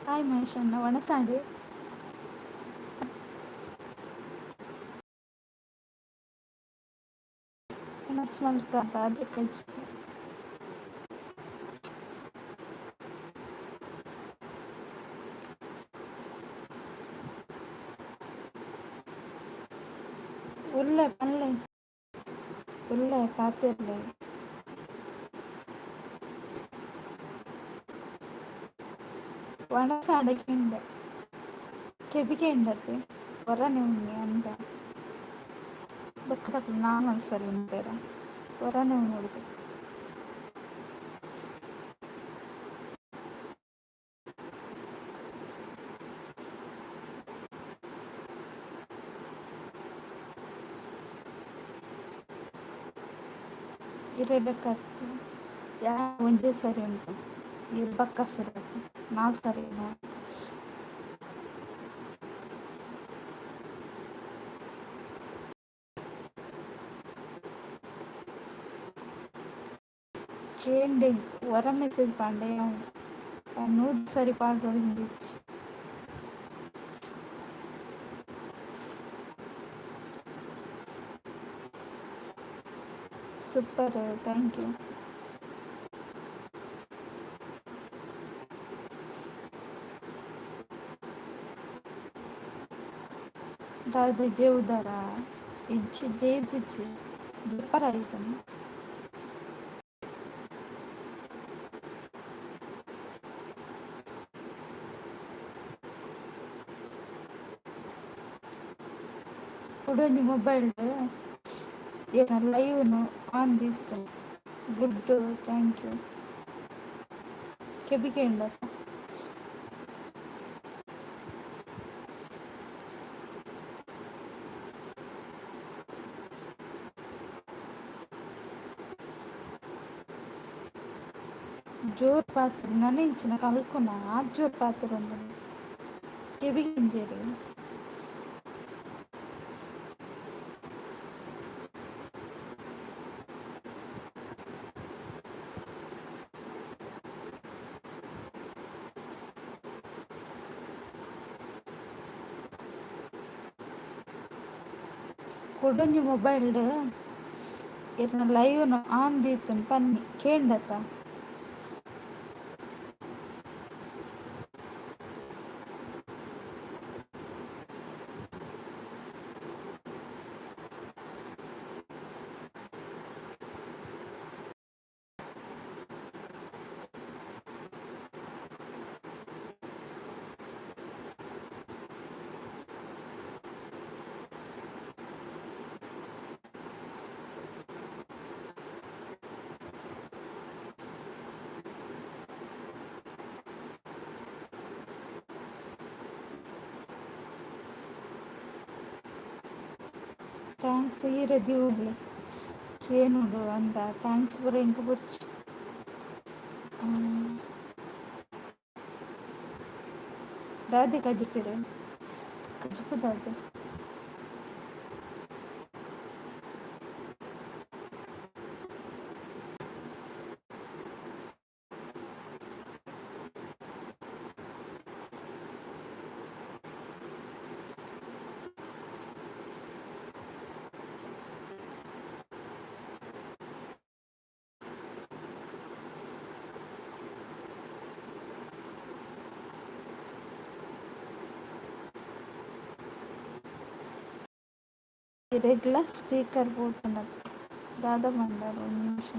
Hi Mahesh ಅಣ್ಣ, ವಣಸಾಂಡ್. ವಣಸ್ ಮಲ್ತ ದಾದ ಕಜಿಪು. ಉಲ್ಲೆ ಪನ್ಲೆ, ಉಲ್ಲೆ ಪಾತೆರ್ಲೆ. ವಣಸಾಂಡ ಕೇಂಡೆ, ಕೆಬಿ ಕೇಂಡತ್ತೆ ಒರನೆ ಉನ್ನಿ ಅಂದ. ಬೊಕ್ಕದಕುಲು ನಾರ್ಮಲ್ ಸರಿ ಉಂತೆರ ಒರನೆ ಉನ್ನೊಡು. ಇರೆಲೆಕತ್ತ್ ಯಾನ್ ಒಂಜೇ ಸರಿ ಉಂಟು, ಈರ್ ಬಕ್ಕಸುರತ್ತ್ ನಾಲ್ ಸರಿನಾ? ಕೇಂಡೆಂಕ್ ಒರ ಮೆಸೇಜ್ ಪಾಂಡ ಯಾವು, ಯಾನ್ ನೂದು ಸರಿ ಪಾಡೊಂದಿಜ್ಜಿ. Super, thank you. ದಾದ ಜೇವುದಾರ? ಇಜ್ಜಿ, ಜೇದಿಜ್ಜಿ, ಜೆಪ್ಪರ ಆಯ್ತನ. ಕುಡೊಂಜಿ ಮೊಬೈಲ್ ಏನ ಲೈವ್ನು ಆನ್ ದೀತೆ. Good, thank you. ಕೆಬಿ ಕೇಂಡತ? ಜೋರು ಪಾತೆರ ನನ ಇಂಚಿನ ಕಲ್ಕುನ ಆತ್ ಜೋರು ಪಾತೆರೊಂದುಲ್ಲೆ, ಕೆಬಿ ದಿಂಜೆರ್. ಕುಡೊಂಜಿ ಮೊಬೈಲ್ಡ್ ಇರ್ನ ಲೈವ್ನ್ ಆನ್ ದೀತ್ಂಡ್ ಪನ್ನಿ, ಕೇಂಡತ? Thanks ಈರೆ ದೀವೊಲಿ ಕೇನುಂಡು ಅಂದ thanks ಪೂರ ಎಂಕ್ ಬೊರ್ಚಿ. ದಾದೆ ಕಜಿಪೆರ್? ಕಜಿಪು ದಾದೆ? ಇರೆಗ್ಲಾ ಸ್ಪೀಕರ್ ಪೋತುಂಡತ್ತ ದಾದ ಪಂಡರ್ ಒಂಜಿ ನಿಮಿಷ.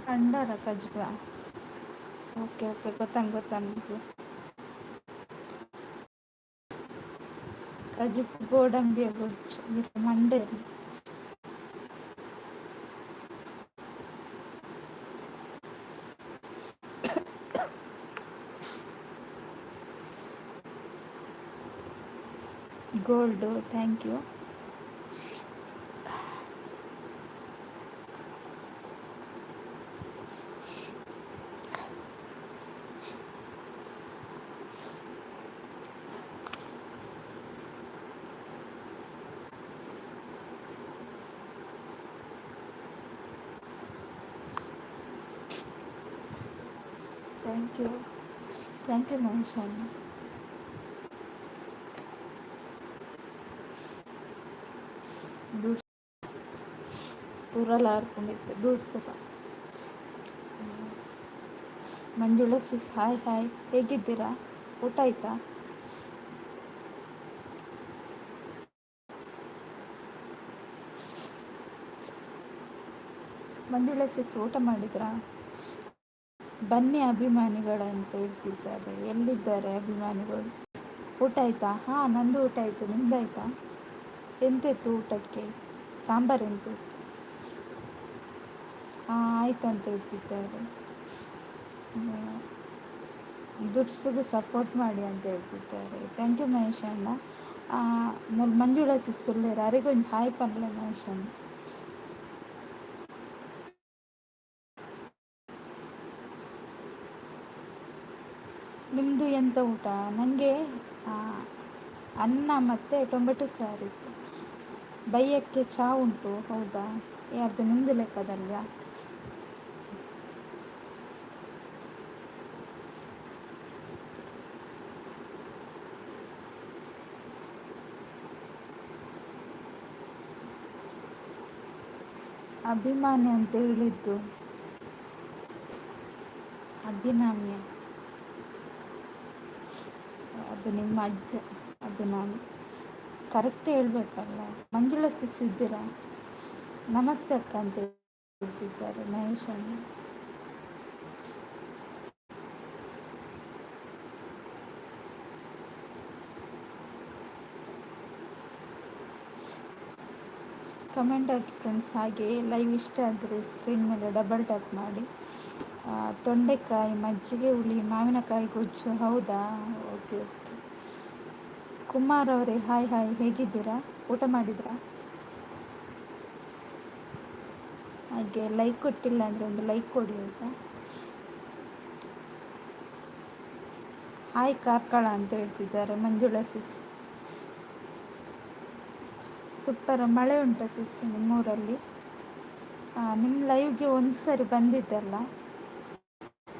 ಪಂಡರ ಕಜಿಪ? ಓಕೆ ಓಕೆ, ಗೊತ್ತಾಂಡ್ ಗೊತ್ತಾಂಡ್. ಕಜಿಪು ಗೋಡಂಬಿಯ ಗೊಜ್ಜು ಈರ್ ಮಂಡೆರ್. Gold, thank you. Thank you, thank you Mahesh ಅಣ್ಣ. ದುಡ್ಡು ಪೂರಲ ಆರ್ಕೊಂಡಿತ್ತು ದುಡ್ಸಲ. ಮಂಜುಳಾ ಸಿಸ್, ಹಾಯ್ ಹಾಯ್, ಹೇಗಿದ್ದೀರಾ? ಊಟ ಆಯ್ತಾ? ಮಂಜುಳಾ ಸಿಸ್, ಊಟ ಮಾಡಿದ್ರಾ? ಬನ್ನಿ ಅಭಿಮಾನಿಗಳು ಅಂತ ಹೇಳ್ತಿದ್ದಾರೆ. ಎಲ್ಲಿದ್ದಾರೆ ಅಭಿಮಾನಿಗಳು? ಊಟ ಆಯ್ತಾ? ಹಾಂ, ನಂದು ಊಟ ಆಯಿತು. ನಿಮ್ದಾಯ್ತಾ? ಎಂತಿತ್ತು ಊಟಕ್ಕೆ? ಸಾಂಬಾರು ಎಂತಿತ್ತು? ಹಾಂ, ಆಯ್ತು ಅಂತ ಹೇಳ್ತಿದ್ದಾರೆ. ದುಡ್ಸಿಗೂ ಸಪೋರ್ಟ್ ಮಾಡಿ ಅಂತ ಹೇಳ್ತಿದ್ದಾರೆ. Thank you Mahesh ಅಣ್ಣ. ಮಂಜುಳಾ ಸಿಸ್ ಉಲ್ಲೇರು, ಅರೆಗೊಂಜಿ ಹಾಯ್ ಪನ್ಲೆ ಮಹೇಶ್ ಅಣ್ಣ. ನಿಮ್ಮದು ಎಂತ ಊಟ? ನನಗೆ ಅನ್ನ ಮತ್ತು ಟೊಮೆಟೊ ಸಾರಿತ್ತು. ಬೈಯಕ್ಕೆ ಚಹಾ ಉಂಟು. ಹೌದಾ? ಯಾರ್ದು, ನಿಮ್ಮದು ಲೆಕ್ಕದಲ್ವಾ? ಅಭಿಮಾನಿ ಅಂತ ಹೇಳಿದ್ದು ಅಭಿನಾಮಿಯ? ಅದು ನಿಮ್ಮ ಅಜ್ಜ ಅಭಿನಾಮಿ. ಕರೆಕ್ಟ್ ಹೇಳಬೇಕಲ್ಲ. ಮಂಜುಳಾ ಸಿಸ್ ಇದ್ದೀರಾ? ನಮಸ್ತೆ ಅಕ್ಕ ಅಂತ ಹೇಳ್ತಿದ್ದಾರೆ ಮಹೇಶ್ ಅಣ್ಣ. Comment hockey friends. ಹಾಗೆ ಲೈವ್ ಇಷ್ಟ ಆದರೆ ಸ್ಕ್ರೀನ್ ಮೇಲೆ ಡಬಲ್ ಟ್ಯಾಪ್ ಮಾಡಿ. ತೊಂಡೆಕಾಯಿ ಮಜ್ಜಿಗೆ ಹುಳಿ ಮಾವಿನಕಾಯಿ ಗೊಜ್ಜು. ಹೌದಾ? Okay okay. Kumar ಅವರೇ, ಹಾಯ್ ಹಾಯ್, ಹೇಗಿದ್ದೀರಾ? ಊಟ ಮಾಡಿದ್ರಾ? ಹಾಗೆ ಲೈಕ್ ಕೊಟ್ಟಿಲ್ಲ ಅಂದರೆ ಒಂದು ಲೈಕ್ ಕೊಡಿ, ಆಯಿತಾ? ಹಾಯ್ ಕಾರ್ಕಳ ಅಂತ ಹೇಳ್ತಿದ್ದಾರೆ ಮಂಜುಳಾ ಸಿಸ್. ಸೂಪರ್. ಮಳೆ ಉಂಟಾ ಸಿಸ್ ನಿಮ್ಮೂರಲ್ಲಿ? ನಿಮ್ಮ ಲೈವ್ಗೆ ಒಂದು ಸರಿ ಬಂದಿದ್ದಲ್ಲ.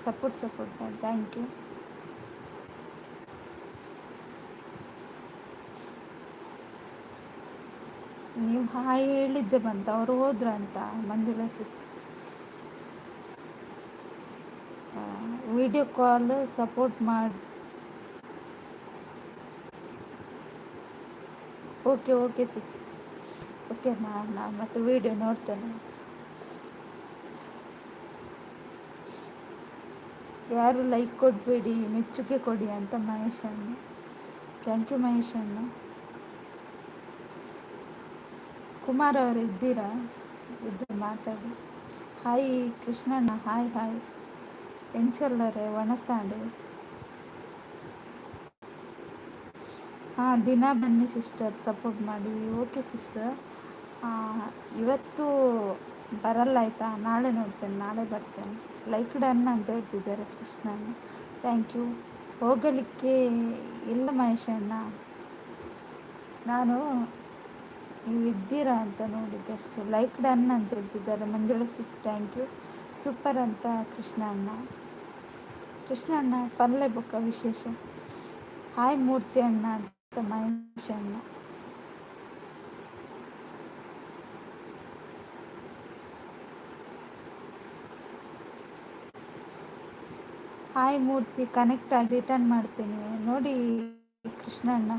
Support support, thank you. ನೀವು ಹಾಯ್ ಹೇಳಿದ್ದೆ ಬಂತು, ಅವರು ಹೋದ್ರ ಅಂತ Manjula sis. Video call support ಮಾಡಿ. Okay okay sis, okay. ನಾನು ಮತ್ತೆ ವೀಡಿಯೋ ನೋಡ್ತೇನೆ. ಯಾರು ಲೈಕ್ ಕೊಡಬೇಡಿ, ಮೆಚ್ಚುಗೆ ಕೊಡಿ ಅಂತ ಮಹೇಶ್ ಅಣ್ಣ. Thank you Mahesh ಅಣ್ಣ. ಕುಮಾರ್ ಅವರು ಇದ್ದೀರಾ? ಇದ್ದು ಮಾತಾಡಿ. ಹಾಯ್ ಕೃಷ್ಣಣ್ಣ, ಹಾಯ್ ಹಾಯ್. ಎಂಚಲ್ಲರೆ ಒಣಸಾಂಡೆ? ಹಾಂ, ದಿನ ಬನ್ನಿ ಸಿಸ್ಟರ್, ಸಪೋರ್ಟ್ ಮಾಡಿ. ಓಕೆ ಸಿಸ್, ಇವತ್ತು ಬರಲ್ಲ ಆಯಿತಾ? ನಾಳೆ ನೋಡ್ತೇನೆ, ನಾಳೆ ಬರ್ತೇನೆ. ಲೈಕ್ ಡನ್ ಅಂತ ಹೇಳ್ತಿದ್ದಾರೆ ಕೃಷ್ಣಣ್ಣ, thank you. ಹೋಗಲಿಕ್ಕೆ ಇಲ್ಲ ಮಹೇಶಣ್ಣ, ನಾನು ನೀವು ಅಂತ ನೋಡಿದ್ದೆ ಅಷ್ಟೇ. ಲೈಕ್ ಡನ್ ಅಂತ ಹೇಳ್ತಿದ್ದಾರೆ ಮಂಜುಳಾ ಸಿಸ್, thank you. Super ಅಂತ ಕೃಷ್ಣ ಅಣ್ಣ. ಕೃಷ್ಣ ಅಣ್ಣ ಪಲ್ಲೆ ಬೊಕ್ಕ ವಿಶೇಷ. ಹಾಯ್ ಮೂರ್ತಿ ಅಣ್ಣ ಅಂತ ಮಹೇಶ್ ಅಣ್ಣ. ಹಾಯ್ ಮೂರ್ತಿ, ಕನೆಕ್ಟ್ ಆಗಿ ರಿಟರ್ನ್ ಮಾಡ್ತೀನಿ ನೋಡಿ. ಕೃಷ್ಣ ಅಣ್ಣ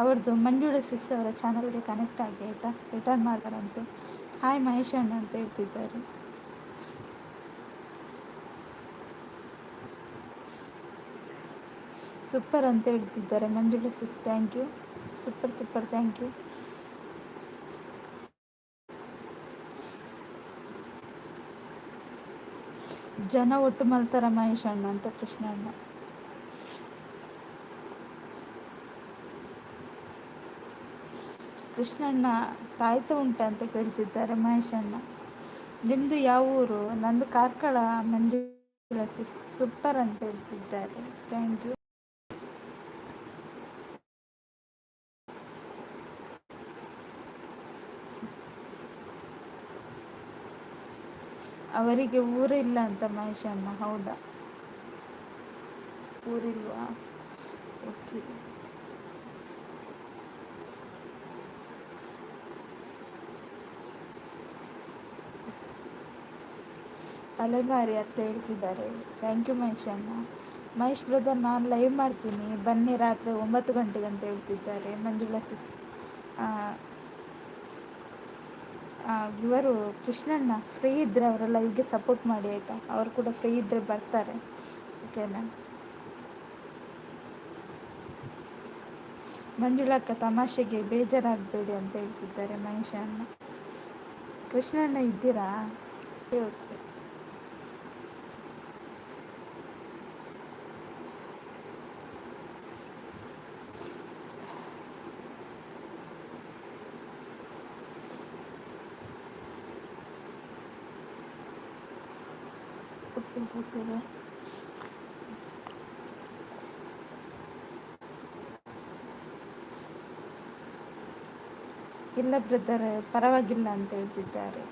ಅವ್ರದ್ದು ಮಂಜುಳ ಸಿಸ್ ಅವರ ಚಾನಲ್ಗೆ ಕನೆಕ್ಟ್ ಆಗಿ ಆಯಿತಾ, ರಿಟರ್ನ್ ಮಾಡ್ತಾರಂತೆ. ಹಾಯ್ ಮಹೇಶ್ ಅಣ್ಣ ಅಂತ ಹೇಳ್ತಿದ್ದಾರೆ. ಸೂಪರ್ ಅಂತ ಹೇಳ್ತಿದ್ದಾರೆ ಮಂಜುಳ sis, thank you. Super super, thank you. ಜನ ಒಟ್ಟು ಮಲ್ತಾರ ಮಹೇಶ್ ಅಣ್ಣ ಅಂತ ಕೃಷ್ಣ ಅಣ್ಣ. ಕೃಷ್ಣಣ್ಣ ತಾಯ್ತ ಉಂಟ ಅಂತ ಕೇಳ್ತಿದ್ದಾರೆ ಮಹೇಶ್ ಅಣ್ಣ. ನಿಮ್ಮದು ಯಾವ ಊರು? ನಂದು ಕಾರ್ಕಳ ಮಂಜುಳ ಸಿಸ್. ಸೂಪರ್ ಅಂತ ಹೇಳ್ತಿದ್ದಾರೆ, thank you. ಅವರಿಗೆ ಊರಿಲ್ಲ ಅಂತ ಮಹೇಶ್ ಅಣ್ಣ. ಹೌದಾ, ಊರಿಲ್ವಾ? ಓಕೆ. ಅಲೆಮಾರಿ ಅಂತ ಹೇಳ್ತಿದ್ದಾರೆ. Thank you Mahesh ಅಣ್ಣ. ಮಹೇಶ್ ಬ್ರದರ್, ನಾನು ಲೈವ್ ಮಾಡ್ತೀನಿ ಬನ್ನಿ ರಾತ್ರಿ 9 ಗಂಟೆಗೆ ಅಂತ ಹೇಳ್ತಿದ್ದಾರೆ ಮಂಜುಳಾ ಸಿಸ್. ಇವರು ಕೃಷ್ಣಣ್ಣ ಫ್ರೀ ಇದ್ದರೆ ಅವರ ಲೈವ್ಗೆ ಸಪೋರ್ಟ್ ಮಾಡಿ ಆಯಿತಾ? ಅವರು ಕೂಡ ಫ್ರೀ ಇದ್ದರೆ ಬರ್ತಾರೆ, ಓಕೆನಾ? ಮಂಜುಳಕ್ಕ ತಮಾಷೆಗೆ ಬೇಜಾರಾಗಬೇಡಿ ಅಂತ ಹೇಳ್ತಿದ್ದಾರೆ ಮಹೇಶ್ ಅಣ್ಣ. ಕೃಷ್ಣಣ್ಣ ಇದ್ದೀರಾ? ಓಕೆ. ಓಕೆ. ಇಲ್ಲ ಬ್ರದರ್, ಪರವಾಗಿಲ್ಲ ಅಂತ ಹೇಳ್ತಿದ್ದಾರೆ.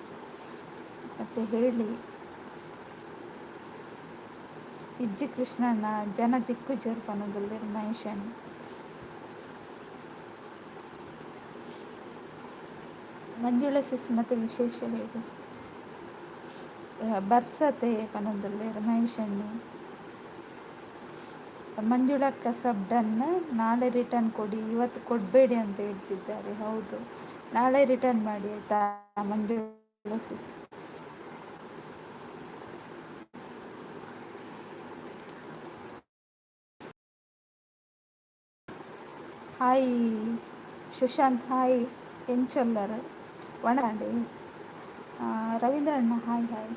ಮತ್ತೆ ಹೇಳಿ ಇಜ್ಜಿ ಕೃಷ್ಣಣ್ಣ, ಜನ ದಿಕ್ಕು ಪನೊಂದುಲ್ಲೆರ್ ಮಹೇಶ್ ಅಣ್ಣ. ಮಂಜುಳಾ ಸಿಸ್, ಮತ್ತೆ ವಿಶೇಷ ಹೇಳಿ. ಬರ್ಸತೆ ಪನೊಂದುಲ್ಲೆರ್ ಮಹೇಶ್ ಅಣ್ಣೆ. ಮಂಜುಳಕ್ಕ ಸಬ್ ಡನ್, ನಾಳೆ ರಿಟರ್ನ್ ಕೊಡಿ, ಇವತ್ತು ಕೊಡಬೇಡಿ ಅಂತ ಹೇಳ್ತಿದ್ದಾರೆ. ಹೌದು, ನಾಳೆ ರಿಟರ್ನ್ ಮಾಡಿ ಆಯಿತಾ Manjula sis. Hi Sushant, hi. ಎಂಚೊಲ್ಲರ್ ವಣಸಾಂಡೆ ರವೀಂದ್ರಣ್ಣ, ಹಾಯ್ ಹಾಯ್.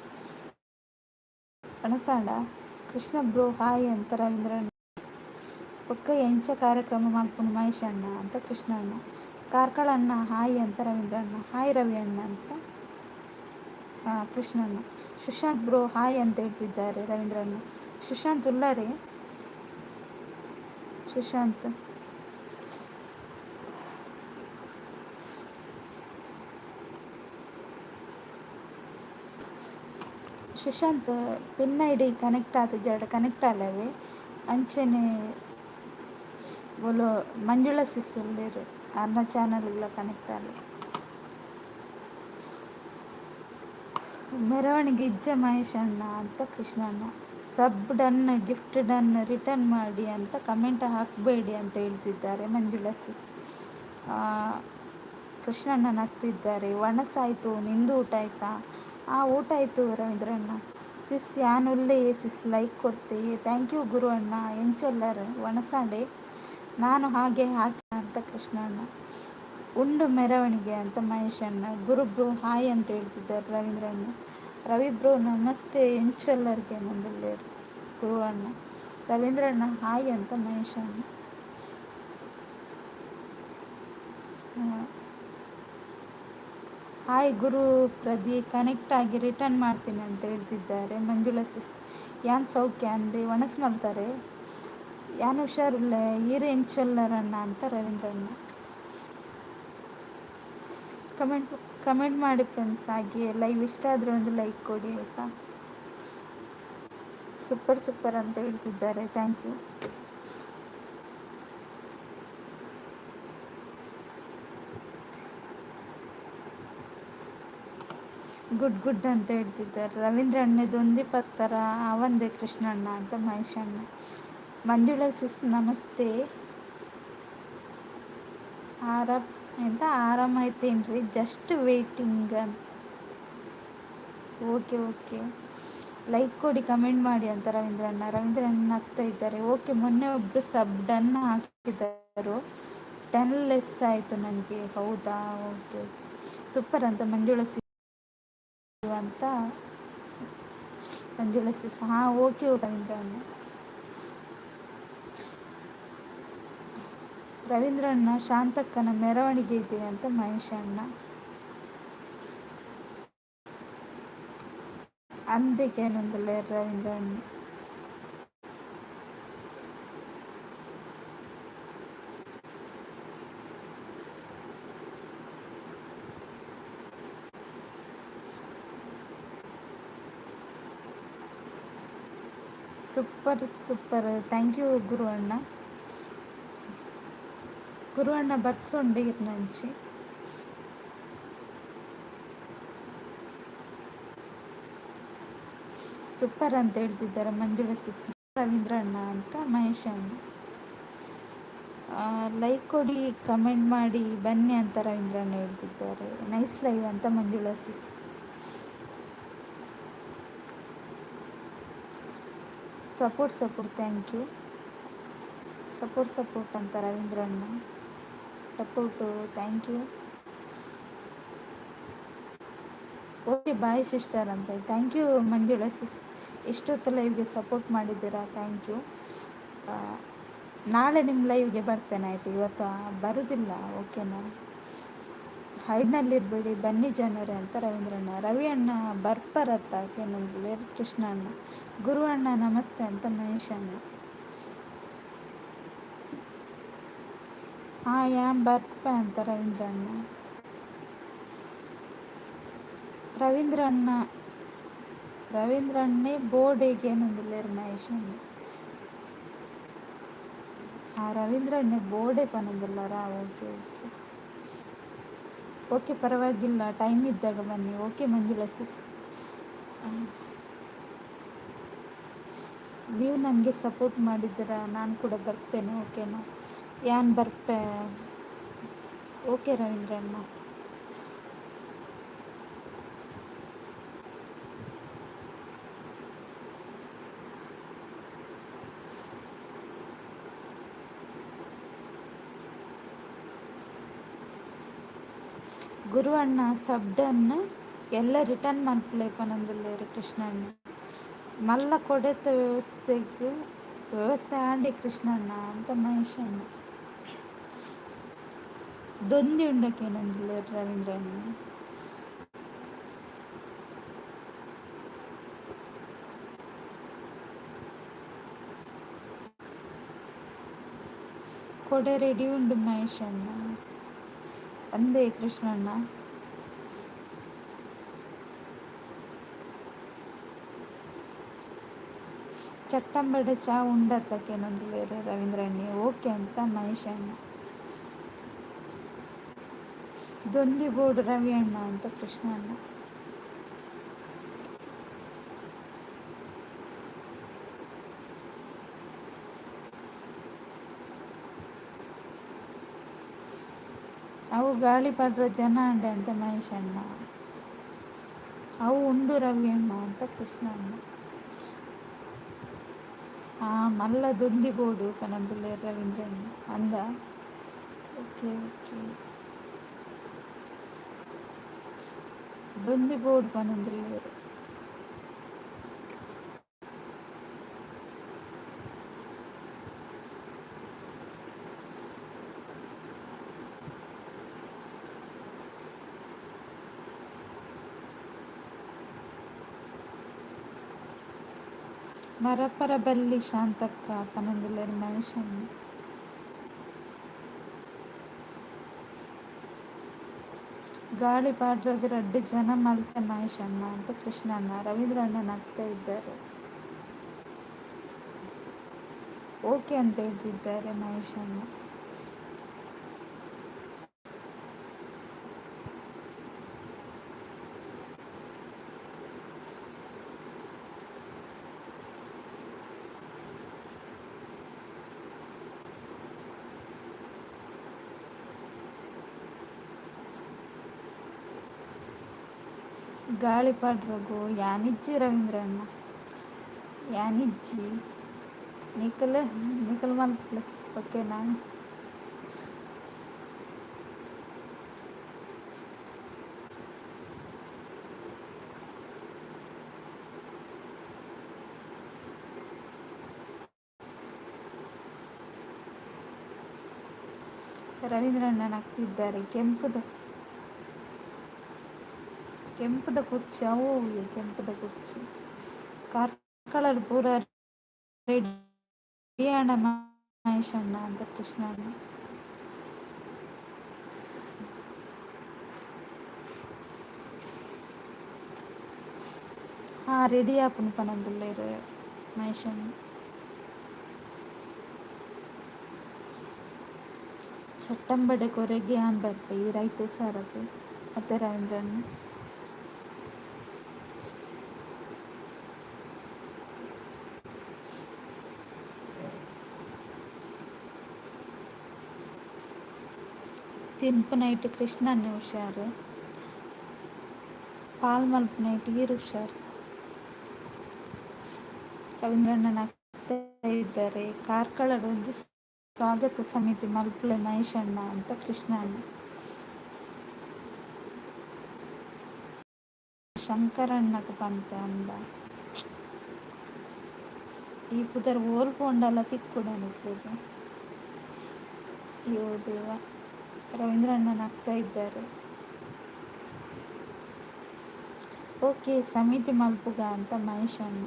ವಣಸಾಂಡ ಕೃಷ್ಣ ಬ್ರೋ ಹಾಯ್ ಅಂತ ರವೀಂದ್ರಣ್ಣ. ಬೊಕ್ಕ ಎಂಚ ಕಾರ್ಯಕ್ರಮ ಮಲ್ಪುನು ಮಹೇಶ್ ಅಣ್ಣ ಅಂತ ಕೃಷ್ಣ ಅಣ್ಣ. ಕಾರ್ಕಳ ಅಣ್ಣ ಹಾಯ್ ಅಂತ ರವೀಂದ್ರಣ್ಣ. ಹಾಯ್ ರವಿ ಅಣ್ಣ ಅಂತ ಕೃಷ್ಣಣ್ಣ. ಸುಶಾಂತ್ ಬ್ರೋ ಹಾಯ್ ಅಂತ ಹೇಳ್ತಿದ್ದಾರೆ ರವೀಂದ್ರಣ್ಣ. ಸುಶಾಂತ್ ಉಲ್ಲಾರೆ? Sushant Sushant pin I D connect ಆತಿಜಡ, ಕನೆಕ್ಟ್ ಆಲವೆ. ಅಂಚನೆ ಬೋಲು ಮಂಜುಳಾ ಸಿಸ್ ಉಲ್ಲೆರ್, ಅರ್ನ ಚಾನಲ್ ಕನೆಕ್ಟ್ ಆಲೆ. ಮೆರವಣಿಗೆ ಇಜ್ಜ ಮಹೇಶ್ ಅಣ್ಣ ಅಂತ Krishnanna. Sub done, gift done, return ಮಾಡಿ ಅಂತ ಕಮೆಂಟ್ ಹಾಕಬೇಡಿ ಅಂತ ಹೇಳ್ತಿದ್ದಾರೆ ಮಂಜುಳಾ ಸಿಸ್. ಕೃಷ್ಣಣ್ಣ ನಗ್ತಿದ್ದಾರೆ. ಒಣಸಾಯ್ತು, ನಿಂದು ಊಟ ಆಯ್ತಾ? ಆ ಊಟ ಆಯಿತು ರವೀಂದ್ರಣ್ಣ. ಸಿಸ್ ಯಾನ್ ಉಲ್ಲೆ ಸಿಸ್, ಲೈಕ್ ಕೊಡ್ತೆ. Thank you ಗುರು ಅಣ್ಣ. ಎಂಚೊಲ್ಲರ್ ಒಣಸಾಂಡೆ? ನಾನು ಹಾಗೆ ಹಾಕಿ ಅಂತ ಕೃಷ್ಣಣ್ಣ. ಉಂಡು ಮೆರವಣಿಗೆ ಅಂತ ಮಹೇಶ್ ಅಣ್ಣ. ಗುರು ಬ್ರೋ ಹಾಯ್ ಅಂತ ಹೇಳ್ತಿದ್ದಾರೆ ರವೀಂದ್ರಣ್ಣ. ರವಿ ಬ್ರೋ ನಮಸ್ತೆ, ಎಂಚೊಲ್ಲರ್ಗೆ ನಂದುಲ್ಲೇರು ಗುರು ಅಣ್ಣ. ರವೀಂದ್ರಣ್ಣ ಹಾಯ್ ಅಂತ ಮಹೇಶ್ ಅಣ್ಣ. ಹಾಯ್ ಗುರು ಪ್ರದಿ, ಕನೆಕ್ಟ್ ಆಗಿ ರಿಟರ್ನ್ ಮಾಡ್ತೀನಿ ಅಂತ ಹೇಳ್ತಿದ್ದಾರೆ ಮಂಜುಳಾ ಸಿಸ್. ಯಾನ್ ಸೌಖ್ಯ ಅಂದೆ, ಒಣಸ್ ಮಲ್ತಾರೆ? ಯಾನ್ ಹುಷಾರುಲ್ಲೆ, ಈರ್ ಎಂಚೊಲ್ಲರಣ್ಣ ಅಂತ ರವೀಂದ್ರಣ್ಣ. ಕಮೆಂಟ್ ಕಮೆಂಟ್ ಮಾಡಿ ಫ್ರೆಂಡ್ಸ್. ಹಾಗೆ ಲೈವ್ ಇಷ್ಟ ಆದರೆ ಒಂದು ಲೈಕ್ ಕೊಡಿ ಆಯಿತಾ? ಸೂಪರ್ ಸೂಪರ್ ಅಂತ ಹೇಳ್ತಿದ್ದಾರೆ. Thank you. Good good ಅಂತ ಹೇಳ್ತಿದ್ದಾರೆ ರವೀಂದ್ರ ಅಣ್ಣದೊಂದಿ ಪತ್ತರ ಅವಂದೇ ಕೃಷ್ಣಣ್ಣ ಅಂತ ಮಹೇಶ್ ಅಣ್ಣ. ಮಂಜುಳಾ ಸಿಸ್ ನಮಸ್ತೆ. ಆರಾಮ್ ಎಂತ ಆರಾಮಾಯ್ತೇನ್ರಿ? ಜಸ್ಟ್ ವೇಟಿಂಗ್ ಅಂತ. ಓಕೆ ಓಕೆ, ಲೈಕ್ ಕೊಡಿ, ಕಮೆಂಟ್ ಮಾಡಿ ಅಂತ ರವೀಂದ್ರಣ್ಣ. ರವೀಂದ್ರಣ್ಣ ನಗ್ತಾ ಇದ್ದಾರೆ. ಓಕೆ, ಮೊನ್ನೆ ಒಬ್ಬರು ಸಬ್ ಡನ್ ಹಾಕಿದರು, 10 ಲೆಸ್ ಆಯಿತು ನನಗೆ. ಹೌದಾ? ಓಕೆ ಓಕೆ, ಸೂಪರ್ ಅಂತ ಮಂಜುಳಾ ಸಿ ಅಂತ ಮಂಜುಳಾ ಸಿಸ್. ಹಾಂ, ಓಕೆ ರವೀಂದ್ರಣ್ಣ. ರವೀಂದ್ರಣ್ಣ ಶಾಂತಕ್ಕನ ಮೆರವಣಿಗೆ ಇದೆ ಅಂತ ಮಹೇಶ್ ಅಣ್ಣ. ಅಂದಿಗೇನೊಂದಲ್ಲ ರವೀಂದ್ರಣ್ಣ. ಸೂಪರ್ ಸೂಪರ್, thank you ಗುರು ಅಣ್ಣ. ಗುರು ಅಣ್ಣ ಬರ್ಸೊಂಡು ಇರ್ನಂಚಿ. ಸೂಪರ್ ಅಂತ ಹೇಳ್ತಿದ್ದಾರೆ ಮಂಜುಳ ಸಿಸ್. ರವೀಂದ್ರ ಅಣ್ಣ ಅಂತ ಮಹೇಶ್ ಅಣ್ಣ. ಲೈಕ್ ಕೊಡಿ, ಕಮೆಂಟ್ ಮಾಡಿ, ಬನ್ನಿ ಅಂತ ರವೀಂದ್ರ ಅಣ್ಣ ಹೇಳ್ತಿದ್ದಾರೆ. ನೈಸ್ ಲೈವ್ ಅಂತ ಮಂಜುಳ sis. Support support, thank you. Support support ಅಂತ ರವೀಂದ್ರ ಅಣ್ಣ. Support, thank you. Okay bye sister ಅಂತ. Thank you Manjula sis, ಇಷ್ಟೊತ್ತು ಲೈವ್ಗೆ ಸಪೋರ್ಟ್ ಮಾಡಿದ್ದೀರಾ, thank you. ನಾಳೆ ನಿಮ್ಮ ಲೈವ್ಗೆ ಬರ್ತೇನೆ ಆಯಿತು, ಇವತ್ತು ಬರೋದಿಲ್ಲ, ಓಕೆನಾ? ಹೈಡ್ನಲ್ಲಿರಬೇಡಿ, ಬನ್ನಿ ಜನರೇ ಅಂತ ರವೀಂದ್ರಣ್ಣ. ರವಿ ಅಣ್ಣ ಬರ್ಪರತ್ತ ಏನಂದ್ರೆ ಕೃಷ್ಣ ಅಣ್ಣ. ಗುರು ಅಣ್ಣ ನಮಸ್ತೆ ಅಂತ ಮಹೇಶ್ ಅಣ್ಣ. ಹಾಂ ಯಾನ್ ಬರ್ಪೆ ಅಂತ ರವೀಂದ್ರ ಅಣ್ಣ. ರವೀಂದ್ರ ಅಣ್ಣ, ರವೀಂದ್ರ ಅಣ್ಣೇ ಬೋರ್ಡಿಗೆ ಏನೊಂದಿಲ್ಲ ಮಹೇಶ್ ಅಣ್ಣ. ಆ ರವೀಂದ್ರ ಅಣ್ಣೆ ಬೋರ್ಡೇ ಪನೊಂದುಲ್ಲಾರಾ? ಓಕೆ ಓಕೆ ಓಕೆ, ಪರವಾಗಿಲ್ಲ, ಟೈಮ್ ಇದ್ದಾಗ ಬನ್ನಿ. ಓಕೆ ಮಂಜುಳಾ ಸಿಸ್, ನೀವು ನನಗೆ ಸಪೋರ್ಟ್ ಮಾಡಿದ್ದೀರಾ, ನಾನು ಕೂಡ ಬರ್ತೇನೆ, ಓಕೆನಾ? ಯಾನ್ ಬರ್ಪೆ. ಓಕೆ ರವೀಂದ್ರ ಅಣ್ಣ. ಗುರು ಅಣ್ಣ ಸಬ್ಡನ್ ಎಲ್ಲ ರಿಟರ್ನ್ ಮನ್ಪುಲೆ ಪನೊಂದುಲ್ಲೆರ್ ಕೃಷ್ಣಣ್ಣ. ಮಲ್ಲ ಕೊಡೆತ ವ್ಯವಸ್ಥೆಗ್ ವ್ಯವಸ್ಥೆ ಆಂಡಿ ಕೃಷ್ಣಣ್ಣ ಅಂತ ಮಹೇಶ್ ಅಣ್ಣ. ದೊಂದಿ ಉಂಡಕೇನೊಂದುಲ್ಲೆರ್ ರವೀಂದ್ರ ಅಣ್ಣ. ಕೊಡೆ ರೆಡಿ ಉಂಡು ಮಹೇಶ್ ಅಣ್ಣ. ಅಂದೇ ಕೃಷ್ಣಣ್ಣ. ಚಟ್ಟಂಬಡೆ ಚಾ ಉಂಡತ್ತಕೇನೊಂದುಲ್ಲೆರ್ ರವೀಂದ್ರ ಅಣ್ಣೆ. ಓಕೆ ಅಂತ ಮಹೇಶ್ ಅಣ್ಣ. ದೊಂದಿ ಬೋರ್ಡ್ ರವಿ ಅಣ್ಣ ಅಂತ ಕೃಷ್ಣ ಅಣ್ಣ. ಅವು ಗಾಳಿ ಪಾಡ್ರ ಜನ ಅಂಡೆ ಅಂತ ಮಹೇಶ್ ಅಣ್ಣ. ಅವು ಉಂಡು ರವಿ ಅಣ್ಣ ಅಂತ ಕೃಷ್ಣ ಅಣ್ಣ. ಮಲ್ಲ ದೊಂದಿ ಬೋಡು ಪನೊಂದುಲ್ಲೆರ್ ರವೀಂದ್ರ ಅಣ್ಣ ಅಂದ. ಓಕೆ ಓಕೆ, ದೊಂದಿ ಬೋರ್ಡ್ ಪನೊಂದುಲ್ಲೆರ್. ಮರಪರ ಬಲ್ಲಿ ಶಾಂತಕ್ಕ ಪನೊಂದುಲ್ಲೆರ್ ಮಹೇಶ್ ಅಣ್ಣ. ಗಾಳಿ ಪಾಡ್ರಗ್ ರಡ್ಡ್ ಜನ ಮಲ್ತೆ ಮಹೇಶ್ ಅಣ್ಣ ಅಂತ ಕೃಷ್ಣ ಅಣ್ಣ. ರವೀಂದ್ರ ಅಣ್ಣ ನಗ್ತಾ ಇದ್ದಾರೆ. ಓಕೆ ಅಂತ ಹೇಳ್ತಿದ್ದಾರೆ ಮಹೇಶ್ ಅಣ್ಣ. ಗಾಳಿ ಪಾಡ್ರಗು ಯಾನಿಜ್ಜಿ ರವೀಂದ್ರ ಅಣ್ಣ, ಯಾನಿಜ್ಜಿ. ನಿಕಲ್ ನಿಕಲ್ ಮಲ್ಪುಲೆ, ಓಕೆನಾ? ರವೀಂದ್ರ ಅಣ್ಣ ನಗ್ತಿದ್ದಾರೆ. ಕೆಂಪುದ ಕೆಂಪುದ ಕುರ್ಚಿ, ಅವು ಕೆಂಪುದ ಕುರ್ಚಿ. ಕಾರ್ಕಳಡ್ ಪೂರ ರೆಡಿ ಆಂಡ ಮಹೇಶ್ ಅಣ್ಣ ಅಂತ ಕೃಷ್ಣ ಅಣ್ಣ. ಹಾಂ ರೆಡಿ ಆಪುಂಡು ಪನೊಂದುಲ್ಲೆರ್ ಮಹೇಶ್ ಅಣ್ಣ. ಚಟ್ಟಂಬಡೆ ಕೊರೆಗೆ ಯಾನ್ ಬರ್ಪೆ ಈರ್ ಐಕ್ ಹುಷಾರತೆ ಅತ್ತೆ ರವೀಂದ್ರಣ್ಣ. ತಿನ್ಪುನೈಟ್ ಕೃಷ್ಣಣ್ಣೆ ಹುಷಾರು, ಪಾಲ್ ಮಲ್ಪುನೈಟ್ ಈರ್ ಹುಷಾರು. ರವೀಂದ್ರಣ್ಣ ನಗ್ತಾ ಇದ್ದಾರೆ. ಕಾರ್ಕಳಡ್ ಒಂಜಿ ಸ್ವಾಗತ ಸಮಿತಿ ಮಲ್ಪುಲೆ ಮಹೇಶಣ್ಣ ಅಂತ ಕೃಷ್ಣಣ್ಣ. ಶಂಕರಣ್ಣಗ್ ಪಂತೆ ಅಂದ. ಈ ಪುದರ್ ಓಲ್ ಪೋಂಡಲ ತಿಕ್ಕುಡ ನಿಕ್ಲೆಗ್. ಅಯ್ಯೋ ದೇವ. ರವೀಂದ್ರಣ್ಣ ನಗ್ತಾ ಇದ್ದಾರೆ. ಓಕೆ, ಸಮಿತಿ ಮಲ್ಪುಗ ಅಂತ ಮಹೇಶಣ್ಣ.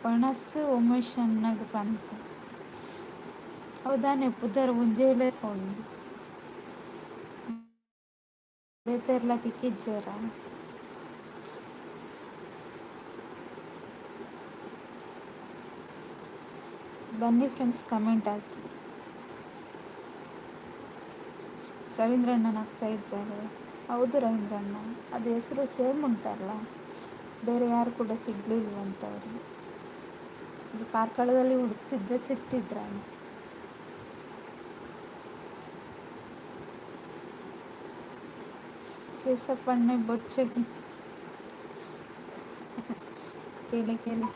ವಣಸ್ ಉಮೇಶಣ್ಣಗ್ ಪಂತೆ. ಅವು ದಾನೆ ಪುದರ್ ಒಂಜೇ ಲೆಕ ಉಂಡು. ಬೇತೆರ್ಲ ತಿಕ್ಕಿಜ್ಜೆರಾ? ಬನ್ನಿ ಫ್ರೆಂಡ್ಸ್, ಕಮೆಂಟ್ ಹಾಕಿ. ರವೀಂದ್ರಣ್ಣ ನಗ್ತಾ ಇದ್ದಾರೆ. ಹೌದು ರವೀಂದ್ರಣ್ಣ, ಅದು ಹೆಸರು ಸೇಮ್ ಉಂಟಲ್ಲ, ಬೇರೆ ಯಾರು ಕೂಡ ಸಿಗ್ಲಿಲ್ವಂತ ಅವ್ರಿಗೆ. ಇದು ಕಾರ್ಕಳದಲ್ಲಿ ಹುಡುಕ್ತಿದ್ರೆ ಸಿಗ್ತಿದ್ರ. ಶೇಷಪ್ಪಣ್ಣೆ ಬೊಚ್ಚಗಿ ಕೇಳಿ ಕೇಳಿ.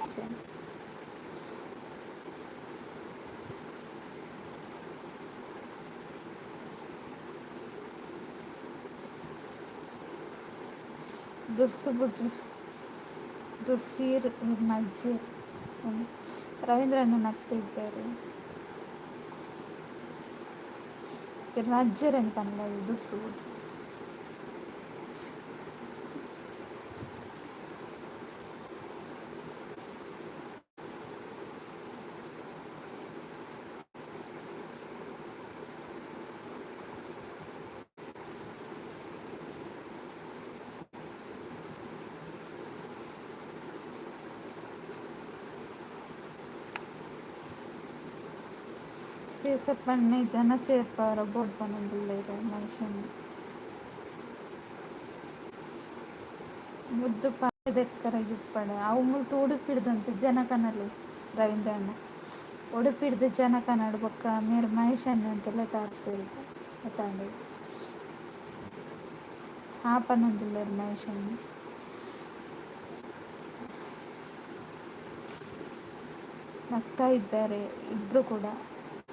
ದುರ್ಸು ಬಿಡ್ರಿ ದುರ್ಸೀರ್ ಇರ್ನ ಅಜ್ಜಿ. ರವೀಂದ್ರಣ್ಣ ನಗ್ತಾ ಇದ್ದಾರೆ. ಇರ್ನ ಅಜ್ಜೆರೆನ್ ಪನ್ಲೆ ದುರ್ಸು ಬಿಡ್ರಿ. ಸೇಸಪ್ಪಣ್ಣೆ ಜನ ಸೇರ್ಪವರ ಬೋರ್ಡ್ ಪನೊಂದುಲ್ಲೆರ್ ಮಹೇಶಣ್ಣ. ಮುದ್ದು ಪಾದೆಕ್ಕರ ಇಪ್ಪಡೆ ಅವು ಮುಲ್ತು ಉಡುಪಿಡ್ದಂತೆ ಜನ ಕನಲೆ ರವೀಂದ್ರಣ್ಣ. ಉಡುಪಿಡ್ದು ಜನ ಕನಡ್ ಬೊಕ್ಕ ಮೇರ್ ಮಹೇಶಣ್ಣೆ ಅಂತೆಲ್ಲ ತಾರ್ಪೆರ್ ಅತ್ತಾಂಡ್. ಆ ಪನೊಂದುಲ್ಲೆರ್ ಮಹೇಶಣ್ಣ. ನಗ್ತಾ ಇದ್ದಾರೆ ಇಬ್ರು ಕೂಡ.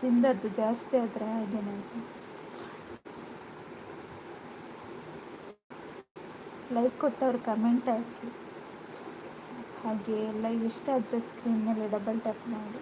ತಿಂದದ್ದು ಜಾಸ್ತಿ ಆದರೆ ಹಾಗೇನೆ. ಲೈಕ್ ಕೊಟ್ಟವರು ಕಮೆಂಟ್ ಹಾಕಿ. ಹಾಗೆ ಲೈವ್ ಇಷ್ಟ ಆದರೆ ಸ್ಕ್ರೀನ್ ಮೇಲೆ ಡಬಲ್ ಟ್ಯಾಪ್ ಮಾಡಿ.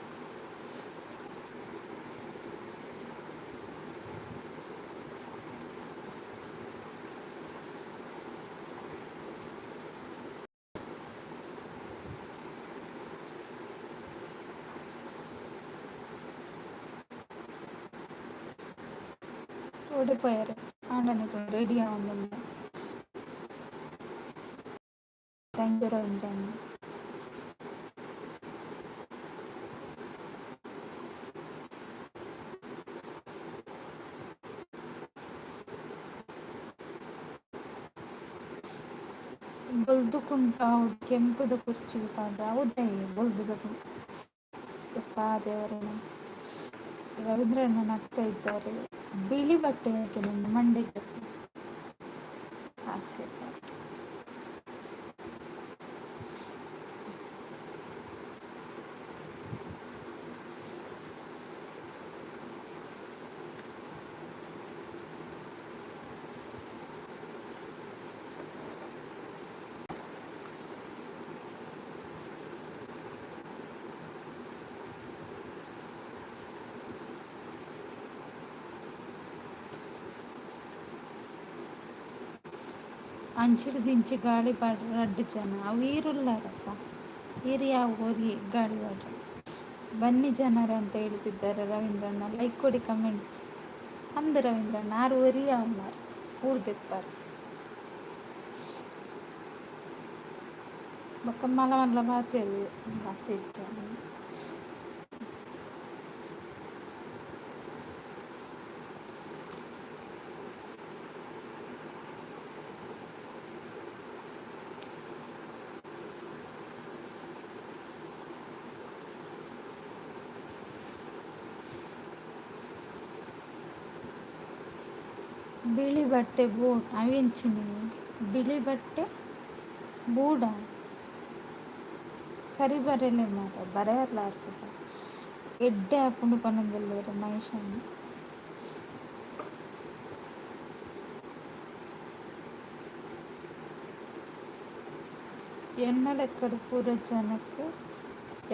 ಓಡಿಪೋಯೆರ್ ಆಂಡ ನಿಕುಲು ರೆಡಿ ಆವೊಂದುಲ್ಲ. Thank you ರವೀಂದ್ರಣ್ಣ. ಬೊಲ್ದು ಕುಂಟು ಕೆಂಪುದ ಕುರ್ಚಿಗ್ ಪಾಡ್ದ್ ಹೌದೇ ಬೊಲ್ದುದ ಯಪ್ಪಾ ದೇವರೇ. ರವೀಂದ್ರಣ್ಣ ನಗ್ತಾ ಇದ್ದಾರೆ. ಬಿಳಿ ಬಟ್ಟೆ ಯಾಕೆ ನಿಮ್ಮ ಮಂಡೆಗೆ? ಆಸೆ. ಅಂಚಿಡ್ದಿಂಚಿ ಗಾಳಿ ಪಾಡ್ರ ರಡ್ಡ್ ಜನ ಅವು ಈರುಲ್ಲಾರಪ್ಪ. ಈರು ಯಾವ ಒರಿ ಗಾಳಿ ಪಾಡ್ರ. ಬನ್ನಿ ಜನರೇ ಅಂತ ಹೇಳ್ತಿದ್ದಾರೆ ರವೀಂದ್ರಣ್ಣ. ಲೈಕ್ ಕೊಡಿ, ಕಮೆಂಟ್ ಅಂದ ರವೀಂದ್ರಣ್ಣ. ಆರು ಒರಿ ಅವನಾರು ಊರ್ದೆಪ್ಪಾರು. ಬೊಕ್ಕ ಮಲ್ಲ ಮಲ್ಲ ಪಾತೆರ್ ಬಾಸೆ. ಬಿಳಿ ಬಟ್ಟೆ ಬೋಟ್ ಅವೆಂಚಿನಿ ಬಿಳಿ ಬಟ್ಟೆ ಬೂಡ ಸರಿ ಬರೆಲೆ ಮಾರ ಬರೆಯರ್ಲ ಆರ್ಪುಜ. ಎಡ್ಡೆ ಆಪುಂಡು ಪನೊಂದುಲ್ಲೆರ್ ಮಹೇಶಣ್ಣ. ಎನ್ನ ಲೆಕ್ಕಡ್ ಪೂರ ಜನಕ್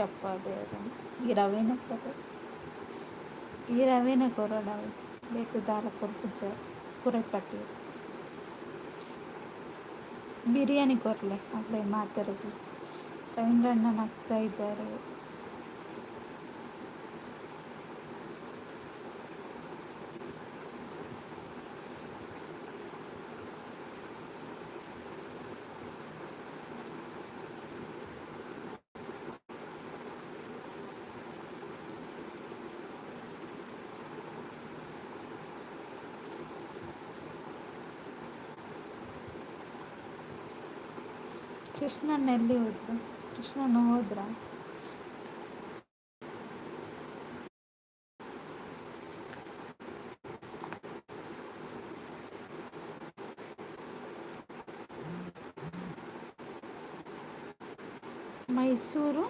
ಯಪ್ಪ ದೇವೆರೆ ಈರ್ ಅವೇನೆ ಕೊರೊಡು ಈರ್ ಅವೇನೆ ಕೊರೊಡು ಅವು ಬೇತೆ ದಾಲ ಕೊರ್ಪುಜರ್ ಕುರೆಪಟ್ಟಿ. ಬಿರಿಯಾನಿ ಕೊರ್ಲೆ ಅಕ್ಲೆ ಮಾತೆರೆಗ್ಲ. ರವೀಂದ್ರಣ್ಣ ನಗ್ತಾ ಇದ್ದಾರೆ. ಕೃಷ್ಣಣ್ಣ ಎಲ್ಲಿ ಹೋದ್ರು? ಕೃಷ್ಣಣ್ಣ ಹೋದ್ರಾ? ಮೈಸೂರು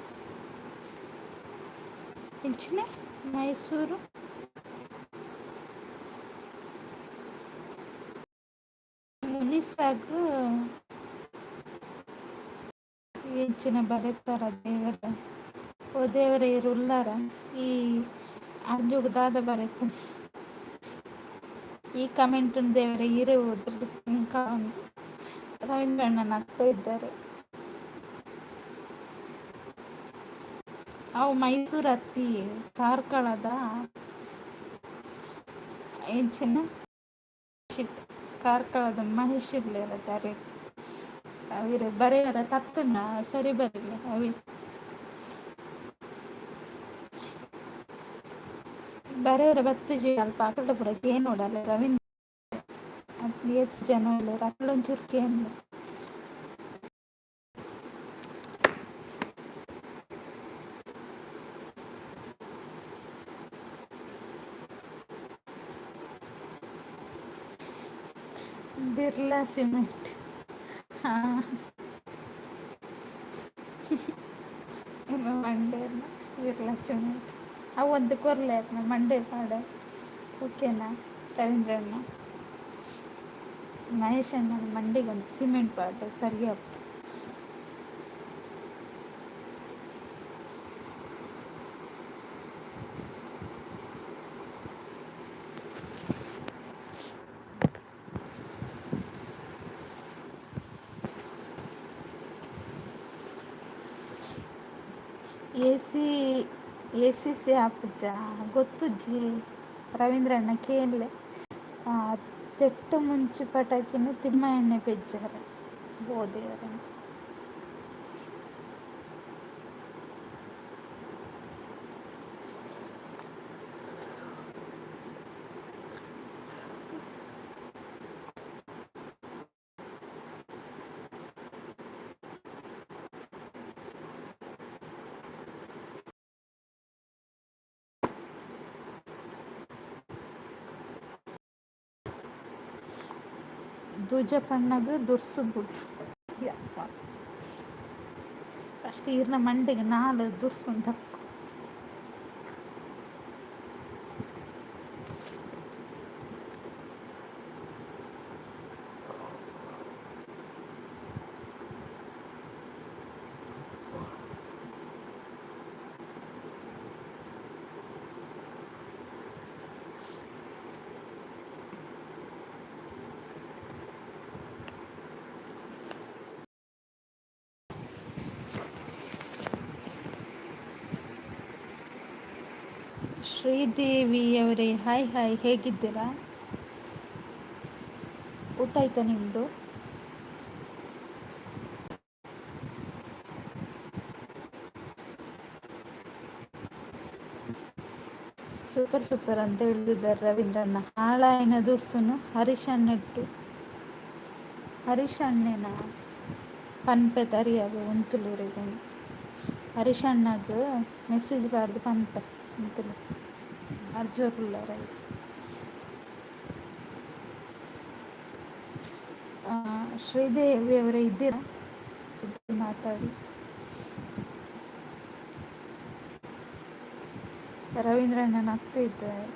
ಎಂಚಿನ ಮೈಸೂರು ಮುನಿಸಾಗ್ ಎಂಚಿನ ಬರೆತಾರ ದೇವರ. ಓ ದೇವರೇ, ಈರ್ ಉಲ್ಲಾರ? ಈ ಅಂಜುಗು ದಾದ ಬರೆತ ಈ ಕಮೆಂಟ್ ದೇವರೇ ಈರೇ ಓದ್ರಿ ಒಂದು. ರವೀಂದ್ರಣ್ಣ ನಗ್ತಾ ಇದ್ದಾರೆ. ಅವು ಮೈಸೂರು ಅತ್ತಿ ಕಾರ್ಕಳದ ಎಂಚಿನ ಕಾರ್ಕಳದ ಮಹೇಶ್ ಇರ್ಲೇರ. ಅವಿರ ಬರೆಯರ ತಪ್ಪುನ ಸರಿ ಬರಲಿ ಅವಿ ಬರೆಯರ ಬತ್ತುಜಿ ಅಲ್ಪ ಅಕಲ್ಡ ಪೂರ ಕೇನೋಡಲ್ಲ ರವೀಂದ್ರ. ಏತ್ ಜನ ಉಲ್ಲೆರ್ ಅಕುಲು ಒಂಚೂರು ಕೇನ್ಲೆ. ಬಿರ್ಲಾ ಸಿಮೆಂಟ್. ಹಾಂ, ಮಂಡೇರ್ನ ಬಿರ್ಲಾ ಸಿಮೆಂಟ್ ಅವು ಒಂದು ಕೊರ್ಲೆ ಮಂಡೆ ಪಾಡ. ಓಕೆನಾ ರವೀಂದ್ರಣ್ಣ? ಮಹೇಶ್ ಅಣ್ಣನ ಮಂಡಿಗೆ ಒಂದು ಸಿಮೆಂಟ್ ಪಾಡ ಸರಿಯಾಗಿ. ಎ ಸಿ ಎ ಸಿ C ಆಪುಜ ಗೊತ್ತುಜ್ಜಿ ರವೀಂದ್ರಣ್ಣ, ಕೇನ್ಲೆ. ತೆಟ್ಟು ಮುಂಚಿ ಪಟಾಕಿನ ತಿಮ್ಮಣ್ಣೆ ಪೆಜ್ಜಾರ ಓ ದೇವರೇ. ದುಜಪಣ್ಣಗ್ ದುರ್ಸು ಬುಡ್ ಯಪ್ಪ. ಫಸ್ಟ್ ಈರ್ನ ಮಂಡೆಗ್ ನಾಲ್ ದುರ್ಸುನ್ ದಕ್ಕು. ಶ್ರೀದೇವಿಯವರೇ ಹಾಯ್ ಹಾಯ್, ಹೇಗಿದ್ದೀರಾ? ಊಟ ಆಯ್ತಾ ನಿಮ್ಮದು? ಸೂಪರ್ ಸೂಪರ್ ಅಂತ ಹೇಳಿದ್ದಾರೆ ರವೀಂದ್ರಣ್ಣ. ಹಾಳಾಯಿನ ದುರ್ಸುನು ಹರೀಶಣ್ಣೆಟ್ಟು ಹರೀಶಣ್ಣನ ಪನ್ಪೆ ತರಿಯಾಗ ಉಂತುಲೂರಿಗೆ ಹರೀಶಣ್ಣಗ್ ಮೆಸೇಜ್ ಬಾರ್ದು ಪನ್ಪೆ ಉಂತುಲು ಅರ್ಜೋರುಲ್ಲರ. ಶ್ರೀದೇವಿ ಅವರೇ ಇದ್ದೀರಾ? ಮಾತಾಡಿ. ರವೀಂದ್ರಣ್ಣ ನಗ್ತಿದ್ದಾರೆ.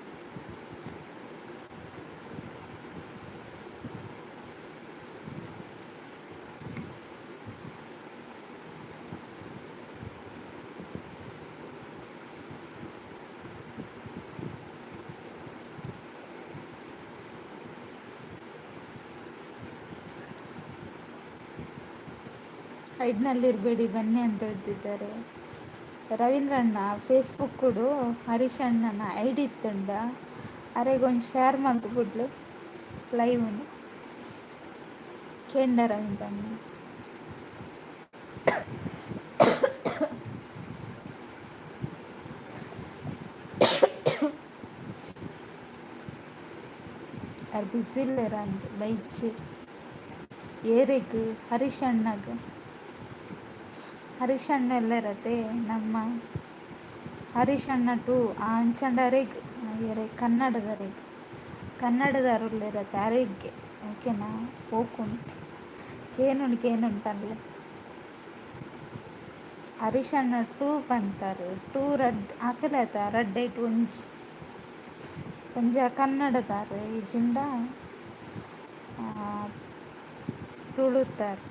ಹೈಡ್ನಲ್ಲಿರಬೇಡಿ ಬನ್ನಿ ಅಂತ ಹೇಳ್ತಿದ್ದಾರೆ ರವೀಂದ್ರಣ್ಣ. ಫೇಸ್ಬುಕ್ ಹರೀಶ್ ಅಣ್ಣನ I D ಇತ್ತುಂಡ ಅರೆಗೊಂದು ಶೇರ್ ಮಲ್ತ್ ಬುಡ್ಲೆ ಲೈವ್ನು ಕೇಂಡ ರವೀಂದ್ರಣ್ಣ. ಅರ್ ಬ್ಯುಸಿ ಇಲ್ಲೇರ ಅಂದ್ ಬೈಚಿ ಏರೆಗ್ ಹರೀಶ್ ಅಣ್ಣಗ್. ಹರೀಶ್ ಅಣ್ಣ ಎಲ್ಲರತೆ ನಮ್ಮ ಹರೀಶ್ ಅಣ್ಣ ಟು ಅಂಚಂಡ ಅರೆಗ್ ಏರೆ ಕನ್ನಡದರೆಗ್ ಕನ್ನಡದರುಲ್ಲೆರತೆ ಅರೆಗ್ಗೆ ಓಕೆನಾ? ಪೋಕುಂಡು ಕೇನುಂಡು ಕೇನುಂಡು ಪನ್ಲೆ. ಹರೀಶ್ ಅಣ್ಣ ಟೂ ಪಂತಾರೆ ಟೂ ರಡ್ಡ್ ಅಕಲೆ ಅತ ರಡ್ಡ್ ಐಟ್ ಒಂಜಿ ಒಂಜ ಕನ್ನಡದಾರ್ ಇಜ್ಜಿಂಡ ತುಳುತಾರ್.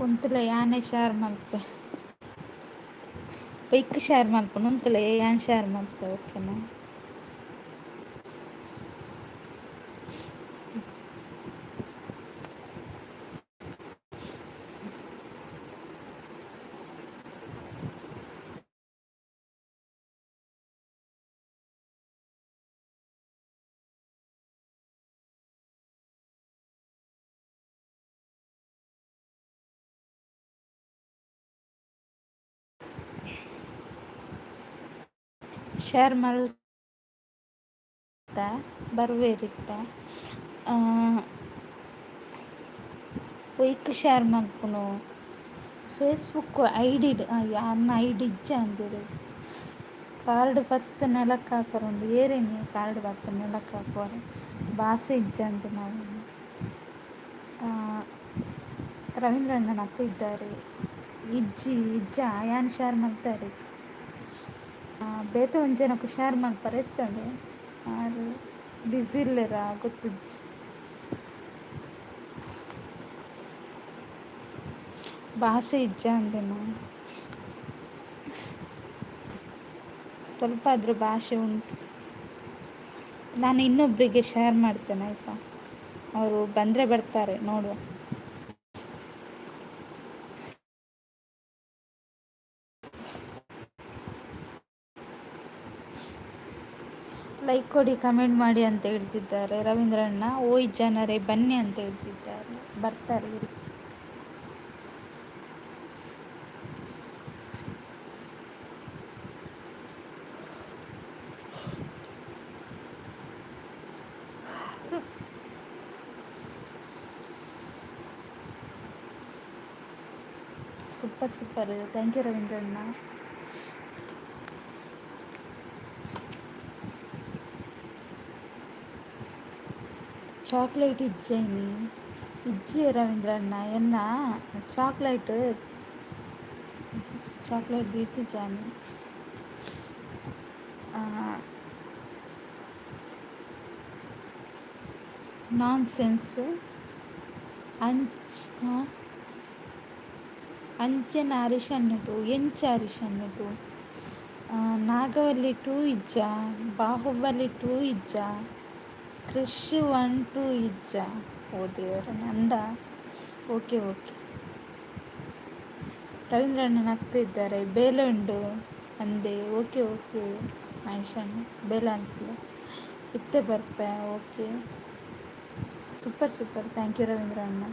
ಉಂತುಲೆ ಯಾನೆ ಶೇರ್ ಮಲ್ಪೆ ಒಯ್ಕ್ ಶೇರ್ ಮಲ್ಪುನು ಉಂತುಲೆ ಯಾನ್ ಶೇರ್ ಮಲ್ಪೆ ಓಕೆನಾ? ಶೇರ್ ಮಲ್ತ ಬರ್ವೇರಿತ್ತ ಒಯ್ಕ್ ಶೇರ್ ಮಲ್ಪುನು ಫೇಸ್ಬುಕ್ I D ಅನ್ನ I D ಇಜ್ಜ ಅಂದಿರು. ಕಾರ್ಡ್ ಪತ್ತ್ ನೆಲಕ್ ಹಾಕರುಂಡು ಏರೆನಿ ಕಾರ್ಡ್ ಪತ್ತ್ ನೆಲಕ್ ಹಾಕುವರು ಬಾಸೆ ಇಜ್ಜಂದ್ ನಾವು. ರವೀಂದ್ರಣ್ಣನ ಅಕ್ಕ ಇದ್ದಾರೆ ಇಜ್ಜಿ ಇಜ್ಜ ಯಾನ್ ಶೇರ್ ಮಲ್ತಾರೆ ಬೇತೆ ಒಂಜಿ ಜನಕ್ ಶೇರ್ ಮಲ್ಪರೆ ಇತ್ತುಂಡು ಆರ್ ಬ್ಯುಸಿ ಇಲ್ಲೆರ ಗೊತ್ತುಜ್ಜಿ. ಬಾಸೆ ಇಜ್ಜಾಂದಿನ ಸ್ವಲ್ಪ ಆದರೂ ಭಾಷೆ ಉಂಟು. ನಾನು ಇನ್ನೊಬ್ಬರಿಗೆ ಶೇರ್ ಮಾಡ್ತೇನೆ ಆಯಿತಾ? ಅವರು ಬಂದರೆ ಬರ್ತಾರೆ ನೋಡುವ. ಲೈಕ್ ಕೊಡಿ, ಕಮೆಂಟ್ ಮಾಡಿ ಅಂತ ಹೇಳ್ತಿದ್ದಾರೆ ರವೀಂದ್ರಣ್ಣ. ಓಯ್ ಜನರೇ ಬನ್ನಿ ಅಂತ ಹೇಳ್ತಿದ್ದಾರೆ, ಬರ್ತಾರೆ ಇರಿ. Super super, thank you ರವೀಂದ್ರಣ್ಣ. Chocolate ಇಜ್ಜೈನಿ ಇಜ್ಜಿ ರವೀಂದ್ರಣ್ಣ ಎನ್ನ ಚಾಕ್ಲೇಟ್ ಚಾಕ್ಲೇಟ್ ದೀತಿಜಾನಿ. ನಾನ್ ಸೆನ್ಸ್ ಅಂಚ್ ಅಂಚೆನ ಹರೀಶಣ್ಣಟು ಎಂಚ ಹರೀಶಣ್ಣಟು ನಾಗವಲ್ಲಿ ಟೂ ಇಜ್ಜ, ಬಾಹುಬಲಿ ಟೂ ಇಜ್ಜ, ಕ್ರಿಶ್ 1 2 ಇಜ್ಜ. ಓ ದೇವರ ನಂದ. Okay okay. Ravindra ಅಣ್ಣ ನಗ್ತಿದ್ದಾರೆ. ಬೇಲೆ ಉಂಡು ಅಂದೆ. ಓಕೆ ಓಕೆ ಮಹೇಶಣ್ಣ, ಬೇಲೆ ಅನ್ಪುಲೆ, ಇತ್ತೆ ಬರ್ಪೆ. Okay, super super, thank you Ravindra ಅಣ್ಣ.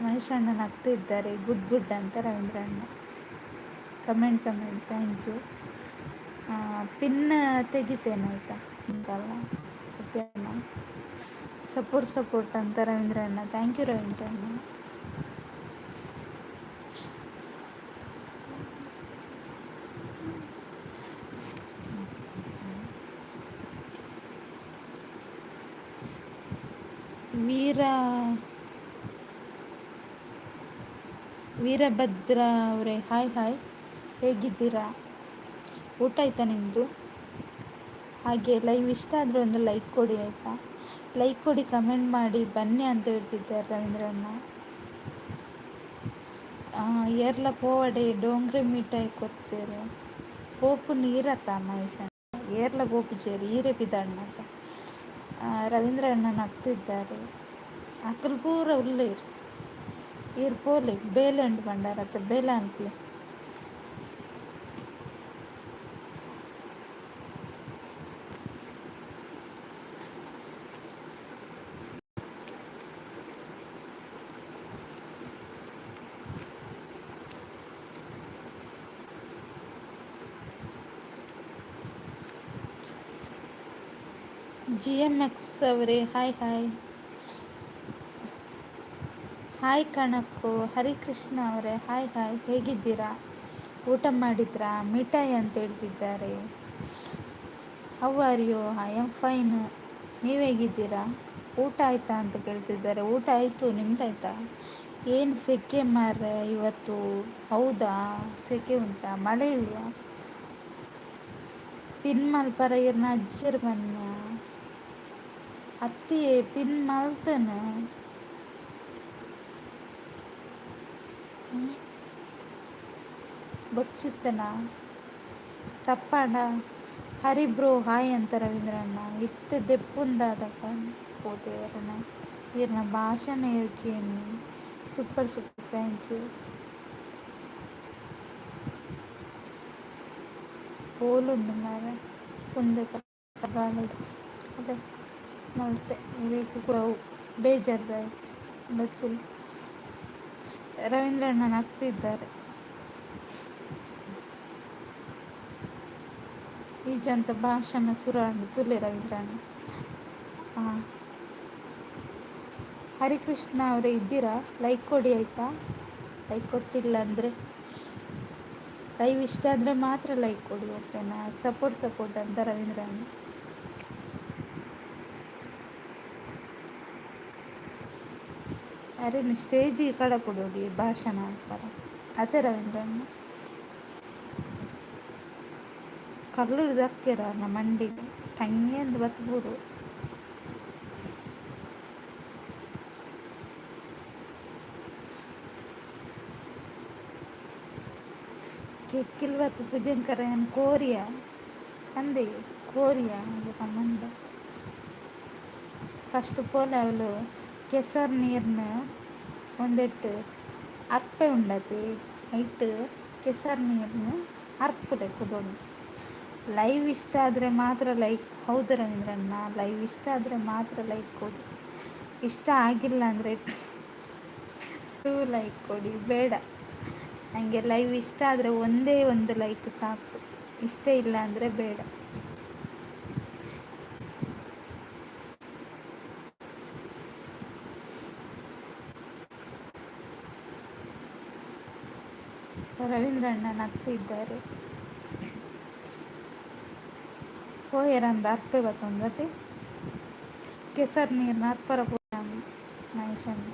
ಮಹೇಶ್ ಅಣ್ಣ ನಗ್ತಿದ್ದಾರೆ. ಗುಡ್ ಗುಡ್ ಅಂತ ರವೀಂದ್ರ ಅಣ್ಣ. Comment comment, thank you. Pin ತೆಗಿತೇನೆ ಆಯಿತಾ? ಅಂತಲ್ಲ, ಓಕೆನಾ? ಸಪೋರ್ಟ್ ಸಪೋರ್ಟ್ ಅಂತ ರವೀಂದ್ರ ಅಣ್ಣ. Thank you Ravindra ಅಣ್ಣ. ವೀರ ವೀರಭದ್ರ ಅವರೇ, ಹಾಯ್ ಹಾಯ್, ಹೇಗಿದ್ದೀರಾ? ಊಟ ಆಯಿತಾ ನಿಮ್ಮದು? ಹಾಗೆ ಲೈವ್ ಇಷ್ಟ ಆದರೆ ಒಂದು ಲೈಕ್ ಕೊಡಿ ಆಯಿತಾ? ಲೈಕ್ ಕೊಡಿ, ಕಮೆಂಟ್ ಮಾಡಿ, ಬನ್ನಿ ಅಂತ ಹೇಳ್ತಿದ್ದಾರೆ ರವೀಂದ್ರಣ್ಣ. ಏರ್ಲ ಪೋವಡೆ, ಡೋಂಗ್ರೆ ಮಿಠಾಯಿ ಕೊರ್ಪೆರ್. ಪೋಪು ನೀರತ್ತ ಮಹೇಶಣ್ಣ, ಏರ್ಲ ಪೋಪುಜೆರ್, ಈರೆ ಪಿದಾಡ್ನತ. ರವೀಂದ್ರಣ್ಣ ನಗ್ತಿದ್ದಾರೆ. ಅಕುಲು ಪೂರ ಉಲ್ಲೆರ್, ಈರ್ ಪೋಲೆ, ಬೇಲೆ ಉಂಡು ಪಂಡಾರತ್ತ, ಬೇಲೆ ಅನ್ಪುಲೆ. ಜಿಎಮ್ಎಕ್ಸ್ ಅವರೇ, ಹಾಯ್ ಹಾಯ್. ಹಾಯ್ ಕಣಕ್ಕು. ಹರಿಕೃಷ್ಣ ಅವರೇ, ಹಾಯ್ ಹಾಯ್, ಹೇಗಿದ್ದೀರಾ? ಊಟ ಮಾಡಿದ್ರಾ? ಮಿಠಾಯಿ ಅಂತ ಹೇಳ್ತಿದ್ದಾರೆ. How are you? I am fine. ನೀವು ಹೇಗಿದ್ದೀರಾ? ಊಟ ಆಯಿತಾ ಅಂತ ಕೇಳ್ತಿದ್ದಾರೆ. ಊಟ ಆಯಿತು, ನಿಮ್ದಾಯ್ತಾ? ಏನು ಸೆಕೆ ಮಾರ್ರೆ ಇವತ್ತು! ಹೌದಾ, ಸೆಕೆ ಉಂಟಾ? ಮಳೆ ಇಲ್ವಾ? ಪಿನ್ ಮಲ್ಪರ ಇರ್ನ ಅಜ್ಜೆರ್ ಬನ್ಯ ಅತ್ತಿಯೇ ಪಿನ್ ಮಲ್ತನ. ಬೊಡ್ಚಿತ್ತನ ತಪ್ಪಾಂಡ. ಹರಿ ಬ್ರೋ ಹಾಯ್ ಅಂತ ರವೀಂದ್ರಣ್ಣ. ಇತ್ತೆ ದೆಪ್ಪುಂದಾದಪ್ಪ ಪೋತೇರ್ನ ಈರ್ನ ಭಾಷಣ ಇರ್ಕೇನಿ. Super super, thank you. ಪೋಲುಂಡು ಮಾರ್ರೆ ಉಂದೆ ಕಾಲೇಜ್ ಅದೇ ಮಲ್ತೆ ಇರೆಗ್ ಪೂರ ಬೇಜಾರ್ದಾಯೆ ಬತ್ತುಲು. ರವೀಂದ್ರಣ್ಣ ನಗ್ತಿದ್ದಾರೆ. ಈಜಂತ ಭಾಷಣ ಸುರಾಂಡ್ ತುಲೆ ರವೀಂದ್ರಣ್ಣ. ಹಾಂ, ಹರಿಕೃಷ್ಣ ಅವರೇ ಇದ್ದೀರಾ? ಲೈಕ್ ಕೊಡಿ ಆಯಿತಾ? ಲೈಕ್ ಕೊಟ್ಟಿಲ್ಲ ಅಂದರೆ, ಲೈವ್ ಇಷ್ಟ ಆದರೆ ಮಾತ್ರ ಲೈಕ್ ಕೊಡಿ, ಓಕೆನಾ? ಸಪೋರ್ಟ್ ಸಪೋರ್ಟ್ ಅಂತ ರವೀಂದ್ರಣ್ಣ. ಅರೆ ಸ್ಟೇಜಿಗೆ ಕಡಪುಡೋಡಿ ಭಾಷಣ ಮಲ್ಪರ ಅತೆ ರವೀಂದ್ರಣ್ಣ. ಕಲ್ಲುಡು ದಕ್ಕೆರ ನಮ್ಮ ಮಂಡಿಗ್ ಟೈಂದ್ ಬತ್ತ್ ಬೂರು. ಕೆಕ್ಕಿಲ್ ಬತ್ತ್ ಪುಜಂಕರ ಯಾನ್ ಕೋರಿಯ ಅಂದೆ ಕೋರಿಯ ಮಂಡೆ. ಫಸ್ಟ್ ಪೋಲೆ ಅವ್ಲು ಕೆಸರು ನೀರ್ನ ಒಂದೆಟ್ಟು ಅರ್ಪೆ ಉಂಡತೆ, ಐಟ್ ಕೆಸರು ನೀರ್ನ ಅರ್ಪುಲೆ ಕುದೊಂದು. ಲೈವ್ ಇಷ್ಟ ಆದರೆ ಮಾತ್ರ ಲೈಕ್. ಹೌದು ರವೀಂದ್ರಣ್ಣ, ಲೈವ್ ಇಷ್ಟ ಆದರೆ ಮಾತ್ರ ಲೈಕ್ ಕೊಡಿ. ಇಷ್ಟ ಆಗಿಲ್ಲ ಅಂದರೆ ಟೂ ಲೈಕ್ ಕೊಡಿ. ಬೇಡ, ನನಗೆ ಲೈವ್ ಇಷ್ಟ ಆದರೆ ಒಂದೇ ಒಂದು ಲೈಕ್ ಸಾಕು. ಇಷ್ಟ ಇಲ್ಲ ಅಂದರೆ ಬೇಡ. ರವೀಂದ್ರಣ್ಣ ನಗ್ತಿದ್ದಾರೆ. ಪೋಯೆರಂದ ಅರ್ಪೆ ಬತ್ತೊಂದತೆ ಕೆಸರು ನೀರ್ನ ಅರ್ಪರ ಪೋಯ ಮಹೇಶಣ್ಣ.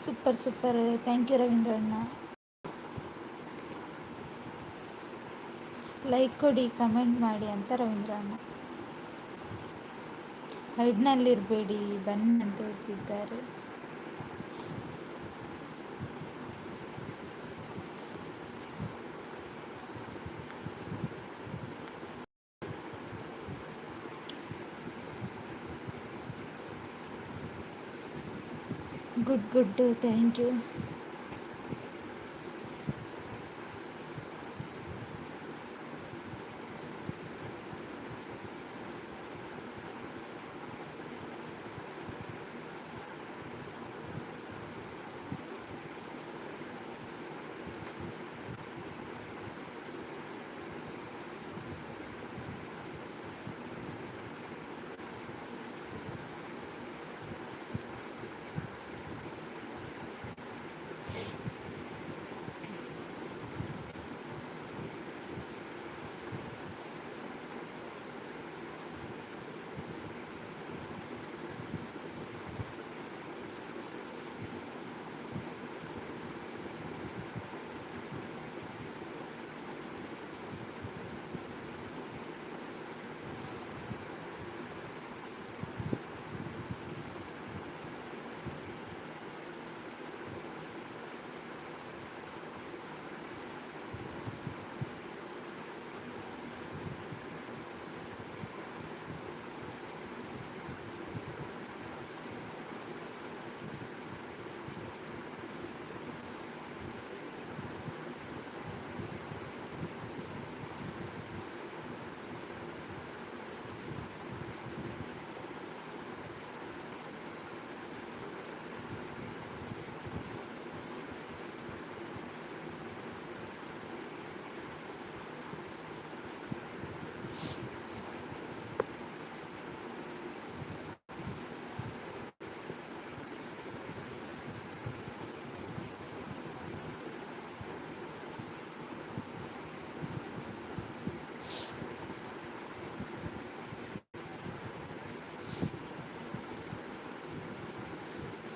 ಸೂಪರ್ ಸೂಪರ್, thank you ರವೀಂದ್ರಣ್ಣ. Like ಕೊಡಿ, ಕಮೆಂಟ್ ಮಾಡಿ ಅಂತ ರವೀಂದ್ರಣ್ಣ. ಹೈಡ್ನಲ್ಲಿರಬೇಡಿ, ಬನ್ನಿ ಅಂತ ಹೇಳ್ತಿದ್ದಾರೆ. Good good, thank you.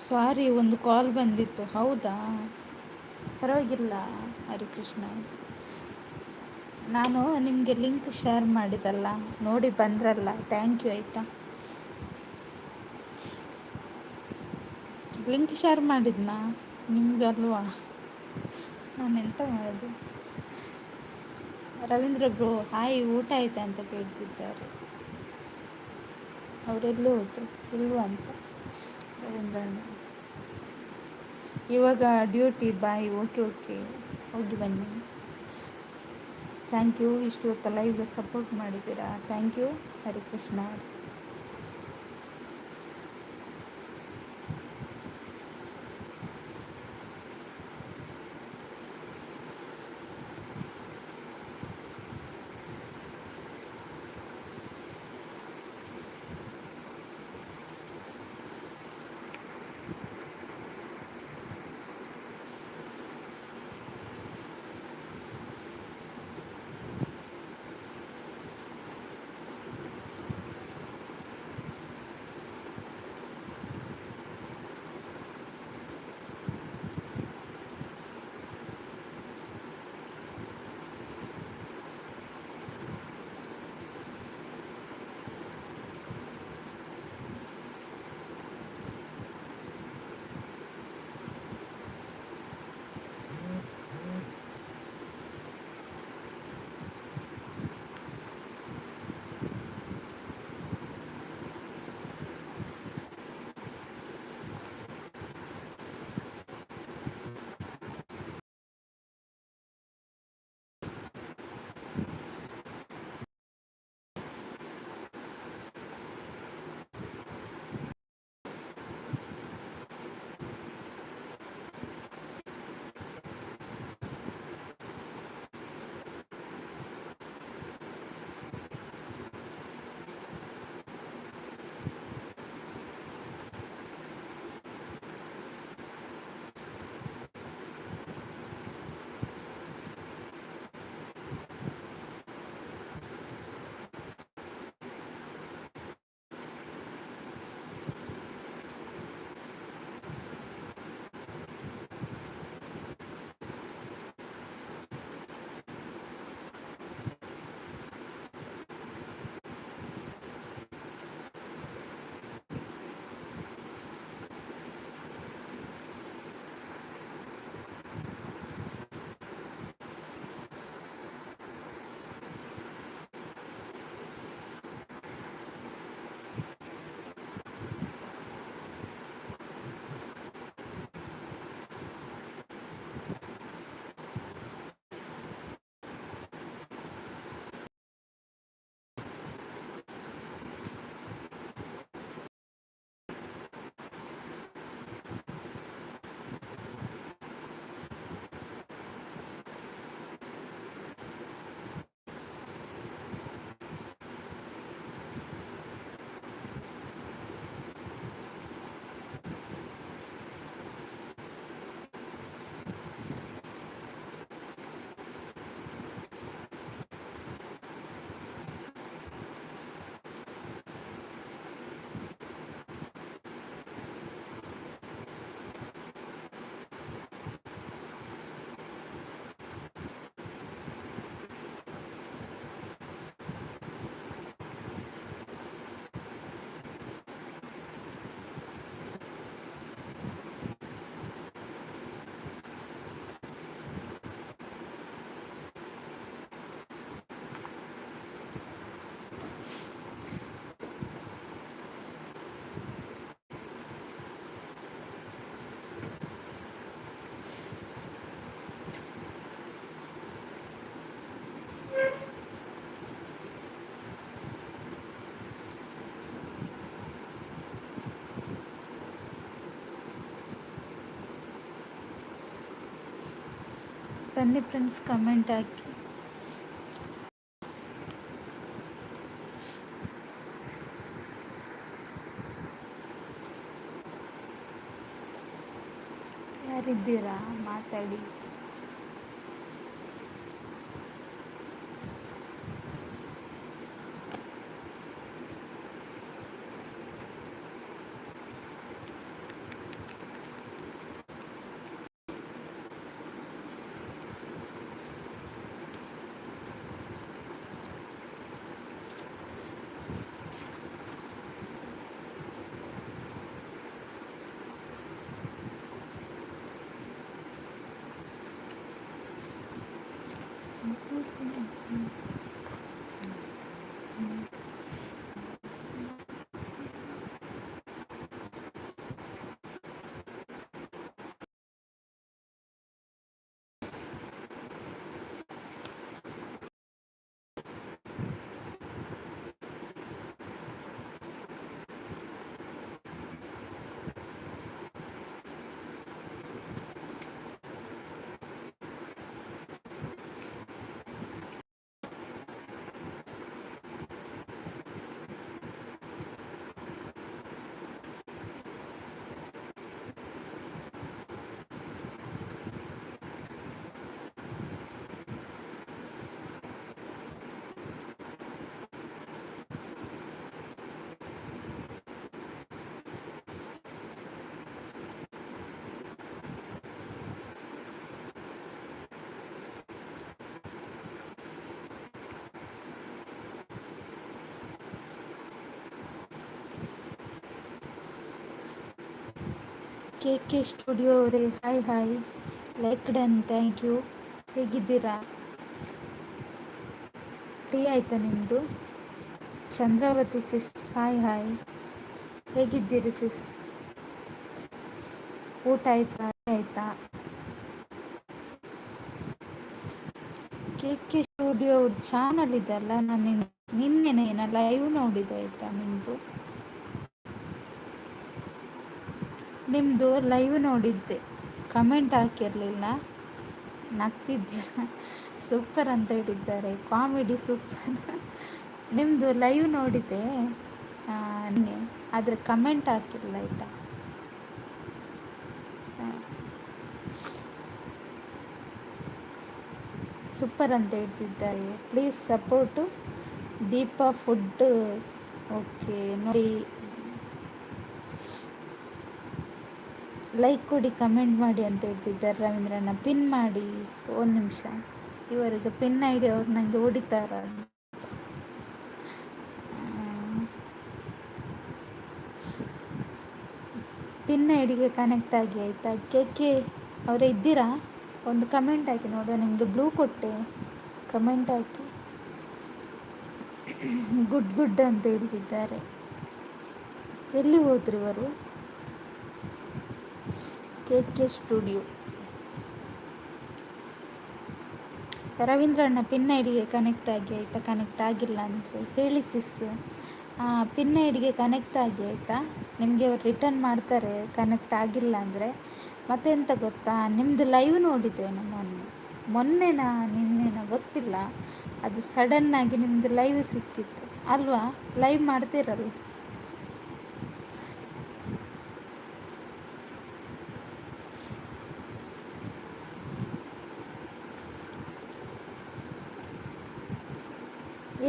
Sorry, ಒಂದು ಕಾಲ್ ಬಂದಿತ್ತು. ಹೌದಾ? ಪರವಾಗಿಲ್ಲ ಹರಿಕೃಷ್ಣ. ನಾನು ನಿಮಗೆ ಲಿಂಕ್ ಶೇರ್ ಮಾಡಿದಲ್ಲ, ನೋಡಿ ಬಂದ್ರಲ್ಲ, thank you ಆಯಿತಾ. ಲಿಂಕ್ ಶೇರ್ ಮಾಡಿದ್ನಾ ನಿಮಗಲ್ವಾ? ನಾನು ಎಂತ ಮಾಡೋದು? ರವೀಂದ್ರ ಬ್ರೋ ಹಾಯ್, ಊಟ ಆಯ್ತಾ ಅಂತ ಕೇಳ್ತಿದ್ದಾರೆ. ಅವರೆಲ್ಲೂ ಹೋದರು ಇಲ್ವಾ ಅಂತ ರವೀಂದ್ರಣ್ಣ. ಇವಾಗ ಡ್ಯೂಟಿ, ಬಾಯ್. ಓಕೆ ಓಕೆ, ಹೋಗಿ ಬನ್ನಿ. Thank you, ಇಷ್ಟು ಹೊತ್ತು ಲೈವ್ಗೆ ಸಪೋರ್ಟ್ ಮಾಡಿದ್ದೀರಾ. Thank you Harikrishna. ಬನ್ನಿ ಫ್ರೆಂಡ್ಸ್, ಕಮೆಂಟ್ ಹಾಕಿ. ಯಾರಿದ್ದೀರಾ ಮಾತಾಡಿ. ಕೆ ಕೆ ಸ್ಟುಡಿಯೋ ಅವರೇ, hi hi, like done, thank you. ಹೇಗಿದ್ದೀರಾ? ಟೀ ಆಯಿತಾ ನಿಮ್ಮದು? ಚಂದ್ರಾವತಿ ಸಿಸ್, ಹಾಯ್ ಹಾಯ್, ಹೇಗಿದ್ದೀರಿ ಸಿಸ್? ಊಟ ಆಯಿತಾ? ಆಯಿತಾ? ಕೆ ಕೆ ಸ್ಟುಡಿಯೋ ಅವ್ರ ಚಾನಲ್ ಇದೆ ಅಲ್ಲ, ನಾನು ನಿನ್ನೆನೇ ಲೈವ್ ನೋಡಿದೆ ಆಯಿತಾ ನಿಮ್ಮದು? ನಿಮ್ಮದು ಲೈವ್ ನೋಡಿದ್ದೆ, ಕಮೆಂಟ್ ಹಾಕಿರಲಿಲ್ಲ. ನಗ್ತಿದ್ದೀರ, ಸೂಪರ್ ಅಂತ ಹೇಳಿದ್ದಾರೆ, ಕಾಮಿಡಿ ಸೂಪರ್. ನಿಮ್ಮದು ಲೈವ್ ನೋಡಿದ್ದೆ ಆದರೆ ಕಮೆಂಟ್ ಹಾಕಿರಲಿಲ್ಲ ಆಯಿತಾ? ಸೂಪರ್ ಅಂತ ಹೇಳ್ತಿದ್ದಾರೆ. Please support Deepa food. Okay ನೋಡಿ, ಲೈಕ್ ಕೊಡಿ, ಕಮೆಂಟ್ ಮಾಡಿ ಅಂತ ಹೇಳ್ತಿದ್ದಾರೆ ರವೀಂದ್ರಣ್ಣ. ಪಿನ್ ಮಾಡಿ, ಒಂದು ನಿಮಿಷ. ಇವರಿಗೆ ಪಿನ್ I D ಅವ್ರು ನನಗೆ ಹೊಡಿತಾರ. ಪಿನ್ I ಡಿಗೆ ಕನೆಕ್ಟ್ ಆಗಿ ಆಯಿತಾ? ಕೆ ಕೆ ಅವರೇ ಇದ್ದೀರಾ? ಒಂದು ಕಮೆಂಟ್ ಹಾಕಿ ನೋಡುವ. ನಿಮ್ಮದು ಬ್ಲೂ ಕೊಟ್ಟೆ, ಕಮೆಂಟ್ ಹಾಕಿ. ಗುಡ್ ಗುಡ್ ಅಂತ ಹೇಳ್ತಿದ್ದಾರೆ. ಎಲ್ಲಿ ಹೋದ್ರಿ ಇವರು? ಕೆ ಕೆ ಸ್ಟುಡಿಯೋ ರವೀಂದ್ರಣ್ಣ ಪಿನ್ I ಡಿಗೆ ಕನೆಕ್ಟ್ ಆಗಿ ಆಯಿತಾ? ಕನೆಕ್ಟ್ ಆಗಿಲ್ಲ ಅಂದರೆ ಹೇಳಿ ಸಿಸ್. ಪಿನ್ I ಡಿಗೆ ಕನೆಕ್ಟ್ ಆಗಿ ಆಯಿತಾ? ನಿಮಗೆ ಅವ್ರು ರಿಟರ್ನ್ ಮಾಡ್ತಾರೆ ಕನೆಕ್ಟ್ ಆಗಿಲ್ಲ ಅಂದರೆ. ಮತ್ತೆಂತ ಗೊತ್ತಾ, ನಿಮ್ಮದು ಲೈವ್ ನೋಡಿದ್ದೇನೆ ಮೊನ್ನೆ, ಮೊನ್ನೆನಾ ನಿನ್ನೆನಾ ಗೊತ್ತಿಲ್ಲ, ಅದು ಸಡನ್ನಾಗಿ ನಿಮ್ಮದು ಲೈವ್ ಸಿಕ್ಕಿತ್ತು ಅಲ್ವಾ? ಲೈವ್ ಮಾಡ್ತೀರಲ್ಲ?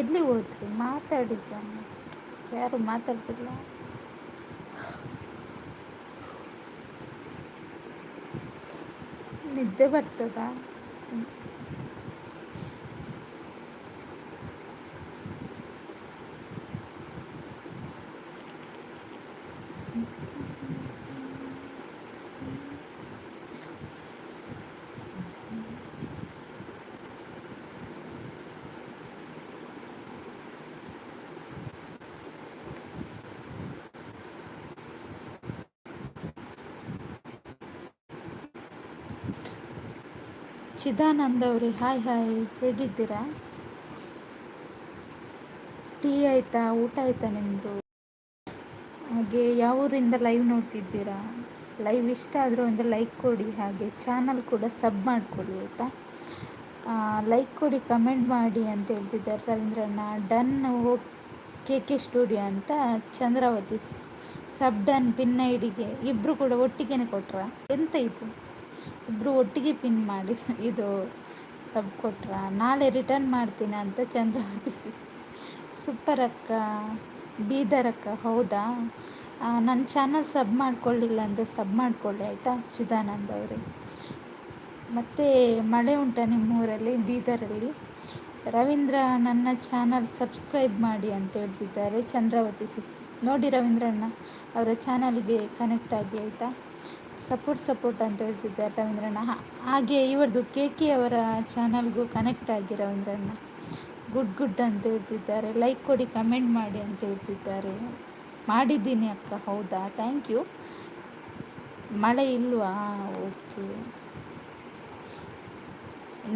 ಎಲ್ಲಿ ಹೋದ್ರಿ? ಮಾತಾಡಿ ಜನ, ಯಾರು ಮಾತಾಡ್ತಿಲ್ಲ. ನಿದ್ದೆ ಬರ್ತದಾ? ಚಿದಾನಂದ ಅವರೇ, ಹಾಯ್ ಹಾಯ್, ಹೇಗಿದ್ದೀರಾ? ಟೀ ಆಯಿತಾ? ಊಟ ಆಯಿತಾ ನಿಮ್ಮದು? ಹಾಗೆ ಯಾವ ಊರಿಂದ ಲೈವ್ ನೋಡ್ತಿದ್ದೀರಾ? ಲೈವ್ ಇಷ್ಟ ಆದರೂ ಒಂದು ಲೈಕ್ ಕೊಡಿ, ಹಾಗೆ ಚಾನಲ್ ಕೂಡ ಸಬ್ ಮಾಡಿಕೊಡಿ ಆಯಿತಾ? ಲೈಕ್ ಕೊಡಿ, ಕಮೆಂಟ್ ಮಾಡಿ ಅಂತ ಹೇಳ್ತಿದ್ದಾರೆ ರವೀಂದ್ರಣ್ಣ. ಡನ್ ಕೆ ಕೆ ಸ್ಟುಡಿಯೋ ಅಂತ ಚಂದ್ರಾವತಿ. ಸಬ್ ಡನ್ ಪಿನ್ ಐಡಿಗೆ. ಇಬ್ಬರು ಕೂಡ ಒಟ್ಟಿಗೆನೆ ಕೊಟ್ರಾ? ಎಂತ ಇದು, ಇಬ್ಬರು ಒಟ್ಟಿಗೆ ಪಿನ್ ಮಾಡಿ ಇದು ಸಬ್ ಕೊಟ್ರಾ? ನಾಳೆ ರಿಟರ್ನ್ ಮಾಡ್ತೀನಿ ಅಂತ ಚಂದ್ರಾವತಿ. ಸೂಪರ್ ಅಕ್ಕ, ಬೀದರ್ ಅಕ್ಕ. ಹೌದಾ? ನನ್ನ ಚಾನಲ್ ಸಬ್ ಮಾಡ್ಕೊಳ್ಳಿಲ್ಲ ಅಂದರೆ ಸಬ್ ಮಾಡ್ಕೊಳ್ಳಿ ಆಯಿತಾ ಚಿದಾನಂದ್ ಅವರೇ. ಮತ್ತು ಮಳೆ ಉಂಟಾ ನಿಮ್ಮೂರಲ್ಲಿ, ಬೀದರಲ್ಲಿ? ರವೀಂದ್ರ, ನನ್ನ ಚಾನಲ್ ಸಬ್ಸ್ಕ್ರೈಬ್ ಮಾಡಿ ಅಂತ ಹೇಳ್ತಿದ್ದಾರೆ ಚಂದ್ರಾವತಿ ಸಿಸ್. ನೋಡಿ ರವೀಂದ್ರಣ್ಣ ಅವರ ಚಾನಲ್ಗೆ ಕನೆಕ್ಟ್ ಆಗಿ ಆಯಿತಾ. ಸಪೋರ್ಟ್ ಸಪೋರ್ಟ್ ಅಂತ ಹೇಳ್ತಿದ್ದಾರೆ ರವೀಂದ್ರಣ್ಣ. ಹಾಗೆ ಇವರದು ಕೆ ಕೆ ಅವರ ಚಾನಲ್ಗೂ ಕನೆಕ್ಟ್ ಆಗಿ ರವೀಂದ್ರಣ್ಣ. ಗುಡ್ ಗುಡ್ ಅಂತ ಹೇಳ್ತಿದ್ದಾರೆ. ಲೈಕ್ ಕೊಡಿ, ಕಮೆಂಟ್ ಮಾಡಿ ಅಂತ ಹೇಳ್ತಿದ್ದಾರೆ. ಮಾಡಿದ್ದೀನಿ ಅಕ್ಕ. ಹೌದಾ? Thank you. ಮಳೆ ಇಲ್ವಾ? ಓಕೆ.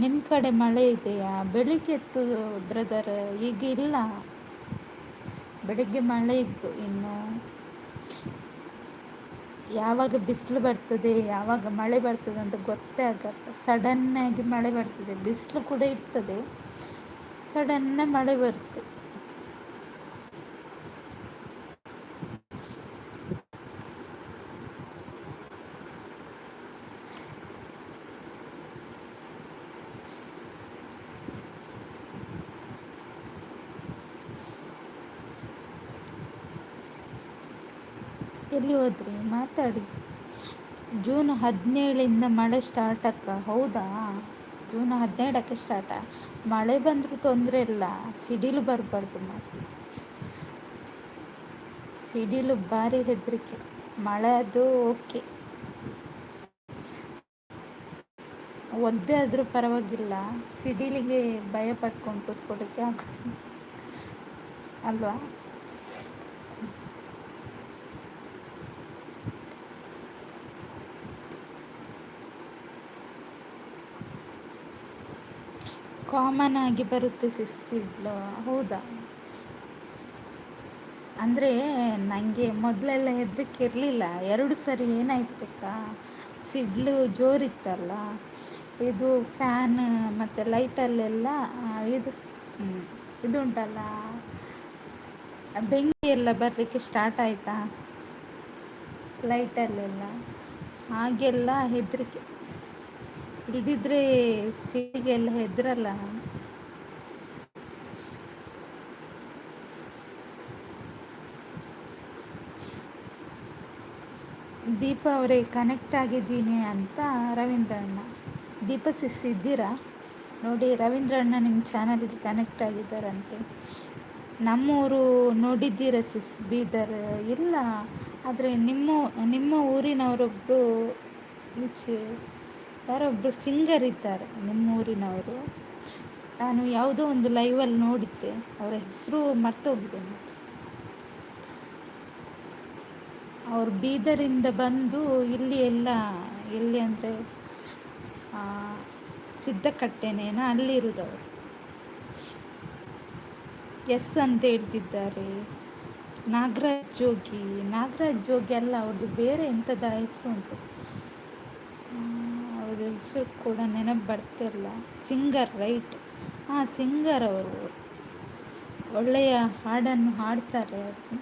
ನಿಮ್ಮ ಕಡೆ ಮಳೆ ಇದೆಯಾ? ಬೆಳಿಗ್ಗೆ ಇತ್ತು ಬ್ರದರ್, ಈಗ ಇಲ್ಲ. ಬೆಳಿಗ್ಗೆ ಮಳೆ ಇತ್ತು. ಇನ್ನು ಯಾವಾಗ ಬಿಸಿಲು ಬರ್ತದೆ, ಯಾವಾಗ ಮಳೆ ಬರ್ತದೆ ಅಂತ ಗೊತ್ತೇ ಆಗಲ್ಲ. ಸಡನ್ನಾಗಿ ಮಳೆ ಬರ್ತದೆ, ಬಿಸಿಲು ಕೂಡ ಇರ್ತದೆ, ಸಡನ್ನೇ ಮಳೆ ಬರುತ್ತೆ. ಎಲ್ಲಿ ಹೋದ್ರಿ? ಮಾತಾಡಿ. ಜೂನ್ 17ರಿಂದ ಮಳೆ ಸ್ಟಾರ್ಟ್ ಅಕ್ಕ. ಹೌದಾ? ಜೂನ್ 17ಕ್ಕೆ ಸ್ಟಾರ್ಟಾ? ಮಳೆ ಬಂದರೂ ತೊಂದರೆ ಇಲ್ಲ, ಸಿಡಿಲು ಬರಬಾರ್ದು. ಸಿಡಿಲು ಭಾರಿ ಹೆದರಿಕೆ. ಮಳೆ ಅದು ಓಕೆ, ಒದ್ದೆ ಆದರೂ ಪರವಾಗಿಲ್ಲ, ಸಿಡಿಲಿಗೆ ಭಯ ಪಟ್ಕೊಂಡು ಕೂತ್ಕೊಳ್ಳಿಕ್ಕೆ ಆಗೋದಿಲ್ಲ ಅಲ್ವಾ? ಕಾಮನ್ ಆಗಿ ಬರುತ್ತೆ ಸಿಸ್ ಸಿಡ್ಲು. ಹೌದಾ? ಅಂದರೆ ನನಗೆ ಮೊದಲೆಲ್ಲ ಹೆದರಿಕೆ ಇರಲಿಲ್ಲ. 2 ಸರಿ ಏನಾಯಿತು ಗೊತ್ತಾ, ಸಿಡ್ಲು ಜೋರಿತ್ತಲ್ಲ, ಇದು ಫ್ಯಾನ್ ಮತ್ತು ಲೈಟಲ್ಲೆಲ್ಲ ಇದು ಇದು ಉಂಟಲ್ಲ, ಬೆಂಕಿ ಎಲ್ಲ ಬರಲಿಕ್ಕೆ ಸ್ಟಾರ್ಟ್ ಆಯಿತಾ ಲೈಟಲ್ಲೆಲ್ಲ. ಹಾಗೆಲ್ಲ ಹೆದರಿಕೆ. ಇಲ್ದಿದ್ರೆ ಸಿಡಿಗೆಲ್ಲ ಹೆದರಲ್ಲ ನಾನು. ದೀಪ ಅವರೇ ಕನೆಕ್ಟ್ ಆಗಿದ್ದೀನಿ ಅಂತ ರವೀಂದ್ರಣ್ಣ. ದೀಪ ಸಿಸ್ ಇದ್ದೀರಾ? ನೋಡಿ ರವೀಂದ್ರಣ್ಣ ನಿಮ್ಮ ಚಾನಲ್ಗೆ ಕನೆಕ್ಟ್ ಆಗಿದ್ದಾರಂತೆ. ನಮ್ಮೂರು ನೋಡಿದ್ದೀರಾ ಸಿಸ್ ಬೀದರ್? ಇಲ್ಲ, ಆದರೆ ನಿಮ್ಮ ನಿಮ್ಮ ಊರಿನವರೊಬ್ಬರು ಈಚೆ ಯಾರೊಬ್ಬರು ಸಿಂಗರ್ ಇದ್ದಾರೆ ನಿಮ್ಮೂರಿನವರು. ನಾನು ಯಾವುದೋ ಒಂದು ಲೈವಲ್ಲಿ ನೋಡಿದ್ದೆ, ಅವರ ಹೆಸರು ಮರ್ತೋಗಿದೆ. ಮತ್ತು ಅವರು ಬೀದರಿಂದ ಬಂದು ಇಲ್ಲಿ ಎಲ್ಲ, ಎಲ್ಲಿ ಅಂದರೆ ಸಿದ್ದಕಟ್ಟೆನೇನ ಅಲ್ಲಿರುವುದವರು. ಎಸ್ ಅಂತ ಹೇಳ್ತಿದ್ದಾರೆ. ನಾಗರಾಜ್ ಜೋಗಿ, ನಾಗರಾಜ್ ಜೋಗಿ ಅಲ್ಲ, ಅವ್ರದ್ದು ಬೇರೆ ಎಂಥದ ಹೆಸರು ಉಂಟು, ಅವ್ರ ಹೆಸರು ಕೂಡ ನೆನಪು ಬರ್ತಿಲ್ಲ. ಸಿಂಗರ್ ರೈಟ್, ಹಾಂ ಸಿಂಗರ್ ಅವರು, ಒಳ್ಳೆಯ ಹಾಡನ್ನು ಹಾಡ್ತಾರೆ ಅವರು.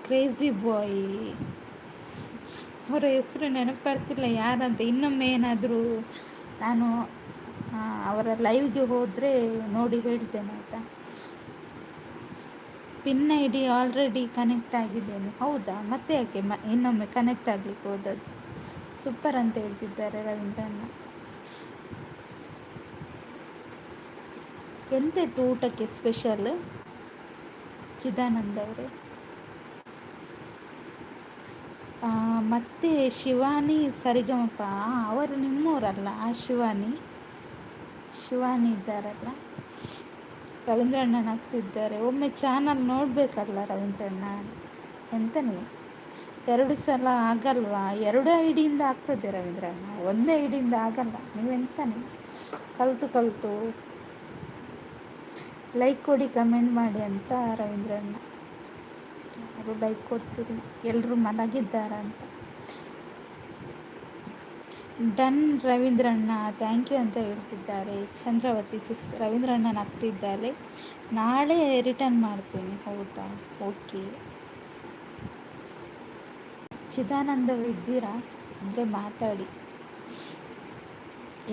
ಕ್ರೇಜಿ ಬಾಯ್, ಅವರ ಹೆಸರು ನೆನಪು ಬರ್ತಿಲ್ಲ ಯಾರಂತ. ಇನ್ನೊಮ್ಮೆ ಏನಾದರೂ ನಾನು ಅವರ ಲೈವ್ಗೆ ಹೋದರೆ ನೋಡಿ ಹೇಳ್ತೇನೆ ಆಯಿತಾ. ಪಿನ್ ಐಡಿ ಆಲ್ರೆಡಿ ಕನೆಕ್ಟ್ ಆಗಿದ್ದೇನೆ. ಹೌದಾ? ಮತ್ತೆ ಯಾಕೆ ಇನ್ನೊಮ್ಮೆ ಕನೆಕ್ಟ್ ಆಗಲಿಕ್ಕೆ ಹೋದದ್ದು? ಸೂಪರ್ ಅಂತ ಹೇಳ್ತಿದ್ದಾರೆ ರವೀಂದ್ರಣ್ಣ. ಎಂತ ಇತ್ತು ಊಟಕ್ಕೆ ಸ್ಪೆಷಲ್ ಚಿದಾನಂದ್ ಅವರೇ? ಮತ್ತು ಶಿವಾನಿ ಸರಿಗಮಪ ಅವರು ನಿಮ್ಮೂರಲ್ಲ? ಆ ಶಿವಾನಿ, ಶಿವಾನಿ ಇದ್ದಾರಲ್ಲ. ರವೀಂದ್ರಣ್ಣನ ಆಗ್ತಿದ್ದಾರೆ. ಒಮ್ಮೆ ಚಾನಲ್ ನೋಡಬೇಕಲ್ಲ ರವೀಂದ್ರಣ್ಣ, ಎಂತ ನೀವು 2 ಸಲ ಆಗಲ್ವಾ? 2 ಐಡಿಯಿಂದ ಆಗ್ತದೆ ರವೀಂದ್ರಣ್ಣ, ಒಂದೇ ಐಡಿಯಿಂದ ಆಗಲ್ಲ. ನೀವೆಂತ ನೀವು ಕಲಿತು ಕಲಿತು. ಲೈಕ್ ಕೊಡಿ, ಕಮೆಂಟ್ ಮಾಡಿ ಅಂತ ರವೀಂದ್ರಣ್ಣ. ಯಾರು ಲೈಕ್ ಕೊಡ್ತೀರಿ? ಎಲ್ಲರೂ ಮಲಗಿದ್ದಾರ ಅಂತ. ಡನ್ ರವೀಂದ್ರಣ್ಣ, thank you ಅಂತ ಹೇಳ್ತಿದ್ದಾರೆ ಚಂದ್ರಾವತಿ ಸಿಸ್. ರವೀಂದ್ರಣ್ಣ ನಗ್ತಿದ್ದಾರೆ. ನಾಳೆ ರಿಟರ್ನ್ ಮಾಡ್ತೇನೆ. ಹೌದಾ? ಓಕೆ. ಚಿದಾನಂದವ್ ಇದ್ದೀರಾ ಅಂದರೆ ಮಾತಾಡಿ,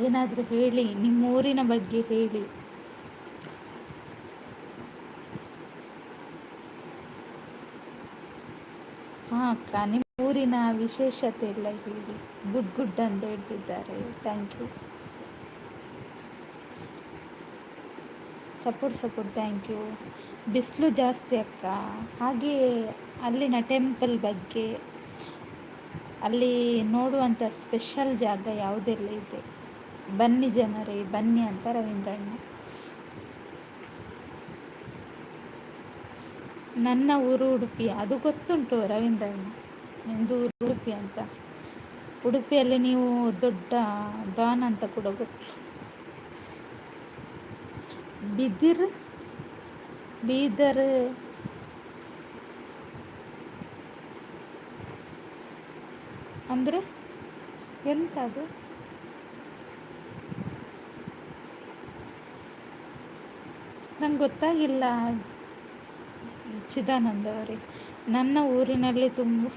ಏನಾದರೂ ಹೇಳಿ, ನಿಮ್ಮ ಊರಿನ ಬಗ್ಗೆ ಹೇಳಿ. ಹಾಂ ಅಕ್ಕ, ನಿಮ್ಮ ಊರಿನ ವಿಶೇಷತೆ ಎಲ್ಲ ಹೇಳಿ. ಗುಡ್ ಗುಡ್ ಅಂತ ಹೇಳ್ತಿದ್ದಾರೆ. Thank you. Support support, thank you. ಬಿಸಿಲು ಜಾಸ್ತಿ ಅಕ್ಕ. ಹಾಗೆಯೇ ಅಲ್ಲಿನ ಟೆಂಪಲ್ ಬಗ್ಗೆ, ಅಲ್ಲಿ ನೋಡುವಂಥ ಸ್ಪೆಷಲ್ ಜಾಗ ಯಾವುದೆಲ್ಲ ಇದೆ? ಬನ್ನಿ ಜನರೇ ಬನ್ನಿ ಅಂತ ರವೀಂದ್ರಣ್ಣ. ನನ್ನ ಊರು ಉಡುಪಿ, ಅದು ಗೊತ್ತುಂಟು ರವೀಂದ್ರಣ್ಣ, ನಿಮ್ಮದು ಊರು ಉಡುಪಿ ಅಂತ. ಉಡುಪಿಯಲ್ಲಿ ನೀವು ದೊಡ್ಡ ಡಾನ್ ಅಂತ ಕೂಡ ಗೊತ್ತು. ಬಿದಿರ್, ಬೀದರ್, ಅಂದರೆ ಎಂತ ಅದು? ನಂಗೆ ಗೊತ್ತಾಗಿಲ್ಲ ಚಿದಾನಂದ ಅವರೇ. ನನ್ನ ಊರಿನಲ್ಲಿ ತುಂಬ,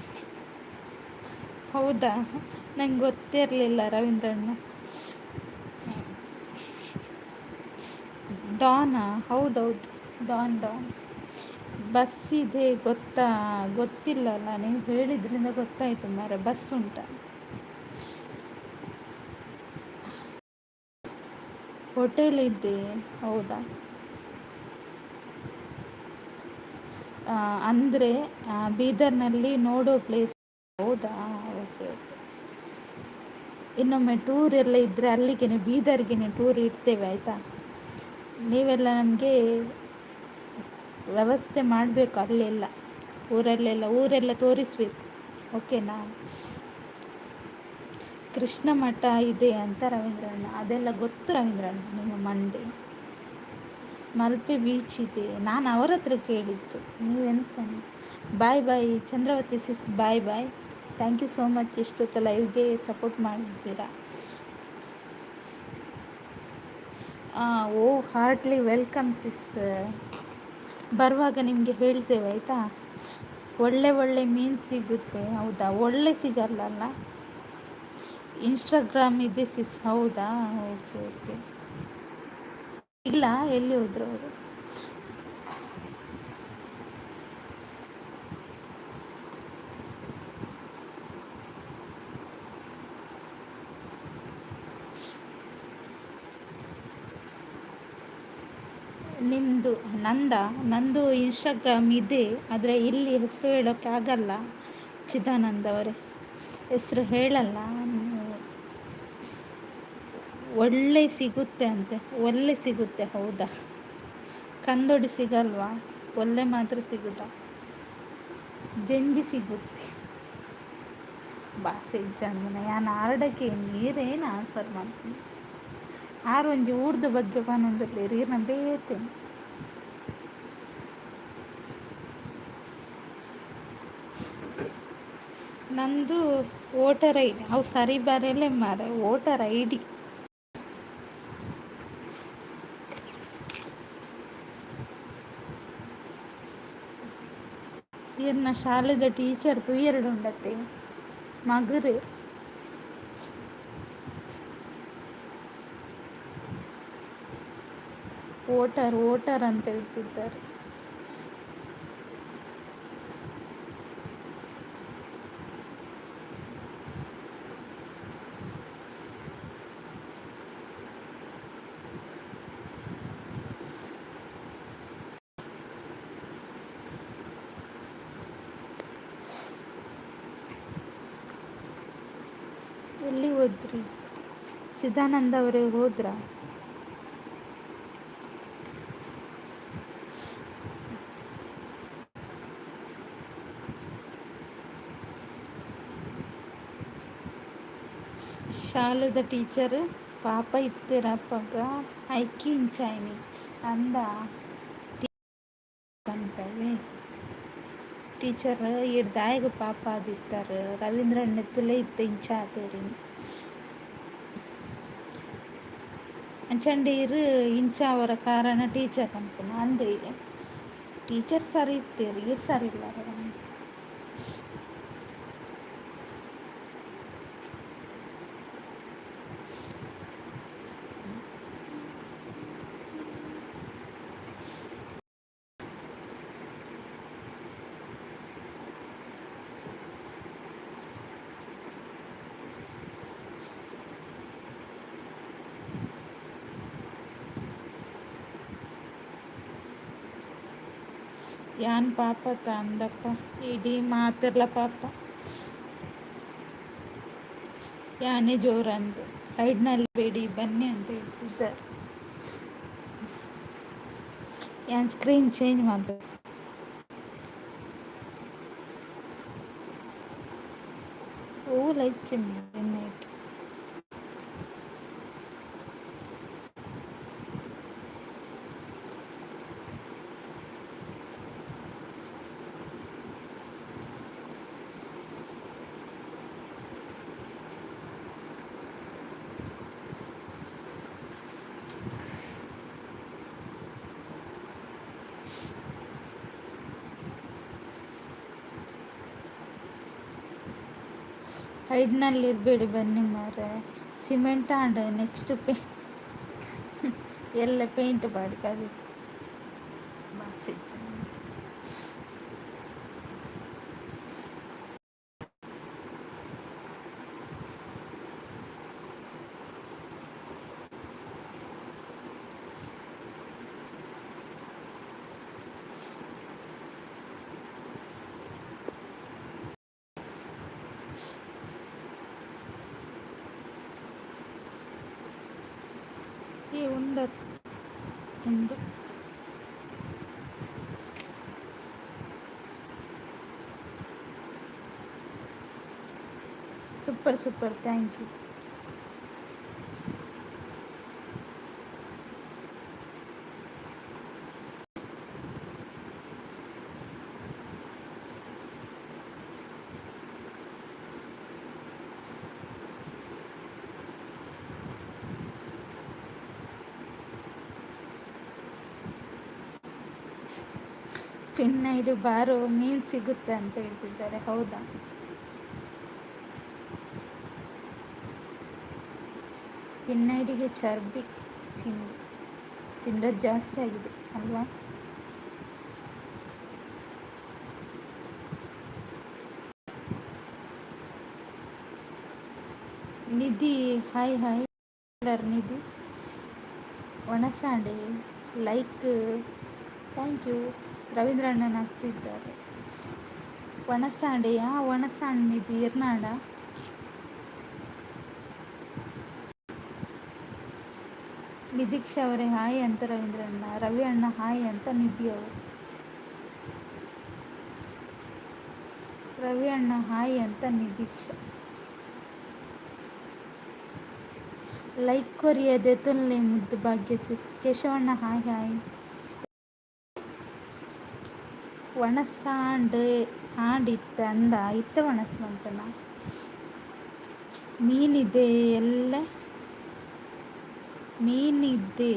ಹೌದಾ? ನಂಗೆ ಗೊತ್ತಿರಲಿಲ್ಲ ರವೀಂದ್ರಣ್ಣ. ಡಾನಾ? ಹೌದೌದು, ಡಾನ್ ಡಾನ್. ಬಸ್ ಇದೆ ಗೊತ್ತಾ? ಗೊತ್ತಿಲ್ಲಲ್ಲ, ನೀವು ಹೇಳಿದ್ರಿಂದ ಗೊತ್ತಾಯಿತು ಮಾರ್ರೆ, ಬಸ್ ಉಂಟಾ? ಹೋಟೆಲ್ ಇದೆ, ಹೌದಾ? ಅಂದರೆ ಬೀದರ್ನಲ್ಲಿ ನೋಡೋ ಪ್ಲೇಸ್, ಹೌದಾ? Okay okay. ಇನ್ನೊಮ್ಮೆ ಟೂರ್ ಎಲ್ಲ ಇದ್ದರೆ ಅಲ್ಲಿಗೇನೆ, ಬೀದರ್ಗೆನೆ ಟೂರ್ ಇಡ್ತೇವೆ, ಆಯಿತಾ? ನೀವೆಲ್ಲ ನಮಗೆ ವ್ಯವಸ್ಥೆ ಮಾಡಬೇಕು, ಅಲ್ಲೆಲ್ಲ ಊರಲ್ಲೆಲ್ಲ ಊರೆಲ್ಲ ತೋರಿಸಬೇಕು, ಓಕೆನಾ? ಕೃಷ್ಣ ಮಠ ಇದೆ ಅಂತ ರವೀಂದ್ರಣ್ಣ, ಅದೆಲ್ಲ ಗೊತ್ತು ರವೀಂದ್ರಣ್ಣ. ನಿಮ್ಮ ಮಂಡೆ ಮಲ್ಪೆ ಬೀಚ್ ಇದೆ, ನಾನು ಅವರ ಹತ್ರ ಕೇಳಿದ್ದು, ನೀವೆಂತ? Bye bye Chandravathi sis, bye bye, thank you so much ಇಷ್ಟೊತ್ತು ಲೈವ್ಗೆ ಸಪೋರ್ಟ್ ಮಾಡಿದ್ದೀರಾ. ಓ, ಹಾರ್ಟ್ಲಿ welcome ಸಿಸ್. ಬರುವಾಗ ನಿಮಗೆ ಹೇಳ್ತೇವೆ, ಆಯಿತಾ? ಒಳ್ಳೆ ಒಳ್ಳೆ ಮೀನು ಸಿಗುತ್ತೆ, ಹೌದಾ? ಒಳ್ಳೆ ಸಿಗಲ್ಲಲ್ಲ. ಇನ್ಸ್ಟಾಗ್ರಾಮ್ ಇದೆ ಸಿಸ್, ಹೌದಾ? Okay okay. ಇಲ್ಲ, ಎಲ್ಲಿ ಹೋದ್ರು ಅವರು? ನಿಮ್ಮದು ನಂದ ನಂದು ಇನ್ಸ್ಟಾಗ್ರಾಮ್ ಇದೆ, ಆದರೆ ಇಲ್ಲಿ ಹೆಸರು ಹೇಳೋಕ್ಕೆ ಆಗಲ್ಲ ಚಿದಾನಂದ ಅವರೇ, ಹೆಸರು ಹೇಳಲ್ಲ. ಒಳ್ಳೆ ಸಿಗುತ್ತೆ ಅಂತೆ, ಒಳ್ಳೆ ಸಿಗುತ್ತೆ, ಹೌದಾ? ಕಂದೋಡಿ ಸಿಗಲ್ವಾ? ಒಳ್ಳೆ ಮಾತ್ರ ಸಿಗುತ್ತಾ? ಜಂಜಿ ಸಿಗುತ್ತೆ. ಬಾಸೆ ಚಂದನ ಯಾನ್ ಆರ್ಡಕ್ಕೆ ನೀರೇನು ಆನ್ಸರ್ ಮಾಡ್ತೀನಿ. ಆರ್ ಒಂಜಿ ಊರ್ದ ಬಗ್ಗೆ ಪನೊಂದುಲ್ಲೆರ್, ಈರ್ನ ಬೇತೆ. ನಂದು ವೋಟರ್ ಐಡಿ ಅವು ಸರಿ ಬರಲೇ ಮಾರೆ, ವೋಟರ್ ಐಡಿ. ಈರ್ನ ಶಾಲೆದ ಟೀಚರ್ ತೂಯೆರಡು ಉಂಡತೆ ಮಗುರು. ವೋಟರ್ ವೋಟರ್ ಅಂತ ಹೇಳ್ತಿದ್ದಾರೆ. ಎಲ್ಲಿ ಹೋದ್ರಿ ಚಿದಾನಂದ ಅವರೇ, ಹೋದ್ರಾ? ಶಾಲೆದ ಟೀಚರ್ ಪಾಪ ಇತ್ತೆರ್ ಅಪಗ ಐಕ್ ಇಂಚಾಯಿನಿ ಅಂದ ಪನ್ಪೆವೆ. ಟೀಚರ್ ಈರ್ ದಾಯೆಗ್ ಪಾಪ ಆದಿತ್ತರ್ ರವೀಂದ್ರಣ್ಣೆ ತೂಲೆ ಇತ್ತೆ ಇಂಚ ಆತೆರ್. ಅಂಚಂಡ ಇರು ಇಂಚಾವರ ಕಾರಣ ಟೀಚರ್ ಪನ್ಪುನ ಅಂದೆ. ಟೀಚರ್ ಸರಿ ಇತ್ತೆರ್, ಈರ್ ಸರಿ ಇಲ್ಲ. ಯಾನ್ ಪಾಪತ ಅಂದಪ್ಪ, ಇಡೀ ಮಾತೆರ್ಲ ಪಾಪ. ಯಾನೇ ಜೋರಂದು ಹೈಡ್ನಲ್ಲಿ ಬೇಡಿ ಬನ್ನಿ ಅಂತ ಹೇಳ್ತಿದ್ದಾರೆ. ಯಾನ್ ಸ್ಕ್ರೀನ್ ಚೇಂಜ್ ಮಾಡ್ಬೇಕು. ಓ ಲೈಕ್ ನೈಟ್. ಹೈಡ್ನಲ್ಲಿರಬೇಡಿ ಬನ್ನಿ ಮಾರ್ರೆ. ಸಿಮೆಂಟ್ ಆಂಡ್ ನೆಕ್ಸ್ಟ್ ಪೇ ಎಲ್ಲ ಪೇಂಟ್ ಪಾಡ್ಕಾದು. ಈ ಉಂಡ ಉಂದು. Super super, thank you. Pin ಇದು ಬಾರೋ ಮೀನು ಸಿಗುತ್ತೆ ಅಂತ ಹೇಳ್ತಿದ್ದಾರೆ, ಹೌದಾ? ಪಿನ್ನೈಡಿಗೆ ಚರ್ಬಿ ತಿಂದು ತಿಂದದ್ದು ಜಾಸ್ತಿ ಆಗಿದೆ ಅಲ್ವಾ? Nidhi hi hi Nidhi. ಒಣಸಾಂಡೆ ಲೈಕ್, thank you. ರವೀಂದ್ರಣ್ಣನ ಆಗ್ತಿದ್ದಾರೆ. ಒಣಸಾಂಡೆಯಾ? ಒಣಸಾಂಡ್ ನಿಧಿ ಇರ್ನಾಡ. ನಿದೀಕ್ಷಾ ಅವರೇ ಹಾಯ್ ಅಂತ ರವೀಂದ್ರಣ್ಣ, ರವಿ ಅಣ್ಣ ಹಾಯ್ ಅಂತ ನಿಧಿ ಅವರು. ರವಿ ಅಣ್ಣ ಹಾಯ್ ಅಂತ ನಿದೀಕ್ಷಾ. ಲೈಕ್ ಕೊರಿಯದೆ ತುಲ್ಲೆ ಮುದ್ದು ಭಾಗ್ಯ ಸಿಸ್. ಕೇಶವಣ್ಣ ಹಾಯ್ ಹಾಯ್. ಒಣಸಾಂಡ್ ಆಂಡ್ ಇತ್ತ ಅಂದ ಇತ್ತ ಒಣಸ್ ಮಂತನ. ಮೀನಿದೆ ಎಲ್ಲ, ಮೀನಿದೆ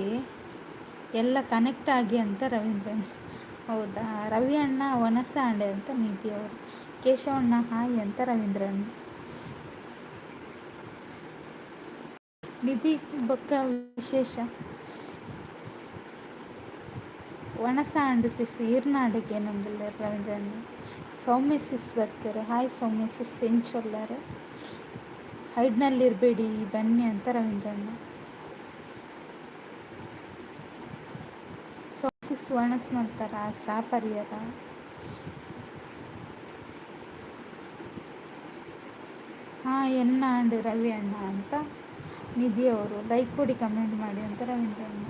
ಎಲ್ಲ ಕನೆಕ್ಟ್ ಆಗಿ ಅಂತ ರವೀಂದ್ರನ್. ಹೌದಾ? ರವಿ ಅಣ್ಣ ಒಣಸಾಂಡೆ ಅಂತ ನಿಧಿ ಅವರು. ಕೇಶವಣ್ಣ ಹಾಯ್ ಅಂತ ರವೀಂದ್ರಣ್ಣ. ನಿಧಿ ಬೊಕ್ಕ ವಿಶೇಷ. ಒಣಸಾಂಡ್ ಸಿಸ್ ಈರ್ನಾಡಿಗೆ ಏನೊಂದಿಲ್ಲ ರವೀಂದ್ರಣ್ಣ. ಸೌಮ್ಯ ಸಿಸ್ ಬರ್ತಾರೆ, ಹಾಯ್ ಸೌಮ್ಯ ಸಿಸ್, ಎಂಚೊಲ್ಲಾರೆ. ಹೈಡ್ನಲ್ಲಿರಬೇಡಿ ಬನ್ನಿ ಅಂತ ರವೀಂದ್ರಣ್ಣ. ಸೌಮ್ಯ ಸಿಸ್ ಒಣಸ್ ಮಾಡ್ತಾರ ಚಾ ಪರಿಯರ. ಹಾಂ ಎನ್ನ ಅಂಡ್ ರವಿ ಅಣ್ಣ ಅಂತ ನಿಧಿಯವರು. ಲೈಕ್ ಕೊಡಿ, ಕಮೆಂಟ್ ಮಾಡಿ ಅಂತ ರವೀಂದ್ರಣ್ಣ.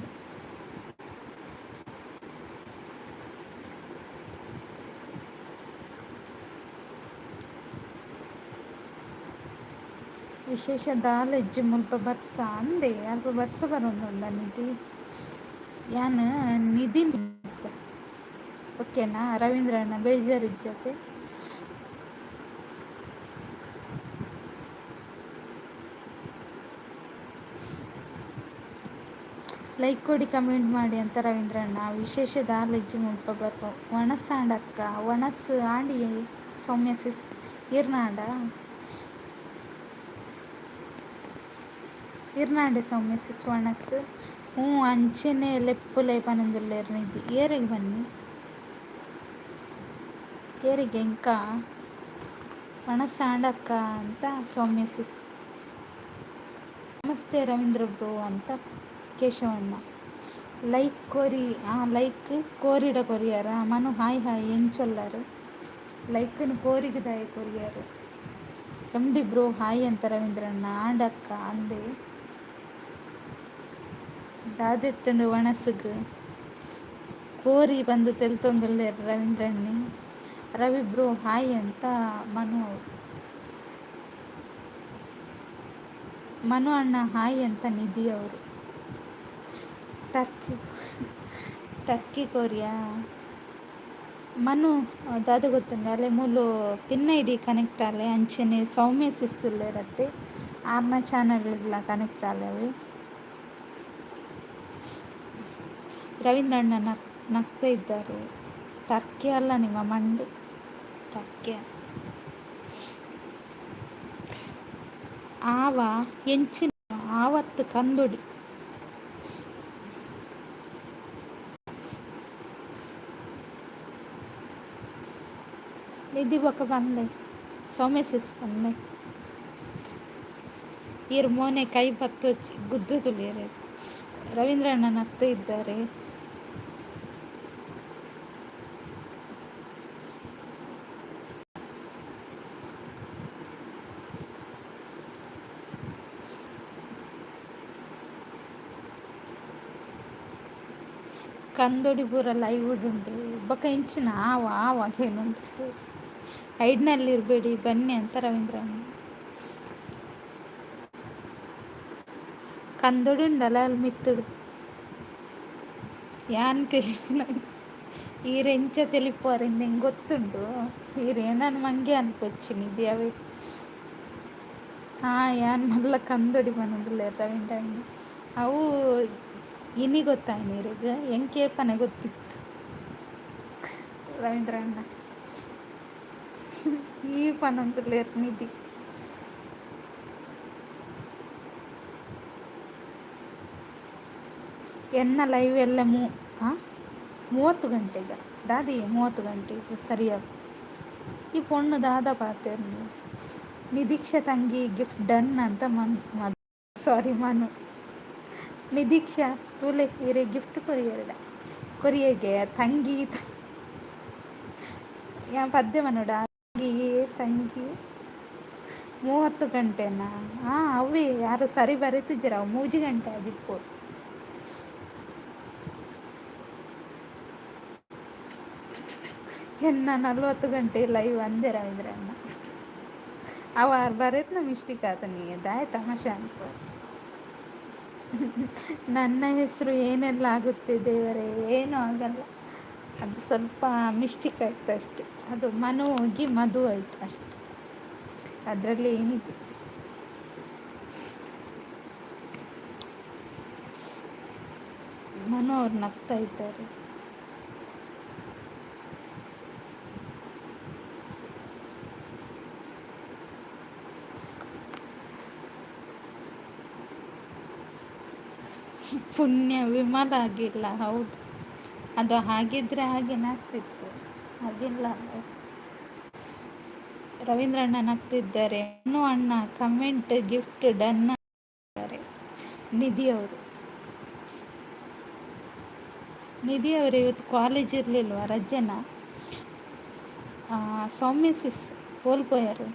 ವಿಶೇಷ ದಾಲ್ ಮುಲ್ಪ ಬರ್ಸ ಅಂದೆ, ಅಲ್ಪ ಬರ್ಸ ಬರೋದುಂಡ ನಿಧಿ. ಯಾನ್ ನಿಧಿ ಓಕೆನಾ ರವೀಂದ್ರಣ್ಣ, ಬೇಜಾರಿಜ್ಜತೆ. ಲೈಕ್ ಕೊಡಿ, ಕಮೆಂಟ್ ಮಾಡಿ ಅಂತ ರವೀಂದ್ರಣ್ಣ. ವಿಶೇಷ ದಾಲೆಜ್ಜಿ ಮುಲ್ಪ ಬರ್ಪ ಒಣಸಾಂಡಕ್ಕ. ಒಣಸು ಆಂಡಿ ಸೌಮ್ಯ ಸಿಸ್ ಇರ್ನಾಂಡ ಇರ್ನಾಂಡೆ ಸೌಮ್ಯ ಸಿಸ್ ಒಣಸು. ಹ್ಞೂ ಅಂಚೆನೆ ಲೆಪ್ಪುಲೆ ಪನೊಂದುಲ್ಲೆರ್ ನಿಧಿ. ಏರೆಗ್ ಬನ್ನಿ? ಏರಿಗೆ ಎಂಕ? ಒಣಸಾಂಡಕ್ಕ ಅಂತ ಸೌಮ್ಯ ಸಿಸ್. ನಮಸ್ತೆ ರವೀಂದ್ರ ಬ್ರೋ ಅಂತ ಕೇಶವಣ್ಣ. ಲೈಕ್ ಕೋರಿ, ಲೈಕ್ ಕೋರಿಡ ಕೊರಿಯಾರ ಮನು. ಹಾಯ್ ಹಾಯ್, ಎಂಚೊಲ್ಲರು? ಲೈಕ್ನು ಕೋರಿಗದಾಯ ಕೊರಿಯಾರು. ಎಮ್ ಡಿ ಬ್ರೋ ಹಾಯ್ ಅಂತ ರವೀಂದ್ರಣ್ಣ. ಆಂಡಕ್ಕ ಅಂದೆ. ದಾದೆತ್ತುಂಡು ಒಣಸುಗು? ಕೋರಿ ಬಂದು ತೆಲ್ತೊಂದುಲ್ಲೆರ್ ರವೀಂದ್ರಣ್ಣೆ. ರವಿ ಬ್ರೋ ಹಾಯ್ ಅಂತ ಮನು ಅವರು. ಮನು ಅಣ್ಣ ಹಾಯ್ ಅಂತ ನಿಧಿ ಅವರು. ಟರ್ಕಿ ಟರ್ಕಿ ಕೊರಿಯಾ ಮನು, ದಾದ ಗೊತ್ತುಂಡು ಅಲೆ ಮೂಲು ಪಿನ್ ಐಡಿ ಕನೆಕ್ಟ್ ಆಲೆ. ಅಂಚೆನೆ ಸೌಮ್ಯ ಸಿಸ್ ಉಲ್ಲೆರತ್ತೆ, ಆರ್ನ ಚಾನಲ್ಗ್ಲ ಕನೆಕ್ಟ್ ಆಲೆ. ರವೀಂದ್ರ ಅಣ್ಣ ನಗ್ತಾ ಇದ್ದಾರೆ. ಟರ್ಕಿ ಅಲ್ಲ, ನಿಮ್ಮ ಮಂಡೆ ಟರ್ಕಿ. ಆವ ಎಂಚಿನ ಆವತ್ತು ಕಂದೊಡಿ. ನಿಧಿ ಬೊಕ ಪನ್ಲೆ, ಸೌಮ್ಯ ಸಿಸ್ ಪನ್ಲೆ. ಈರ್ ಮೋನೆ ಕೈ ಪತ್ತೊಚ್ಚಿ ಗುದ್ದು ತುಳಿಯರೆ. ರವೀಂದ್ರ ಅಣ್ಣ ನಗ್ತಾ ಇದ್ದಾರೆ. ಕಂದೊಡಿ ಪೂರ ಲೈವ್ ಉಂಡು. ಬೊಕ ಇಂಚಿನ ಆವ ಆವ ಏನೊಂದು ಐಡ್ನಲ್ಲಿ ಇರಬೇಡಿ, ಬನ್ನಿ ಅಂತ ರವೀಂದ್ರ ಅಣ್ಣ. ಕಂದೊಡಿ ಉಂಡಲ್ಲ ಅಲ್ಲಿ ಮಿತ್ತುಡು. ಯಾನ್ ತೆಲಿಪುನ ಈರ್ ಎಂಚ ತೆಲಿಪುವರ್ ಇಂದ್ ಎಂಕ್ ಗೊತ್ತುಂಡು. ಈರ್ ಎನನ್ ಮಂಗೆ ಅನ್ಪೊಚ್ಚಿ ನಿಧಿ ಅವೆ. ಹಾ, ಯಾನ್ ಮಲ್ಲ ಕಂದೊಡಿ ಪನೊಂದುಲ್ಲೆರ್ ರವೀಂದ್ರ ಅಣ್ಣ. ಅವು ಇನಿ ಗೊತ್ತಾಯಿನಿ ಇರೆಗ್, ಎಂಕ್ ಏಪನೆ ಗೊತ್ತಿತ್ತು ರವೀಂದ್ರ ಅಣ್ಣ. ಈ ಪನೊಂದುಲ್ಲೆರ್ ನಿಧಿ. ಎನ್ನ ಲೈವ್ ಎಲ್ಲ 30 ಗಂಟೆಗ ದಾದಿ? 30 ಗಂಟೆಗೆ ಸರಿಯಾಗಿ. ಈ ಪೊಣ್ಣು ದಾದ ಪಾತೆರ್ನು? ನಿದೀಕ್ಷ ತಂಗಿ ಗಿಫ್ಟ್ ಡನ್ ಅಂತ ಮನ್ ಸಾರಿ ಮನು. ನಿದೀಕ್ಷಾ ತೂಲೆ, ಇರೆ ಗಿಫ್ಟ್ ಕೊರಿಯರ್ಡ ಕೊರಿಯಗೆ. ತಂಗಿ ಯಾ ಪದ್ಯ ಮನೋಡ ತಂಗಿ ತಂಗಿ. 30 ಗಂಟೆನಾ? ಹಾಂ, ಅವೇ ಯಾರು ಸರಿ ಬರೀತಿದ್ದೀರ. ಅವು 3 ಗಂಟೆ ಆದಿಪ್ಪು. ಎನ್ನ 40 ಗಂಟೆ ಲೈವ್ ಅಂದೆ ರವೀಂದ್ರಣ್ಣ. ಅವ ಬರೆತ್ನ ಮಿಸ್ಟೇಕ್ ಆತನಿ. ದಾಯ ತಮಾಷೆ ಅನ್ಕೋ. ನನ್ನ ಹೆಸರು ಏನೆಲ್ಲ ಆಗುತ್ತೆ ದೇವರೇ? ಏನೂ ಆಗಲ್ಲ. ಅದು ಸ್ವಲ್ಪ ಮಿಸ್ಟೇಕ್ ಆಯ್ತು ಅಷ್ಟೆ. ಅದು ಮನು ಹೋಗಿ ಮಧು ಆಯ್ತು ಅಷ್ಟೆ. ಅದರಲ್ಲಿ ಏನಿದೆ? ಮನು ಅವ್ರು ನಗ್ತಾ ಇದ್ದಾರೆ. ಪುಣ್ಯ ವಿಮಲ ಆಗಿಲ್ಲ. ಹೌದು, ಅದು ಹಾಗಿದ್ರೆ ಹಾಗೇನೆ ಆಗ್ತಿತ್ತು. ಹಾಗಿಲ್ಲ. ರವೀಂದ್ರ ಅಣ್ಣ ನಗ್ತಿದ್ದಾರೆ. ಅನ್ನು ಅಣ್ಣ ಕಮೆಂಟ್ ಗಿಫ್ಟ್ ಡನ್ ನಿಧಿ ಅವರು. ನಿಧಿ ಅವರು ಇವತ್ತು ಕಾಲೇಜ್ ಇರಲಿಲ್ವ? ರಜೆನಾ? ಸೌಮ್ಯ ಸಿಸ್ ಕೋಲ್ಪೋಯರು.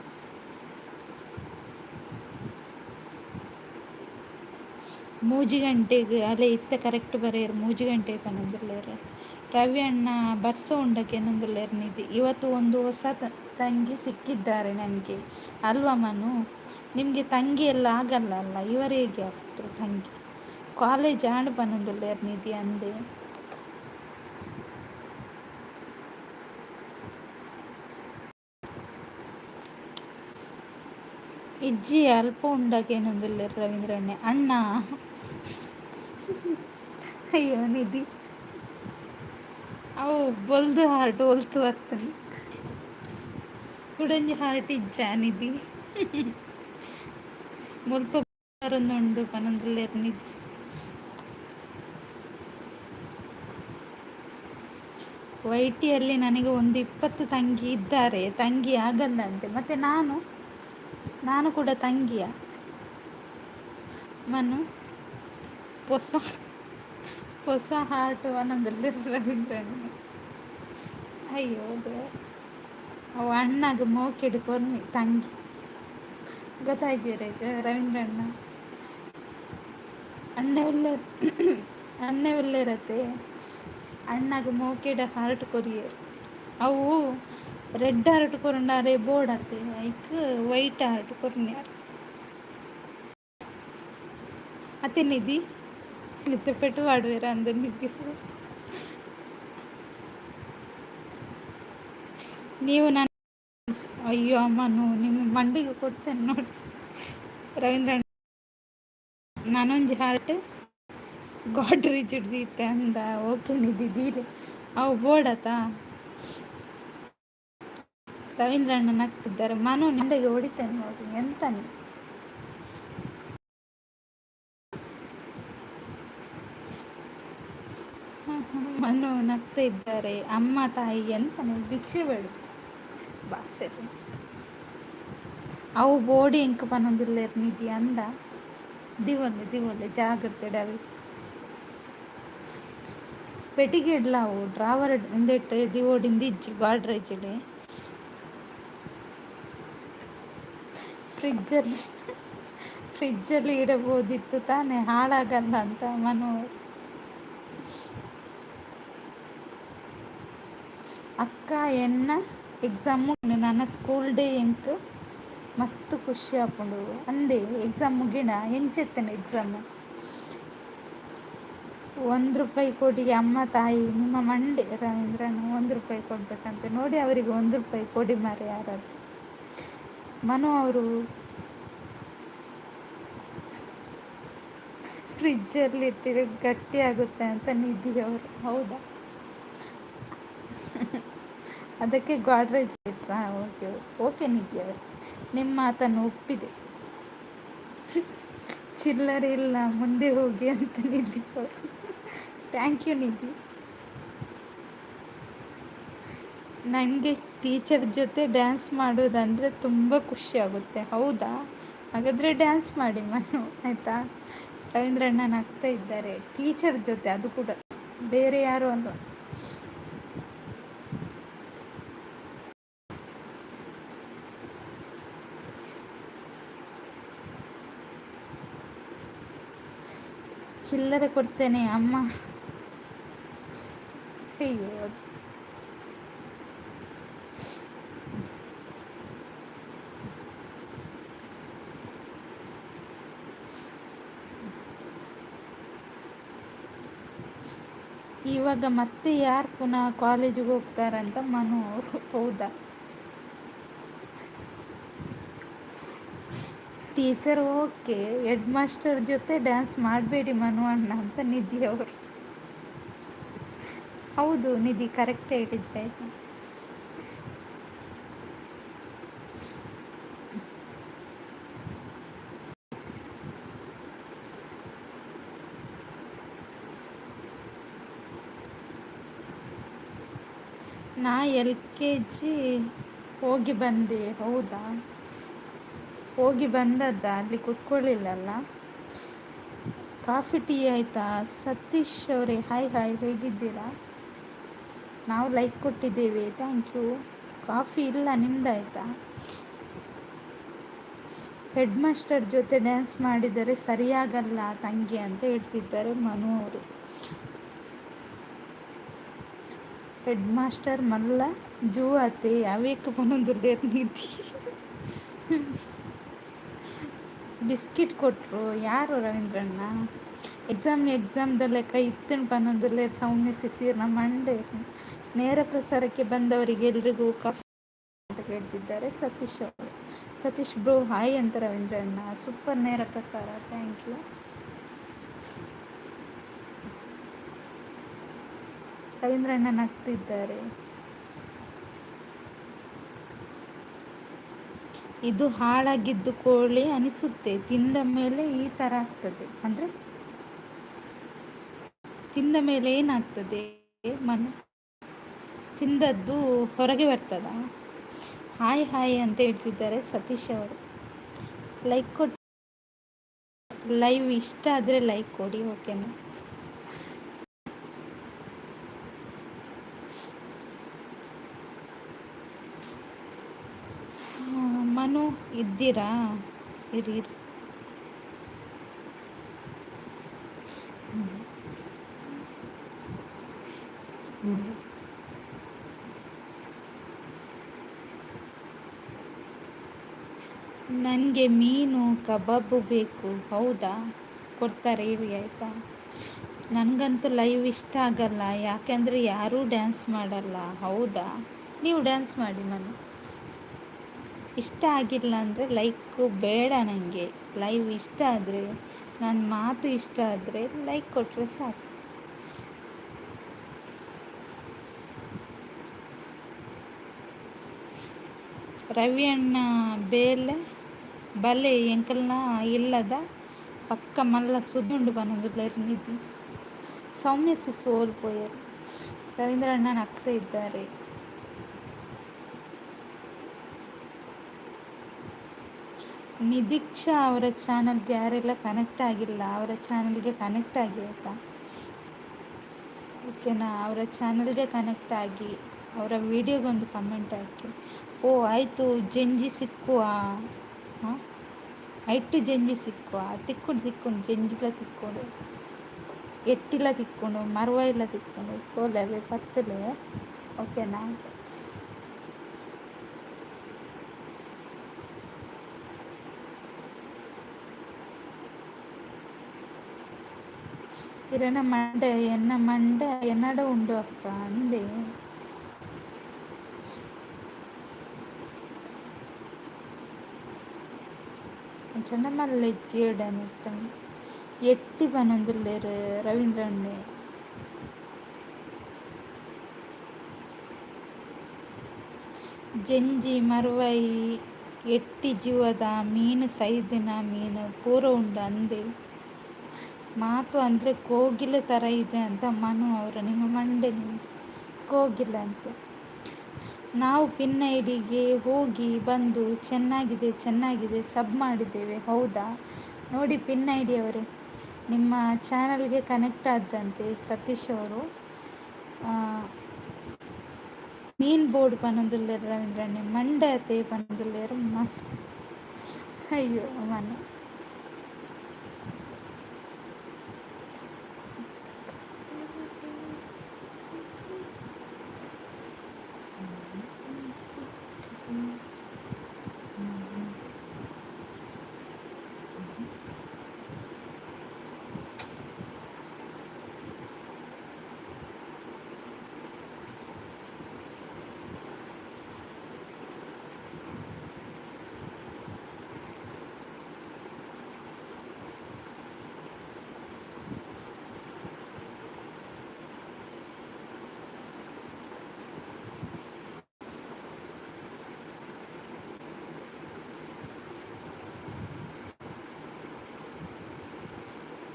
3 ಗಂಟೆಗೆ ಅಲೆ ಇತ್ತ ಕರೆಕ್ಟ್ ಬರೆಯರು. 3 ಗಂಟೆ ಪನೊಂದುಲ್ಲೆರ್. ರವಿ ಅಣ್ಣ ಬರ್ಸ ಉಂಡಕ್ಕೆ ಏನೊಂದುಲ್ಲೆರ್ ನಿಧಿ. ಇವತ್ತು ಒಂದು ಹೊಸ ತಂಗಿ ಸಿಕ್ಕಿದ್ದಾರೆ ನನಗೆ ಅಲ್ವಾ ಮನು? ನಿಮಗೆ ತಂಗಿ ಎಲ್ಲ ಆಗಲ್ಲ ಅಲ್ಲ, ಇವರು ಹೇಗೆ ಆಗ್ತರು ತಂಗಿ? ಕಾಲೇಜ್ ಆಂಡ್ ಪನೊಂದುಲ್ಲೆರ್ ನಿಧಿ ಅಂದೆ. ಇಜ್ಜಿ, ಅಲ್ಪ ಉಂಡಕ್ಕೆ ಏನೊಂದುಲ್ಲೆರ್ ರವೀಂದ್ರಣ್ಣೆ. ಅಣ್ಣ ಅಯ್ಯೋ ನಿಧಿ, ಅವು ಬೊಲ್ದು ಹಾರ್ಟ್ ಒಲ್ತು ಬತ್ತನೆ ಕುಡೊಂಜಿ ಹಾರ್ಟ್ ಇಜ್ಜ ನಿಧಿ? ಮುಲ್ಪ ಬರೊಂದುಂಡು ಪನೊಂದುಲ್ಲೆರ್ ನಿಧಿ. ವೈಟಿಯಲ್ಲಿ ನನಗೆ ಒಂದು 20 ತಂಗಿ ಇದ್ದಾರೆ, ತಂಗಿ ಆಗಲ್ಲಂತೆ. ಮತ್ತೆ ನಾನು ನಾನು ಕೂಡ ತಂಗಿಯ ಮನು. ಪೊಸ ಹೊಸ ಹಾರ್ಟ್ ಪನೊಂದುಲ್ಲೆರ್ ರವೀಂದ್ರಣ್ಣ. ಅಯ್ಯೋ ದೇವ, ಅವು ಅಣ್ಣಗ್ ಮೋಕೆಡ್ ಕೊರ್ನಿ ತಂಗಿ, ಗೊತ್ತಾಯ್ಜಿರೆಗ್ ರವೀಂದ್ರಣ್ಣ? ಅಣ್ಣೆ ಉಲ್ಲೆರ್, ಅಣ್ಣೆ ಉಲ್ಲೆರತೆ, ಅಣ್ಣಗ್ ಮೋಕೆಡ್ ಹಾರ್ಟ್ ಕೊರಿಯೆರ್. ಅವು ರೆಡ್ ಹಾರ್ಟ್ ಕೊರುಂಡಾರೆ ಬೋಡತ್ತೆ, ಐಕ್ ವೈಟ್ ಹಾರ್ಟ್ ಕೊರ್ನ್ಯಾರ್ ಅತ್ತೆ ನಿಧಿ. ಇತ್ತೆ ಪೆಟ್ಟು ಪಾಡುವೆರ್ ಅಂದ್ ನಿಧಿ. ನೀವು ನನ್ನ, ಅಯ್ಯೋ ಅಮ್ಮನು, ನಿಮ್ಮ ಮಂಡಿಗೆ ಕೊಡ್ತೇನೆ ನೋಡಿ ರವೀಂದ್ರ. ನಾನೊಂಜಿ ಹಾರ್ಟ್ ಗಾಡ್ರೇಜ್ ದೀತೆ ಅಂದ. ಓಕೆ ನಿಧಿ, ದೀಲೆ. ಅವು ಬೋಡತ. ರವೀಂದ್ರ ಅಣ್ಣ ನಗ್ತಿದ್ದಾರೆ. ಮನು, ನಿಂಡೆಗೆ ಹೊಡಿತೇನೆ ನೋಡಿ, ಎಂತ ನೀ? ಮನು ನಗ್ತಾ ಇದ್ದಾರೆ. ಅಮ್ಮ ತಾಯಿ, ಎಂತ ನೀವು ಭಿಕ್ಷೆ ಬೇಡುದು ಬಾಸೆ. ಅವು ಬೋಡಿ ಎಂಕ್ ಪನೊಂದುಲ್ಲೆರ್ ನಿಧಿ ಅಂದ. ದಿವೊಲ್ಲೆ ದಿವೊಲ್ಲೆ, ಜಾಗ್ರತೆ ಅವೆ. ಪೆಟಿಗೆಡ್ಲ ಅವು ಡ್ರಾವರ್ ಉಂದೆಟ್ ದಿವೊಡಿಂದು ಇಜ್ಜಿ, ಗಾಡ್ರೇಜ್ಡ್. ಫ್ರಿಜ್ಜಲ್ಲಿ ಫ್ರಿಜ್ಜಲ್ಲಿ ಇಡಬಹುದಿತ್ತು ತಾನೆ, ಹಾಳಾಗಲ್ಲ ಅಂತ ಮನು. ಅಕ್ಕ, ಎನ್ನ ಎಕ್ಸಾಮ್ ನನ್ನ ಸ್ಕೂಲ್ ಡೇ ಎಂಕ್ ಮಸ್ತ್ ಖುಷಿ ಆಪುಂಡು ಅಂದೆ. ಎಕ್ಸಾಮ್ ಮುಗಿಣ? ಎಂಚೆತ್ತನ ಎಕ್ಸಾಮ್? ₹1 ಕೊಡಿ ಅಮ್ಮ ತಾಯಿ, ನಿಮ್ಮ ಮಂಡೆ. ರವೀಂದ್ರನ ₹1 ಕೊಡ್ಬೇಕಂತೆ ನೋಡಿ ಅವರಿಗೆ. ₹1 ಕೊಡಿ ಮಾರೆ ಯಾರಾದರೂ. ಮನು ಅವರು ಫ್ರಿಜ್ಜಲ್ಲಿ ಇಟ್ಟಿದ್ರೆ ಗಟ್ಟಿ ಆಗುತ್ತೆ ಅಂತ ನಿಧಿ ಅವರು. ಹೌದಾ? ಅದಕ್ಕೆ ಗಾಡ್ರೇಜ್ ಇಟ್ರಾ? ಓಕೆ ಓಕೆ ನಿಧಿ ಅವರೇ, ನಿಮ್ಮ ಮಾತನ್ನು ಒಪ್ಪಿದೆ. ಚಿಲ್ಲರೆ ಇಲ್ಲ, ಮುಂದೆ ಹೋಗಿ ಅಂತ ನಿಧಿ ಅವರು. Thank you ನಿಧಿ. ನನಗೆ ಟೀಚರ್ ಜೊತೆ ಡ್ಯಾನ್ಸ್ ಮಾಡೋದಂದರೆ ತುಂಬ ಖುಷಿ ಆಗುತ್ತೆ. ಹೌದಾ? ಹಾಗಾದರೆ ಡ್ಯಾನ್ಸ್ ಮಾಡಿ ಮನು, ಆಯಿತಾ? ರವೀಂದ್ರಣ್ಣ ನಗ್ತಾ ಇದ್ದಾರೆ. ಟೀಚರ್ ಜೊತೆ, ಅದು ಕೂಡ ಬೇರೆ ಯಾರು ಅಲ್ಲ. ಚಿಲ್ಲರೆ ಕೊಡ್ತೇನೆ ಅಮ್ಮ. ಅಯ್ಯೋ, ಇವಾಗ ಮತ್ತೆ ಯಾರು ಪುನಃ ಕಾಲೇಜಿಗೆ ಹೋಗ್ತಾರಂತ ಮನು ಅವರು. ಹೌದಾ? ಟೀಚರ್ ಓಕೆ, ಹೆಡ್ ಮಾಸ್ಟರ್ ಜೊತೆ ಡ್ಯಾನ್ಸ್ ಮಾಡಬೇಡಿ ಮನು ಅಣ್ಣ ಅಂತ ನಿಧಿ ಅವರು. ಹೌದು ನಿಧಿ, ಕರೆಕ್ಟ್ ಹೇಳಿದ್ದೆ. ನಾ ಎಲ್.ಕೆ.ಜಿ ಹೋಗಿ ಬಂದೆ. ಹೌದಾ? ಹೋಗಿ ಬಂದದ್ದ? ಅಲ್ಲಿ ಕೂತ್ಕೊಳ್ಳಿಲ್ಲಲ್ಲ. ಕಾಫಿ ಟೀ ಆಯಿತಾ? ಸತೀಶ್ ಅವರೇ, ಹಾಯ್ ಹಾಯ್, ಹೇಗಿದ್ದೀರಾ? ನಾವು ಲೈಕ್ ಕೊಟ್ಟಿದ್ದೇವೆ, thank you. Coffee ಇಲ್ಲ, ನಿಮ್ದಾಯ್ತಾ? ಹೆಡ್ ಮಾಸ್ಟರ್ ಜೊತೆ ಡ್ಯಾನ್ಸ್ ಮಾಡಿದರೆ ಸರಿಯಾಗಲ್ಲ ತಂಗಿ ಅಂತ ಹೇಳ್ತಿದ್ದಾರೆ ಮನು ಅವರು. ಹೆಡ್ ಮಾಸ್ಟರ್ ಮಲ್ಲ ಜೂ ಆತೆ, ಅವೇಕ್ ಪನೊಂದುಲ್ಲೆರ್ ನಿಧಿ. ಬಿಸ್ಕಿಟ್ ಕೊಟ್ಟರು ಯಾರು ರವೀಂದ್ರಣ್ಣ? ಎಕ್ಸಾಮ್ ಎಕ್ಸಾಮ್ದ ಲೆಕ್ಕ ಇತ್ತಿನ ಪನೊಂದುಲ್ಲೆರ್ ಸೌಮ್ಯ ಸಿಸಿರ್ ನಮ್ಮ ಮಂಡೆ. ನೇರ ಪ್ರಸಾರಕ್ಕೆ ಬಂದವರಿಗೆ ಎಲ್ರಿಗೂ ಕಾಫಿ ಅಂತ ಕೇಳ್ತಿದ್ದಾರೆ ಸತೀಶ್ ಅವರು. ಸತೀಶ್ ಬ್ರೋ, ಹಾಯ್ ಅಂತ ರವೀಂದ್ರಣ್ಣ. ಸೂಪರ್ ನೇರ ಪ್ರಸಾರ, thank you. ರವೀಂದ್ರಣ್ಣ ನಗ್ತಿದ್ದಾರೆ. ಇದು ಹಾಳಾಗಿದ್ದು ಕೋಳಿ ಅನಿಸುತ್ತೆ, ತಿಂದ ಮೇಲೆ ಈ ಥರ ಆಗ್ತದೆ. ಅಂದರೆ ತಿಂದ ಮೇಲೆ ಏನಾಗ್ತದೆ? ಮನು ತಿಂದದ್ದು ಹೊರಗೆ ಬರ್ತದ? ಹಾಯ್ ಹಾಯ್ ಅಂತ ಹೇಳ್ತಿದ್ದಾರೆ ಸತೀಶ್ ಅವರು. ಲೈಕ್ ಕೊಟ್ಟು, ಲೈವ್ ಇಷ್ಟ ಆದರೆ ಲೈಕ್ ಕೊಡಿ, ಓಕೆನಾ? ಮನು ಇದ್ದೀರಾ? ಇರಿ ಇರಿ. ನನಗೆ ಮೀನು ಕಬಾಬು ಬೇಕು. ಹೌದಾ? ಕೊಡ್ತಾರೆ ಇರಿ, ಆಯಿತಾ? ನನಗಂತೂ ಲೈವ್ ಇಷ್ಟ ಆಗಲ್ಲ, ಯಾಕೆಂದರೆ ಯಾರೂ ಡ್ಯಾನ್ಸ್ ಮಾಡಲ್ಲ. ಹೌದಾ? ನೀವು ಡ್ಯಾನ್ಸ್ ಮಾಡಿ ಮನು. ಇಷ್ಟ ಆಗಿಲ್ಲ ಅಂದರೆ ಲೈಕು ಬೇಡ ನನಗೆ. ಲೈವ್ ಇಷ್ಟ ಆದರೆ, ನನ್ನ ಮಾತು ಇಷ್ಟ ಆದರೆ ಲೈಕ್ ಕೊಟ್ಟರೆ ಸಾಕು. ರವಿ ಅಣ್ಣ ಬೇಲೆ ಬಲೆ ಎಂಕಲ್ನ ಇಲ್ಲದ ಪಕ್ಕ ಮಲ್ಲ ಸುದ್ದುಂಡು ಪನೊಂದುಲ್ಲೆರ್ ನಿಧಿ. ಸೌಮ್ಯ ಸಿಸು ಓಲ್ ಪೋಯೆರ್? ರವೀಂದ್ರ ಅಣ್ಣ ನಗ್ತಾ ಇದ್ದಾರೆ. ನಿದೀಕ್ಷಾ ಅವರ ಚಾನಲ್ಗೆ ಯಾರೆಲ್ಲ ಕನೆಕ್ಟ್ ಆಗಿಲ್ಲ ಅವರ ಚಾನಲ್ಗೆ ಕನೆಕ್ಟ್ ಆಗಿ, ಆಯಿತಾ? ಓಕೆನಾ? ಅವರ ಚಾನಲ್ಗೆ ಕನೆಕ್ಟ್ ಆಗಿ ಅವರ ವಿಡಿಯೋಗೊಂದು ಕಮೆಂಟ್ ಹಾಕಿ. ಓ ಆಯಿತು, ಜಂಜಿ ಸಿಕ್ಕುವ. ಹಾಂ, ಐಟ್ ಜಂಜಿ ಸಿಕ್ಕುವ. ತಿಕ್ಕೊಂಡು ತಿಕ್ಕೊಂಡು ಜಂಜಿಲ ತಿಕ್ಕೊಂಡು, ಎಟ್ಟಿಲ ತಿಕ್ಕೊಂಡು, ಮರ್ವ ಇಲ್ಲ ತಿಕ್ಕೊಂಡು ಪೋಲೆ ಪತ್ತಲೆ, ಓಕೆನಾ? ಇರೆನ ಮಂಡೆ ಎನ್ನ ಮಂಡೆ ಎನ್ನಡ ಉಂಡು ಅಕ್ಕ ಅಂದೆ. ಅಂಚನೆ ಮಲ್ಲೆ ಇಜ್ಜಿಡನಿತ್ತಂಡ್ ಎಟ್ಟಿ ಪನೊಂದುಲ್ಲೆರ್ ರವೀಂದ್ರಣ್ಣೆ. ಜೆಂಜಿ ಮರ್ವೈ ಎಟ್ಟಿ ಜೀವದ ಮೀನು ಸೈದಿನ ಮೀನು ಪೂರ ಉಂಡು ಅಂದೆ. ಮಾತು ಅಂದರೆ ಕೋಗಿಲೆ ಥರ ಇದೆ ಅಂತ ಮನು ಅವರು. ನಿಮ್ಮ ಮಂಡೆ ನಿಮ್ಮದು ಕೋಗಿಲೆ ಅಂತೆ. ನಾವು ಪಿನ್ ಐಡಿಗೆ ಹೋಗಿ ಬಂದು ಚೆನ್ನಾಗಿದೆ ಚೆನ್ನಾಗಿದೆ ಸಬ್ ಮಾಡಿದ್ದೇವೆ. ಹೌದಾ? ನೋಡಿ ಪಿನ್ I D ಅವರೇ, ನಿಮ್ಮ ಚಾನಲ್ಗೆ ಕನೆಕ್ಟ್ ಆದ್ರಂತೆ ಸತೀಶ್ ಅವರು. ಮೀನ್ ಬೋರ್ಡ್ ಪನೊಂದುಲ್ಲೆರ್ ರವೀಂದ್ರಣ್ಣೆ, ಮಂಡೆ ಅತೆ ಪನೊಂದುಲ್ಲೆರ್ ಅಯ್ಯೋ ಮನು.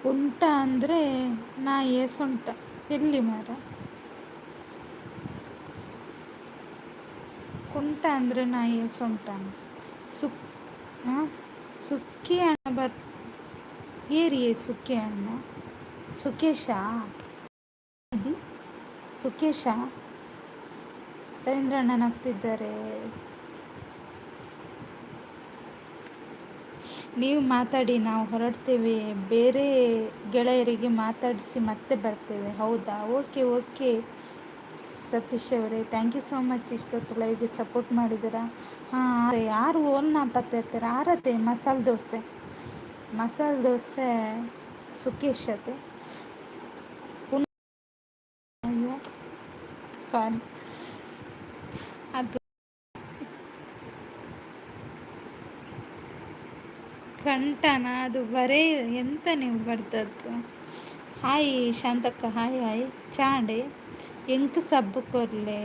ಕುಂಟ ಅಂದರೆ ನಾಯಿಯ ಸೊಂಟ. ಎಲ್ಲಿ ಮಾರ? ಕುಂಟ ಅಂದರೆ ನಾಯಿಯ ಸೊಂಟ. ಸುಕ್ ಸುಕ್ಕಿ ಅಣ್ಣ ಬರ್ ಏರಿಯೇ ಸುಕ್ಕಿ ಅಣ್ಣ. ಸುಕೇಶ ಸುಕೇಶ ರವೀಂದ್ರ ಅಣ್ಣ ನಗ್ತಿದ್ದಾರೆ. ನೀವು ಮಾತಾಡಿ, ನಾವು ಹೊರಡ್ತೇವೆ. ಬೇರೆ ಗೆಳೆಯರಿಗೆ ಮಾತಾಡಿಸಿ ಮತ್ತೆ ಬರ್ತೇವೆ. ಹೌದಾ? ಓಕೆ ಓಕೆ ಸತೀಶ್ ಅವರೇ, thank you so much. ಇಷ್ಟೊತ್ತು ಲೈವ್ಗೆ ಸಪೋರ್ಟ್ ಮಾಡಿದ್ದೀರಾ. ಹಾಂ, ಯಾರು ಓನ್ ಪತ್ತೆ ಇರ್ತಾರೆ ಆರತೆ ಮಸಾಲೆ ದೋಸೆ, ಮಸಾಲೆ ದೋಸೆ ಸುಕೇಶ್ ಅತೆ. ಅಯ್ಯೋ ಸಾರಿ, ಅದು ಕಂಠನ ಅದು ಬರೇ ಎಂತ ನೀವು ಬರ್ತದ್ದು. ಹಾಯ್ ಶಾಂತಕ್ಕ, ಹಾಯ್ ಹಾಯ್. ಚಾಂಡೆ ಎಂಕ್ ಸಬ್ ಕೊರ್ಲೆ.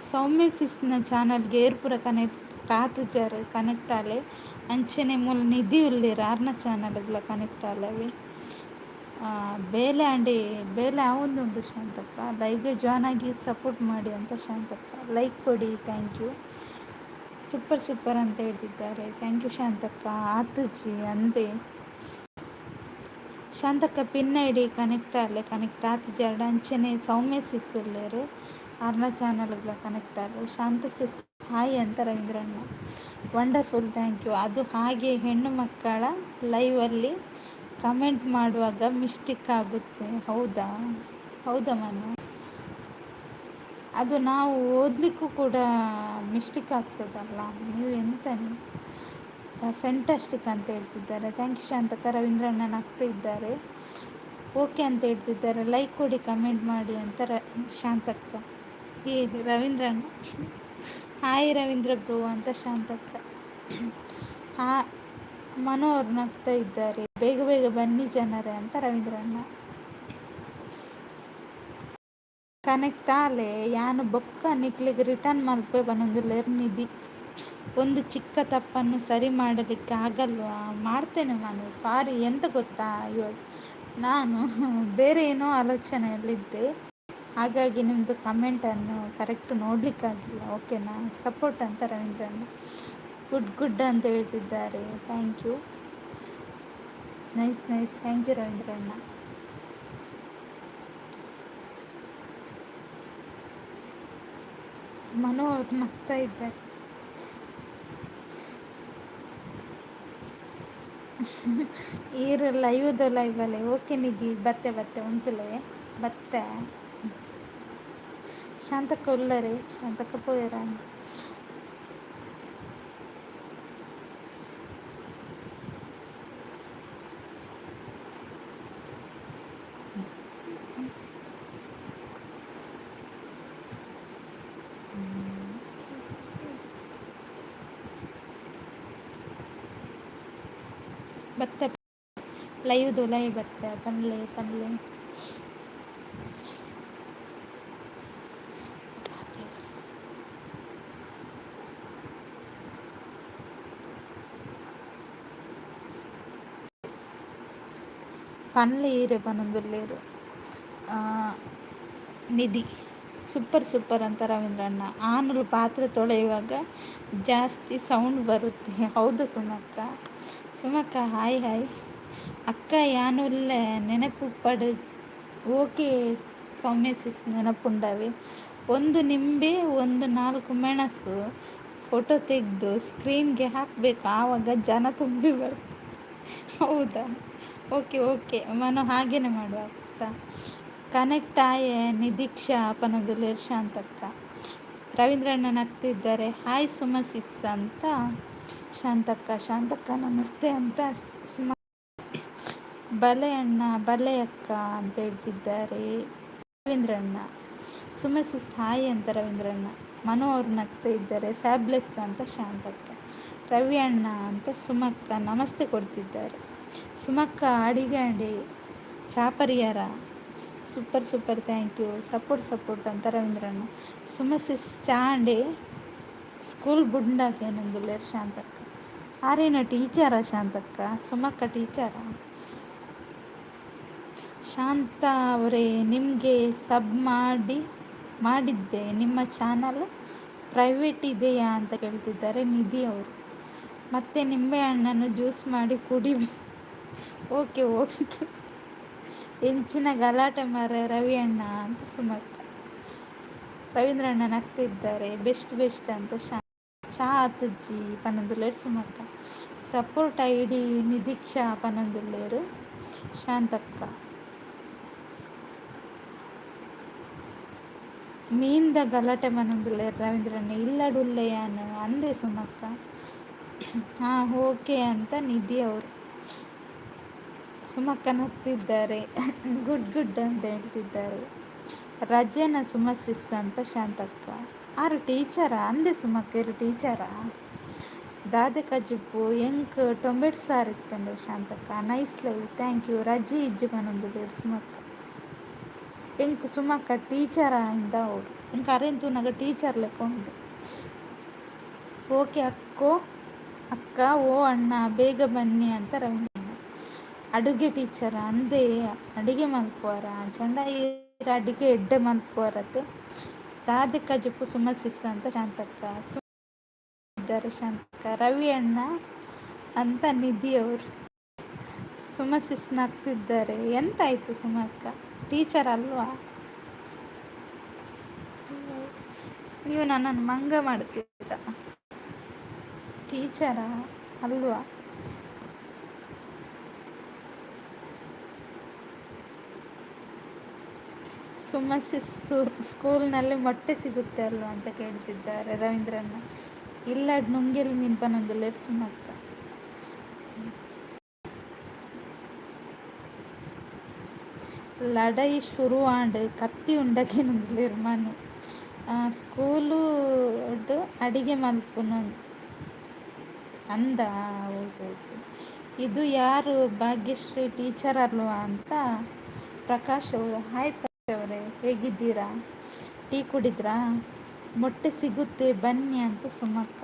ಸೌಮ್ಯ ಸಿಸ್ನ ಚಾನಲ್ಗೆ ಏರ್ಪುರ ಕನೆಕ್ಟ್ ಆತುಜರ್ ಕನೆಕ್ಟ್ ಆಲೆ. ಅಂಚನೆ ಮೂಲ ನಿಧಿ ಉಲ್ಲೆರ್ ಆರ್ನ ಚಾನಲ್ಗ್ಲ ಕನೆಕ್ಟ್ ಆಲವೆ. ಬೇಲೆ ಆಂಡಿ ಬೇಲೆ ಆವೊಂದುಂಡು ಶಾಂತಕ್ಕ. ಲೈವ್ಗೆ ಜಾಯ್ನ್ ಆಗಿ ಸಪೋರ್ಟ್ ಮಾಡಿ ಅಂತ ಶಾಂತಕ್ಕ. ಲೈಕ್ ಕೊಡಿ, thank you. Super super ಅಂತ ಹೇಳ್ತಿದ್ದಾರೆ, thank you ಶಾಂತಕ್ಕ. ಆತುಜಿ ಅಂದೆ Shantakka pin I D connect Aale, connect ಆತುಜಾರ್ಡ. ಅಂಚನೆ ಸೌಮ್ಯ ಸಿಸ್ ಉಲ್ಲೆರ್ ಆರ್ನ ಚಾನಲ್ಗ್ಲ ಕನೆಕ್ಟ್ ಆಲೆ. ಶಾಂತ ಸಿಸ್ ಹಾಯ್ ಅಂತ ರವೀಂದ್ರಣ್ಣ. Wonderful, thank you. ಅದು ಹಾಗೆ ಹೆಣ್ಣು ಮಕ್ಕಳ ಲೈವಲ್ಲಿ ಕಮೆಂಟ್ ಮಾಡುವಾಗ ಮಿಸ್ಟೇಕ್ ಆಗುತ್ತೆ. ಹೌದಾ? ಹೌದಾ ಮನು? ಅದು ನಾವು ಓದಲಿಕ್ಕೂ ಕೂಡ ಮಿಸ್ಟೇಕ್ ಆಗ್ತದಲ್ಲ. ನೀವು ಎಂತ ಫ್ಯಾಂಟಾಸ್ಟಿಕ್ ಅಂತ ಹೇಳ್ತಿದ್ದಾರೆ, thank you ಶಾಂತಕ್ಕ. ರವೀಂದ್ರಣ್ಣ ನಗ್ತಾ ಇದ್ದಾರೆ, ಓಕೆ ಅಂತ ಹೇಳ್ತಿದ್ದಾರೆ. ಲೈಕ್ ಕೊಡಿ, ಕಮೆಂಟ್ ಮಾಡಿ ಅಂತ ಶಾಂತಕ್ಕ. ಏ ರವೀಂದ್ರಣ್ಣ, ಹಾಯ್ ರವೀಂದ್ರ ಬ್ರೋ ಅಂತ ಶಾಂತಕ್ಕ. ಹಾ ಮನು ಅವ್ರು ನಗ್ತಾ ಇದ್ದಾರೆ, ಬೇಗ ಬೇಗ ಬನ್ನಿ ಜನರೇ ಅಂತ ರವೀಂದ್ರಣ್ಣ. ಕನೆಕ್ಟ್ ಆಲೆ ಯಾನ್ ಬೊಕ್ಕ ನಿಕ್ಲೆಗ್ ರಿಟರ್ನ್ ಮಲ್ಪೆ ಪನೊಂದುಲ್ಲೆರ್ ನಿಧಿ. ಒಂದು ಚಿಕ್ಕ ತಪ್ಪನ್ನು ಸರಿ ಮಾಡಲಿಕ್ಕೆ ಆಗಲ್ವಾ? ಮಾಡ್ತೇನೆ ಮನು, ಸಾರಿ. ಎಂತ ಗೊತ್ತಾ, ಇವಾಗ ನಾನು ಬೇರೆ ಏನೋ ಆಲೋಚನೆಯಲ್ಲಿದ್ದೆ, ಹಾಗಾಗಿ ನಿಮ್ಮದು ಕಮೆಂಟನ್ನು ಕರೆಕ್ಟ್ ನೋಡಲಿಕ್ಕಾಗಿಲ್ಲ, ಓಕೆನಾ? ಸಪೋರ್ಟ್ ಅಂತ ರವೀಂದ್ರಣ್ಣ. ಗುಡ್ ಗುಡ್ ಅಂತ ಹೇಳ್ತಿದ್ದಾರೆ, thank you. Nice nice, thank you ರವೀಂದ್ರಣ್ಣ. Manu ಅವ್ರು ನಗ್ತಾ ಇದ್ದಾರೆ. ಈರ್ ಲೈವ್ದು ಲೈವಲ್ಲಿ. ಓಕೆ ನಿಧಿ, ಬತ್ತೆ ಬತ್ತೆ ಉಂತುಲೆ ಬತ್ತೆ. ಶಾಂತಕ್ಕ ಉಲ್ಲರೆ? ಶಾಂತಕ್ಕ ಪೋಯೆರ? ಬತ್ತೆ ಲೈವ್ದು ಲೈವ್ ಬತ್ತೆ. ಪನ್ಲೆ ಪನ್ಲೆ. ಪನ್ಲೆ ಈರೆ ಪನೊಂದುಲ್ಲೆರ್. ನಿಧಿ ಸೂಪರ್ ಸೂಪರ್ ಅಂತ ರವೀಂದ್ರಣ್ಣ. ಆನುಲು ಪಾತ್ರೆ ತೊಳೆಯುವಾಗ ಜಾಸ್ತಿ ಸೌಂಡ್ ಬರುತ್ತೆ. ಹೌದು ಸುಮಕ್ಕ. ಸುಮಕ್ಕ ಹಾಯ್ ಹಾಯ್. ಅಕ್ಕ ಯಾನುಲ್ಲೆ ನೆನಪು ಪಡು. ಓಕೆ ಸೌಮ್ಯ ಸಿಸ್ ನೆನಪುಂಡವೆ. ಒಂದು ನಿಂಬೆ ಒಂದು 4 ಮೆಣಸು ಫೋಟೋ ತೆಗೆದು ಸ್ಕ್ರೀನ್ಗೆ ಹಾಕಬೇಕು, ಆವಾಗ ಜನ ತುಂಬಿ ಬರ್ತಾರೆ. ಹೌದಾ? ಓಕೆ ಓಕೆ ಮನು, ಹಾಗೇನೆ ಮಾಡುವ ಆಯ್ತಾ? ಕನೆಕ್ಟ್ ಆಯೆ ನಿದೀಕ್ಷಾ ಪನೊಂದುಲ್ಲೆರ್ ಶಾಂತಕ್ಕ. ರವೀಂದ್ರಣ್ಣ ನಗ್ತಿದ್ದಾರೆ. ಹಾಯ್ ಸುಮ ಸಿಸ್ ಅಂತ ಶಾಂತಕ್ಕ. ಶಾಂತಕ್ಕ ನಮಸ್ತೆ ಅಂತ ಸುಮ. ಬಲೆ ಅಣ್ಣ ಬಲೆ ಅಕ್ಕ ಅಂತ ಹೇಳ್ತಿದ್ದಾರೆ ರವೀಂದ್ರಣ್ಣ. ಸುಮ ಸಿಸ್ ಹಾಯ್ ಅಂತ ರವೀಂದ್ರಣ್ಣ. ಮನು ಅವ್ರು ನಗ್ತಾ ಇದ್ದಾರೆ. ಫ್ಯಾಬ್ಲೆಸ್ ಅಂತ ಶಾಂತಕ್ಕ. ರವಿ ಅಣ್ಣ ಅಂತ ಸುಮಕ್ಕ ನಮಸ್ತೆ ಕೊಡ್ತಿದ್ದಾರೆ. ಸುಮಕ್ಕ ಅಡಿಗೆ ಅಂಡಿ ಚಾಪರಿಯರ. Super super, thank you. Support support ಅಂತ ರವೀಂದ್ರಣ್ಣ. ಸುಮ ಸಿಸ್ ಚಾ ಅಂಡಿ ಸ್ಕೂಲ್ ಬುಂಡಾಗೇನಂದುಲ್ಲೆರ್ ಶಾಂತಕ್ಕ. ಆರೇನ ಟೀಚರಾ ಶಾಂತಕ್ಕ? ಸುಮಕ್ಕ ಟೀಚರಾ? ಶಾಂತ ಅವರೇ ನಿಮಗೆ ಸಬ್ ಮಾಡಿದ್ದೆ, ನಿಮ್ಮ ಚಾನಲ್ ಪ್ರೈವೇಟ್ ಇದೆಯಾ ಅಂತ ಕೇಳ್ತಿದ್ದಾರೆ ನಿಧಿ ಅವರು. ಮತ್ತು ನಿಂಬೆ ಹಣ್ಣನ್ನು ಜ್ಯೂಸ್ ಮಾಡಿ ಕುಡಿ. Okay okay. ಎಂಚಿನ ಗಲಾಟೆ ಮಾರ್ರೆ ರವಿ ಅಣ್ಣ ಅಂತ ಸುಮಕ್ಕ. ರವೀಂದ್ರಣ್ಣ ನಗ್ತಿದ್ದಾರೆ. ಬೆಸ್ಟ್ ಬೆಸ್ಟ್ ಅಂತ ಚಾ ಆತುಜ್ಜಿ ಪನೊಂದುಲ್ಲೆರ್ ಸುಮಕ್ಕ. ಸಪೋರ್ಟ್ I D Nidhiksha ಪನೊಂದುಲ್ಲೆರ್ ಶಾಂತಕ್ಕ. ಮೀನ್ದ ಗಲಾಟೆ ಪನೊಂದುಲ್ಲೆರ್ ರವೀಂದ್ರಣ್ಣ. ಇಲ್ಲಡುಲ್ಲೆ ಯಾನ್ ಅಂದೆ ಸುಮಕ್ಕ. ಹಾಂ ಓಕೆ ಅಂತ ನಿಧಿ ಅವರು. ಸುಮಕ್ಕ ನಗ್ತಿದ್ದಾರೆ. ಗುಡ್ ಗುಡ್ ಅಂತ ಹೇಳ್ತಿದ್ದಾರೆ. ರಜೆನ ಸುಮ ಸಿಸ್ ಅಂತ ಶಾಂತಕ್ಕ. ಆರು ಟೀಚರಾ? ಅಂದೆ ಸುಮಕ್ಕ, ಇರು ಟೀಚರಾ? ದಾದೆ ಕಜಿಪು? ಎಂಕ್ ಟೊಮೆಟೊ ಸಾರು ಇತ್ತಂಡು ಶಾಂತಕ್ಕ. Nice live, thank you. ರಜೆ ಇಜ್ಜಿ ಪನೊಂದುಲ್ಲೆರ್ ಸುಮಕ್ಕ. ಎಂಕ್ ಸುಮಕ್ಕ ಟೀಚರ್ ಆಂಡ ಅವಳು. ಎಂಕ್ ಅರೆನ್ ತೂನಗ ಟೀಚರ್ ಲೆಕ್ಕ ಉಂಡು. ಓಕೆ ಅಕ್ಕೋ, ಅಕ್ಕ ಓ ಅಣ್ಣ ಬೇಗ ಬನ್ನಿ ಅಂತ ರವೀಂದ್ರ. ಅಡುಗೆ ಟೀಚರ್ ಅಂದೇ, ಅಡುಗೆ ಮಲ್ಪುವರ ಚಂಡ ಅಡುಗೆ ಎಡ್ಡೆ ಮಲ್ಪುವರತೆ. ದಾದೆ ಕಜಿಪು ಸುಮಸಿಸ್ ಅಂತ ಶಾಂತಕ್ಕ ಇದ್ದಾರೆ ಶಾಂತಕ್ಕ. ರವಿ ಅಣ್ಣ ಅಂತ ನಿಧಿ ಅವರು. ಸುಮಸಿಸ್ ನಗ್ತಿದ್ದಾರೆ. ಎಂತಾಯ್ತು ಸುಮಕ್ಕ, ಟೀಚರ್ ಅಲ್ವಾ ನೀವು? ನನ್ನನ್ನು ಮಂಗ ಮಾಡ್ತೀರಾ? ಟೀಚರಾ ಅಲ್ವಾ? ಸುಮಸಿಸ್ ಸ್ಕೂಲ್ನಲ್ಲಿ ಮೊಟ್ಟೆ ಸಿಗುತ್ತೆ ಅಲ್ವಾ ಅಂತ ಕೇಳ್ತಿದ್ದಾರೆ ರವೀಂದ್ರಣ್ಣ. ಇಲ್ಲ, ನುಂಗೆಲ್ ಮೀನ್ ಪನೊಂದುಲ್ಲೆರ್ ಸುಮಕ್ಕ. ಲಡೈ ಶುರು ಆಂಡ್, ಕತ್ತಿ ಉಂಡಕೇನೊಂದುಲ್ಲೆರ್ ಮನು. ಸ್ಕೂಲು ಅಡಿಗೆ ಮಲ್ಪುನು ಅಂದ. Okay okay. ಇದು ಯಾರು, ಭಾಗ್ಯಶ್ರೀ ಟೀಚರ್ ಅಲ್ವಾ ಅಂತ ಪ್ರಕಾಶ್ ಅವರು. ಹಾಯ್ ಪ್ರಕಾಶ್ ಅವರೇ, ಹೇಗಿದ್ದೀರಾ? ಟೀ ಕುಡಿದ್ರಾ? ಮೊಟ್ಟೆ ಸಿಗುತ್ತೆ ಬನ್ನಿ ಅಂತ ಸುಮಕ್ಕ.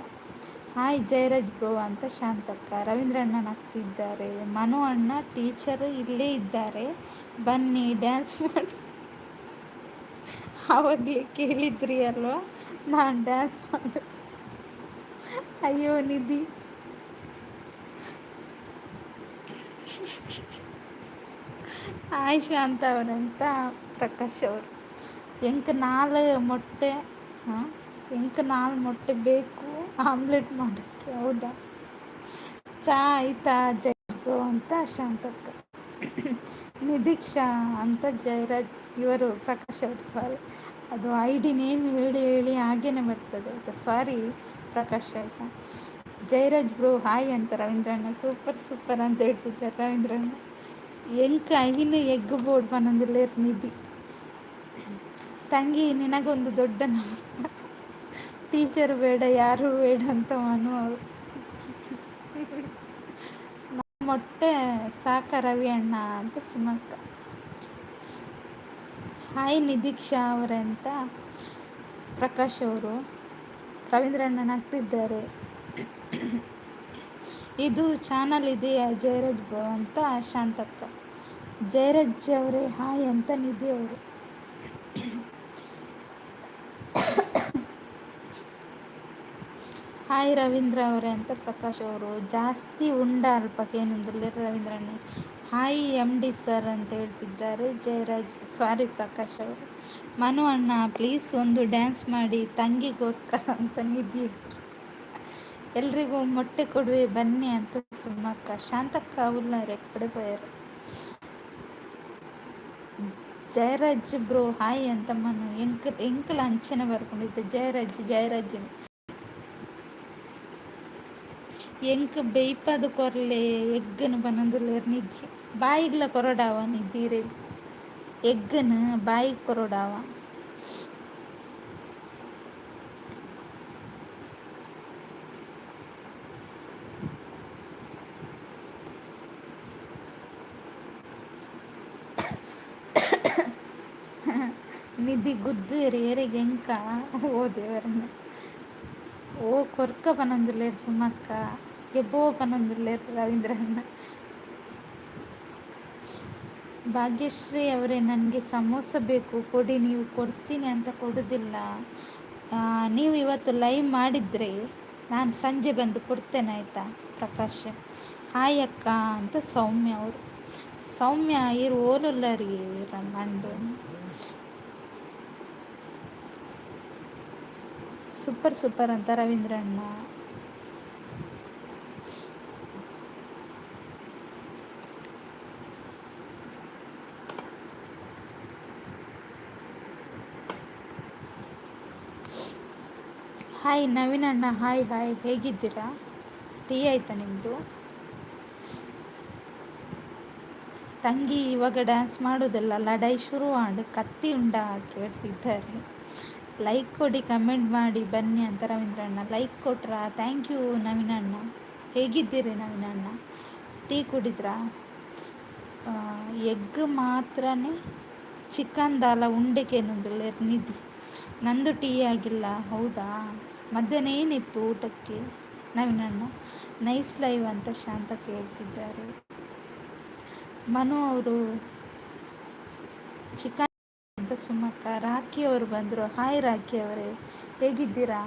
ಹಾಯ್ ಜಯರಾಜ್ ಬ್ರೋ ಅಂತ ಶಾಂತಕ್ಕ. ರವೀಂದ್ರಣ್ಣ ನಗ್ತಿದ್ದಾರೆ. ಮನು ಅಣ್ಣ ಟೀಚರ್ ಇಲ್ಲೇ ಇದ್ದಾರೆ, ಬನ್ನಿ ಡ್ಯಾನ್ಸ್ ಮಾಡಿ. ಆವಾಗಲೇ ಕೇಳಿದ್ರಿ ಅಲ್ವಾ ನಾನು ಡ್ಯಾನ್ಸ್ ಮಾಡ. ಅಯ್ಯೋ ನಿಧಿ. ಹಾಯ್ ಶಾಂತ ಅವರಂತ ಪ್ರಕಾಶ್ ಅವರು. ಎಂಕ್ ನಾಲ್ ಮೊಟ್ಟೆ, ಹಾಂ, ಎಂಕ್ ನಾಲ್ ಮೊಟ್ಟೆ ಬೇಕು ಆಮ್ಲೆಟ್ ಮಾಡೋಕ್ಕೆ. ಹೌದಾ? ಚಾ ಆಯ್ತಾ ಜೈ ಬ್ರೋ ಅಂತ ಶಾಂತಕ್ಕ. ನಿದೀಕ್ಷಾ ಅಂತ ಜಯರಾಜ್ ಇವರು, ಪ್ರಕಾಶ್ ಅವರು. ಸಾರಿ, ಅದು I D name ಹೇಳಿ ಹೇಳಿ ಹಾಗೇನೆ ಬರ್ತದೆ ಆಯಿತಾ? ಸಾರಿ ಪ್ರಕಾಶ್ ಆಯಿತಾ. ಜಯರಾಜ್ ಬ್ರೋ ಹಾಯ್ ಅಂತ ರವೀಂದ್ರಣ್ಣ. ಸೂಪರ್ ಸೂಪರ್ ಅಂತ ಹೇಳ್ತಿದ್ದಾರೆ ರವೀಂದ್ರಣ್ಣ. ಎಂಕ್ ಐನ್ ಎಗ್ ಬೋರ್ಡ್ ಪನೊಂದುಲ್ಲೆರ್ ನಿಧಿ. ತಂಗಿ ನಿನಗೊಂದು ದೊಡ್ಡ ನಮಸ್ಕಾರ. ಟೀಚರ್ ಬೇಡ, ಯಾರು ಬೇಡ ಅಂತ ಮನು ಅವರು. ಮೊಟ್ಟೆ ಸಾಕ ರವಿ ಅಣ್ಣ ಅಂತ ಸುಮಕ್ಕ. ಹಾಯ್ ನಿದೀಕ್ಷಾ ಅವರೇ ಅಂತ ಪ್ರಕಾಶ್ ಅವರು. ರವೀಂದ್ರಣ್ಣ ನಗ್ತಿದ್ದಾರೆ. ಇದು ಚಾನಲ್ ಇದೆಯಾ ಜಯರಾಜ್ ಬ್ರೋ ಅಂತ ಶಾಂತಕ್ಕ. ಜಯರಾಜ್ ಅವರೇ ಹಾಯ್ ಅಂತ ನಿಧಿ ಅವರು. ಹಾಯ್ ರವೀಂದ್ರ ಅವರೇ ಅಂತ ಪ್ರಕಾಶ್ ಅವರು. ಜಾಸ್ತಿ ಉಂಡ ಅಲ್ಪಕ್ಕೇನೊಂದುಲ್ಲೆರ್ ರವೀಂದ್ರಣ್ಣ. ಹಾಯ್ ಎಮ್ ಡಿ ಸರ್ ಅಂತ ಹೇಳ್ತಿದ್ದಾರೆ ಜಯರಾಜ್, ಸಾರಿ ಪ್ರಕಾಶ್ ಅವರು. ಮನು ಅಣ್ಣ ಪ್ಲೀಸ್ ಒಂದು ಡ್ಯಾನ್ಸ್ ಮಾಡಿ ತಂಗಿಗೋಸ್ಕರ ಅಂತ ನಿಧಿ. ಎಲ್ರಿಗೂ ಮೊಟ್ಟೆ ಕೊಡುವೆ ಬನ್ನಿ ಅಂತ ಸುಮಕ್ಕ. ಶಾಂತಕ್ಕ ಉಲ್ಲಾರೆ ಕಡೆ ಪೋಯೆರ್. ಜಯರಾಜ್ ಬ್ರೋ ಹಾಯ್ ಅಂತ ಮನು. ಎಂಕ್ ಎಂಕಲ ಅಂಚನೆ ಬರ್ಕೊಂಡಿದ್ದೆ ಜಯರಾಜ್ ಜಯರಾಜ್. ಎಂಕ್ ಬೇಯ್ಪದ ಕೊರ್ಲೆ ಎಗ್ಗನ್ ಪನೊಂದುಲ್ಲೆರ್ ನಿಧಿ. ಬಾಯಿಗ್ಲ ಕೊರೊಡಾವ ನಿಧಿ ಇರೆಗ್? ಎಗ್ಗನ್ ಬಾಯಿಗ್ ಕೊರೊಡಾವ? ನಿಧಿ ಗುದ್ದುವೆರ್ ಏರೆಗ್ ಎಂಕ? ಓ ದೇವರೇ. ಓ ಕೊರ್ಕ ಪನೊಂದುಲ್ಲೆರ್ ಸುಮಕ್ಕ. ಎಬ್ಬೋ ಪನೊಂದುಲ್ಲೆರ್ ರವೀಂದ್ರಣ್ಣ. ಭಾಗ್ಯಶ್ರೀ ಅವರೇ ನನಗೆ ಸಮೋಸ ಬೇಕು ಕೊಡಿ, ನೀವು ಕೊಡ್ತೀನಿ ಅಂತ ಕೊಡೋದಿಲ್ಲ. ನೀವು ಇವತ್ತು ಲೈವ್ ಮಾಡಿದರೆ ನಾನು ಸಂಜೆ ಬಂದು ಕೊಡ್ತೇನೆ ಆಯಿತಾ ಪ್ರಕಾಶ್. ಹಾಯ್ ಅಕ್ಕ ಅಂತ ಸೌಮ್ಯ ಅವರು. ಸೌಮ್ಯ ಇರು ಓಲುಲ್ಲರಿ ಮಂಡು. ಸೂಪರ್ ಸೂಪರ್ ಅಂತ ರವೀಂದ್ರಣ್ಣ. ಹಾಯ್ ನವೀನ್ ಅಣ್ಣ, ಹಾಯ್ ಹಾಯ್, ಹೇಗಿದ್ದೀರಾ? ಟೀ ಆಯಿತಾ ನಿಮ್ಮದು? ತಂಗಿ ಇವಾಗ ಡ್ಯಾನ್ಸ್ ಮಾಡೋದಿಲ್ಲ, ಲಡಾಯಿ ಶುರು ಆಂಡ್, ಕತ್ತಿ ಉಂಡ ಕೇಳ್ತಿದ್ದಾರೆ. ಲೈಕ್ ಕೊಡಿ, ಕಮೆಂಟ್ ಮಾಡಿ ಬನ್ನಿ ಅಂತ ರವೀಂದ್ರಣ್ಣ. ಲೈಕ್ ಕೊಟ್ರಾ? Thank you ನವೀನಣ್ಣ. ಹೇಗಿದ್ದೀರಿ ನವೀನಣ್ಣ? ಟೀ ಕುಡಿದ್ರಾ? ಎಗ್ ಮಾತ್ರನೇ ಚಿಕನ್ ದಾಲ ಉಂಡೆಕೇನೊಂದಿಲ್ಲ ನಿಧಿ. ನಂದು ಟೀ ಆಗಿಲ್ಲ. ಹೌದಾ? ಮಧ್ಯಾಹ್ನ ಏನಿತ್ತು ಊಟಕ್ಕೆ ನವೀನಣ್ಣ? ನೈಸ್ ಲೈವ್ ಅಂತ ಶಾಂತ ಕೇಳ್ತಿದ್ದಾರೆ. ಮನು ಅವರು ಚಿಕನ್ ಅಂತ ಸುಮಕ್ಕ. ರಾಖಿ ಅವರು ಬಂದರು. ಹಾಯ್ ರಾಖಿ ಅವರೇ, ಹೇಗಿದ್ದೀರಾ?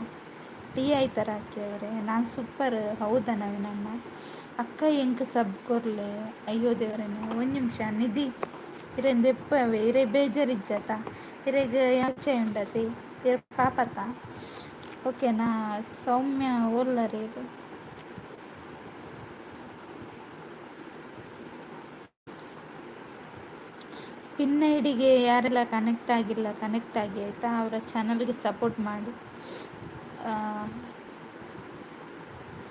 ಟೀ ಆಯ್ತಾ ರಾಖಿ ಅವರೇ? ನಾನು ಸೂಪರ್. ಹೌದಾ ನವೀನಣ್ಣ? ಅಕ್ಕ ಎಂಕ್ ಸಬ್ ಕೊರ್ಲೆ. ಅಯ್ಯೋ ದೇವರೇ, ಒಂದು ನಿಮಿಷ ನಿಧಿ ಇರೆಂದೆಪ್ಪವೆ ಇರೆ ಬೇಜಾರಿಜ್ಜತ ಇರೆಗ್ ಯಾಚೆ ಉಂಡತಿ ಇರೆ ಪಾಪತ. ಓಕೆನಾ? ಸೌಮ್ಯ ಓಲ್ಲರಿ. ಪಿನ್ ಐಡಿಗೆ ಯಾರೆಲ್ಲ ಕನೆಕ್ಟ್ ಆಗಿಲ್ಲ ಕನೆಕ್ಟ್ ಆಗಿ ಆಯಿತಾ? ಅವರ ಚಾನಲ್ಗೆ ಸಪೋರ್ಟ್ ಮಾಡಿ.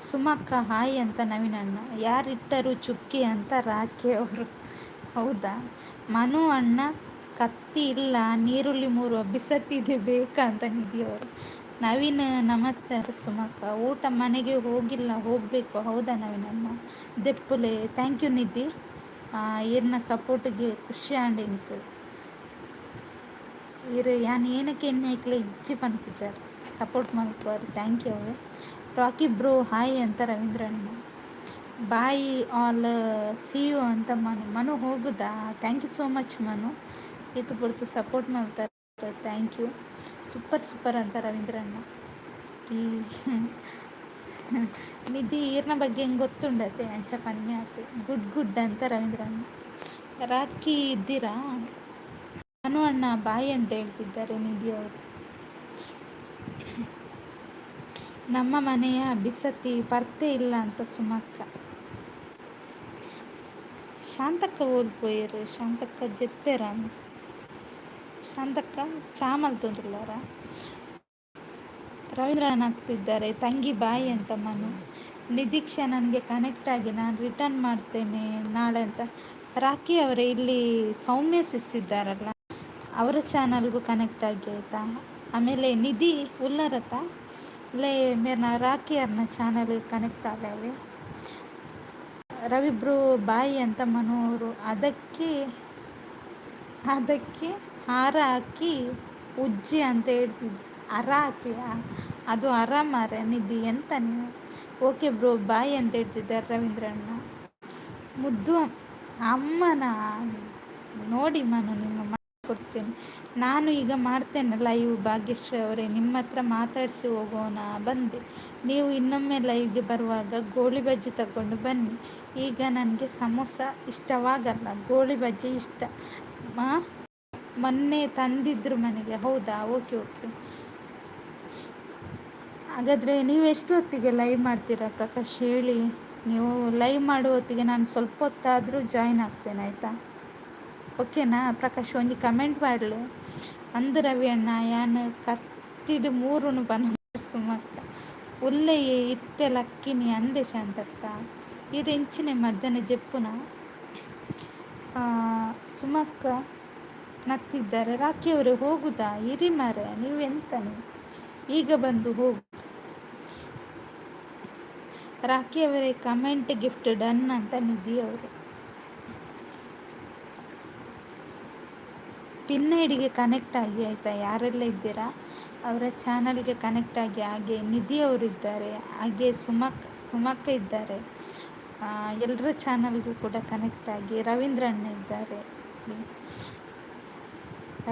ಸುಮಕ್ಕ ಹಾಯ್ ಅಂತ ನವೀನಣ್ಣ. ಯಾರಿಟ್ಟರು ಚುಕ್ಕಿ ಅಂತ ರಾಖಿ ಅವರು. ಹೌದಾ? ಮನು ಅಣ್ಣ ಕತ್ತಿ ಇಲ್ಲ, ನೀರುಳ್ಳಿ ಮೂರು ಬಿಸತ್ತಿದೆ ಬೇಕಾ ಅಂತ ನಿಧಿಯವರು. ನವೀನ್ ನಮಸ್ತೆ ಅಂತ ಸುಮಕ್ಕ. ಊಟ ಮನೆಗೆ ಹೋಗಿಲ್ಲ, ಹೋಗಬೇಕು. ಹೌದಾ ನವೀನಣ್ಣ? ದೆಪ್ಪುಲೆ. Thank you ನಿಧಿ, ಈರ್ನ ಸಪೋರ್ಟ್ಗೆ ಖುಷಿ ಆಂಡ್ ಎಂಕ್. ಇರು ಯಾನ್ ಏನಕ್ಕೆ ಎಣ್ಣೆ ಇಜ್ಜಿ ಪನ್ಪುಜಾರ್, ಸಪೋರ್ಟ್ ಮಲ್ಪುವರ್. Thank you. Rocky bro hi ಅಂತ ರವೀಂದ್ರಣ್ಣ. ಬಾಯ್ ಆಲ್, ಸಿ you ಅಂತ ಮನು. ಮನು ಹೋಗುದಾ? Thank you so much Manu, ಇದು ಪೊರ್ತು ಸಪೋರ್ಟ್ ಮಾಡ್ತಾರೆ. Thank you. Super super ಅಂತ ರವೀಂದ್ರಣ್ಣ. ಈ ನಿಧಿ ಈರ್ನ ಬಗ್ಗೆ ಹೆಂಗೆ ಗೊತ್ತುಂಡತೆ ಅಂಚ ಪನ್ನೆ ಆತೆ. ಗುಡ್ ಗುಡ್ ಅಂತ ರವೀಂದ್ರಣ್ಣ. ರಾಖಿ ಇದ್ದೀರಾ? ಮನು ಅಣ್ಣ ಬಾಯ್ ಅಂತ ಹೇಳ್ತಿದ್ದಾರೆ ನಿಧಿ ಅವರು. ನಮ್ಮ ಮನೆಯ ಬಿಸತಿ ಪರ್ತೆ ಇಲ್ಲ ಅಂತ ಸುಮಕ್ಕ. ಶಾಂತಕ್ಕ ಓಲ್ಪೋಯರು? ಶಾಂತಕ್ಕ ಜೆತ್ತೆರ? ಶಾಂತಕ್ಕ ಚಾಮಲ್ ತೊಂದ್ರಲಾರ? ರವೀಂದ್ರಣ್ಣ ಆಗ್ತಿದ್ದಾರೆ. ತಂಗಿ ಬಾಯ್ ಅಂತ ಮನು. ನಿದೀಕ್ಷಾ ನನಗೆ ಕನೆಕ್ಟ್ ಆಗಿ, ನಾನು ರಿಟರ್ನ್ ಮಾಡ್ತೇನೆ ನಾಳೆ ಅಂತ ರಾಖಿ ಅವರೇ. ಇಲ್ಲಿ ಸೌಮ್ಯ ಸಿಸ್ ಇದ್ದಾರಲ್ಲ, ಅವರ ಚಾನಲ್ಗೂ ಕನೆಕ್ಟ್ ಆಗಿ ಆಯಿತಾ? ಆಮೇಲೆ ನಿಧಿ ಉಲ್ಲರತ ಲೇ ಮೇರ್ನ ರಾಖಿ ಅವ್ರನ್ನ ಚಾನಲ್ ಕನೆಕ್ಟ್ ಆಗವೆ. ರವಿಬ್ರು ಬಾಯಿ ಅಂತ ಮನು ಅವರು. ಅದಕ್ಕೆ ಅದಕ್ಕೆ ಹಾರ ಹಾಕಿ ಉಜ್ಜಿ ಅಂತ ಹೇಳ್ತಿದ್ದೆ. ಅರ ಹಾಕಿ, ಅದು ಅರ ಮಾರೆ ನಿಧಿ, ಎಂತ ನೀವು? ಓಕೆ ಬ್ರೋ ಬಾಯ್ ಅಂತ ಹೇಳ್ತಿದ್ದಾರೆ ರವೀಂದ್ರಣ್ಣ. ಮುದ್ದು ಅಮ್ಮನ ನೋಡಿ ಮನು, ನಿಮ್ಮ ಕೊಡ್ತೇನೆ ನಾನು ಈಗ ಮಾಡ್ತೇನೆ ಲೈವ್. ಭಾಗ್ಯಶ್ರೀ ಅವರೇ, ನಿಮ್ಮ ಹತ್ರ ಮಾತಾಡಿಸಿ ಹೋಗೋಣ ಬಂದೆ. ನೀವು ಇನ್ನೊಮ್ಮೆ ಲೈವ್ಗೆ ಬರುವಾಗ ಗೋಳಿ ಬಜ್ಜಿ ತಗೊಂಡು ಬನ್ನಿ. ಈಗ ನನಗೆ ಸಮೋಸ ಇಷ್ಟವಾಗಲ್ಲ, ಗೋಳಿ ಬಜ್ಜಿ ಇಷ್ಟ. ಮೊನ್ನೆ ತಂದಿದ್ರು ಮನೆಗೆ. ಹೌದಾ? Okay okay. ಹಾಗಾದರೆ ನೀವು ಎಷ್ಟು ಹೊತ್ತಿಗೆ ಲೈವ್ ಮಾಡ್ತೀರಾ ಪ್ರಕಾಶ್ ಹೇಳಿ. ನೀವು ಲೈವ್ ಮಾಡುವ ಹೊತ್ತಿಗೆ ನಾನು ಸ್ವಲ್ಪ ಹೊತ್ತಾದರೂ ಜಾಯಿನ್ ಆಗ್ತೇನೆ ಆಯಿತಾ? ಓಕೆನಾ ಪ್ರಕಾಶ್? ಒಂಜಿ ಕಮೆಂಟ್ ಮಾಡಲಿ. ಅಂದು ರವಿ ಅಣ್ಣ ಯಾನ್ ಕತ್ತಿಡ್ ಮೂರುನು ಪನ ಸುಮಕ್ಕ. ಉಲ್ಲೆಯೇ ಇತ್ತೆ ಲಕ್ಕಿನಿ ಅಂದೆ ಶಾಂತಕ್ಕ. ಇರ್ ಎಂಚಿನೆ ಮಧ್ಯಾಹ್ನ ಜೆಪ್ಪುನ? ಸುಮಕ್ಕ ನಗ್ತಿದ್ದಾರೆ. ರಾಖಿಯವರೇ ಹೋಗುದಾ? ಇರಿ ಮಾರೆ, ನೀವು ಎಂತ ನೀವು ಈಗ ಬಂದು ಹೋಗು. ರಾಖಿ ಅವರೇ ಕಮೆಂಟ್ ಗಿಫ್ಟ್ ಡನ್ ಅಂತ ನಿಧಿ ಅವರು. ಪಿನ್ ಐಡಿಗೆ ಕನೆಕ್ಟ್ ಆಗಿ ಆಯಿತಾ? ಯಾರೆಲ್ಲ ಇದ್ದೀರಾ ಅವರ ಚಾನಲ್ಗೆ ಕನೆಕ್ಟ್ ಆಗಿ. ಹಾಗೆ ನಿಧಿ ಅವರು ಇದ್ದಾರೆ, ಹಾಗೆ ಸುಮಕ್ ಸುಮಕ್ಕ ಇದ್ದಾರೆ, ಎಲ್ಲರ ಚಾನಲ್ಗೂ ಕೂಡ ಕನೆಕ್ಟ್ ಆಗಿ. ರವೀಂದ್ರ ಅಣ್ಣ ಇದ್ದಾರೆ,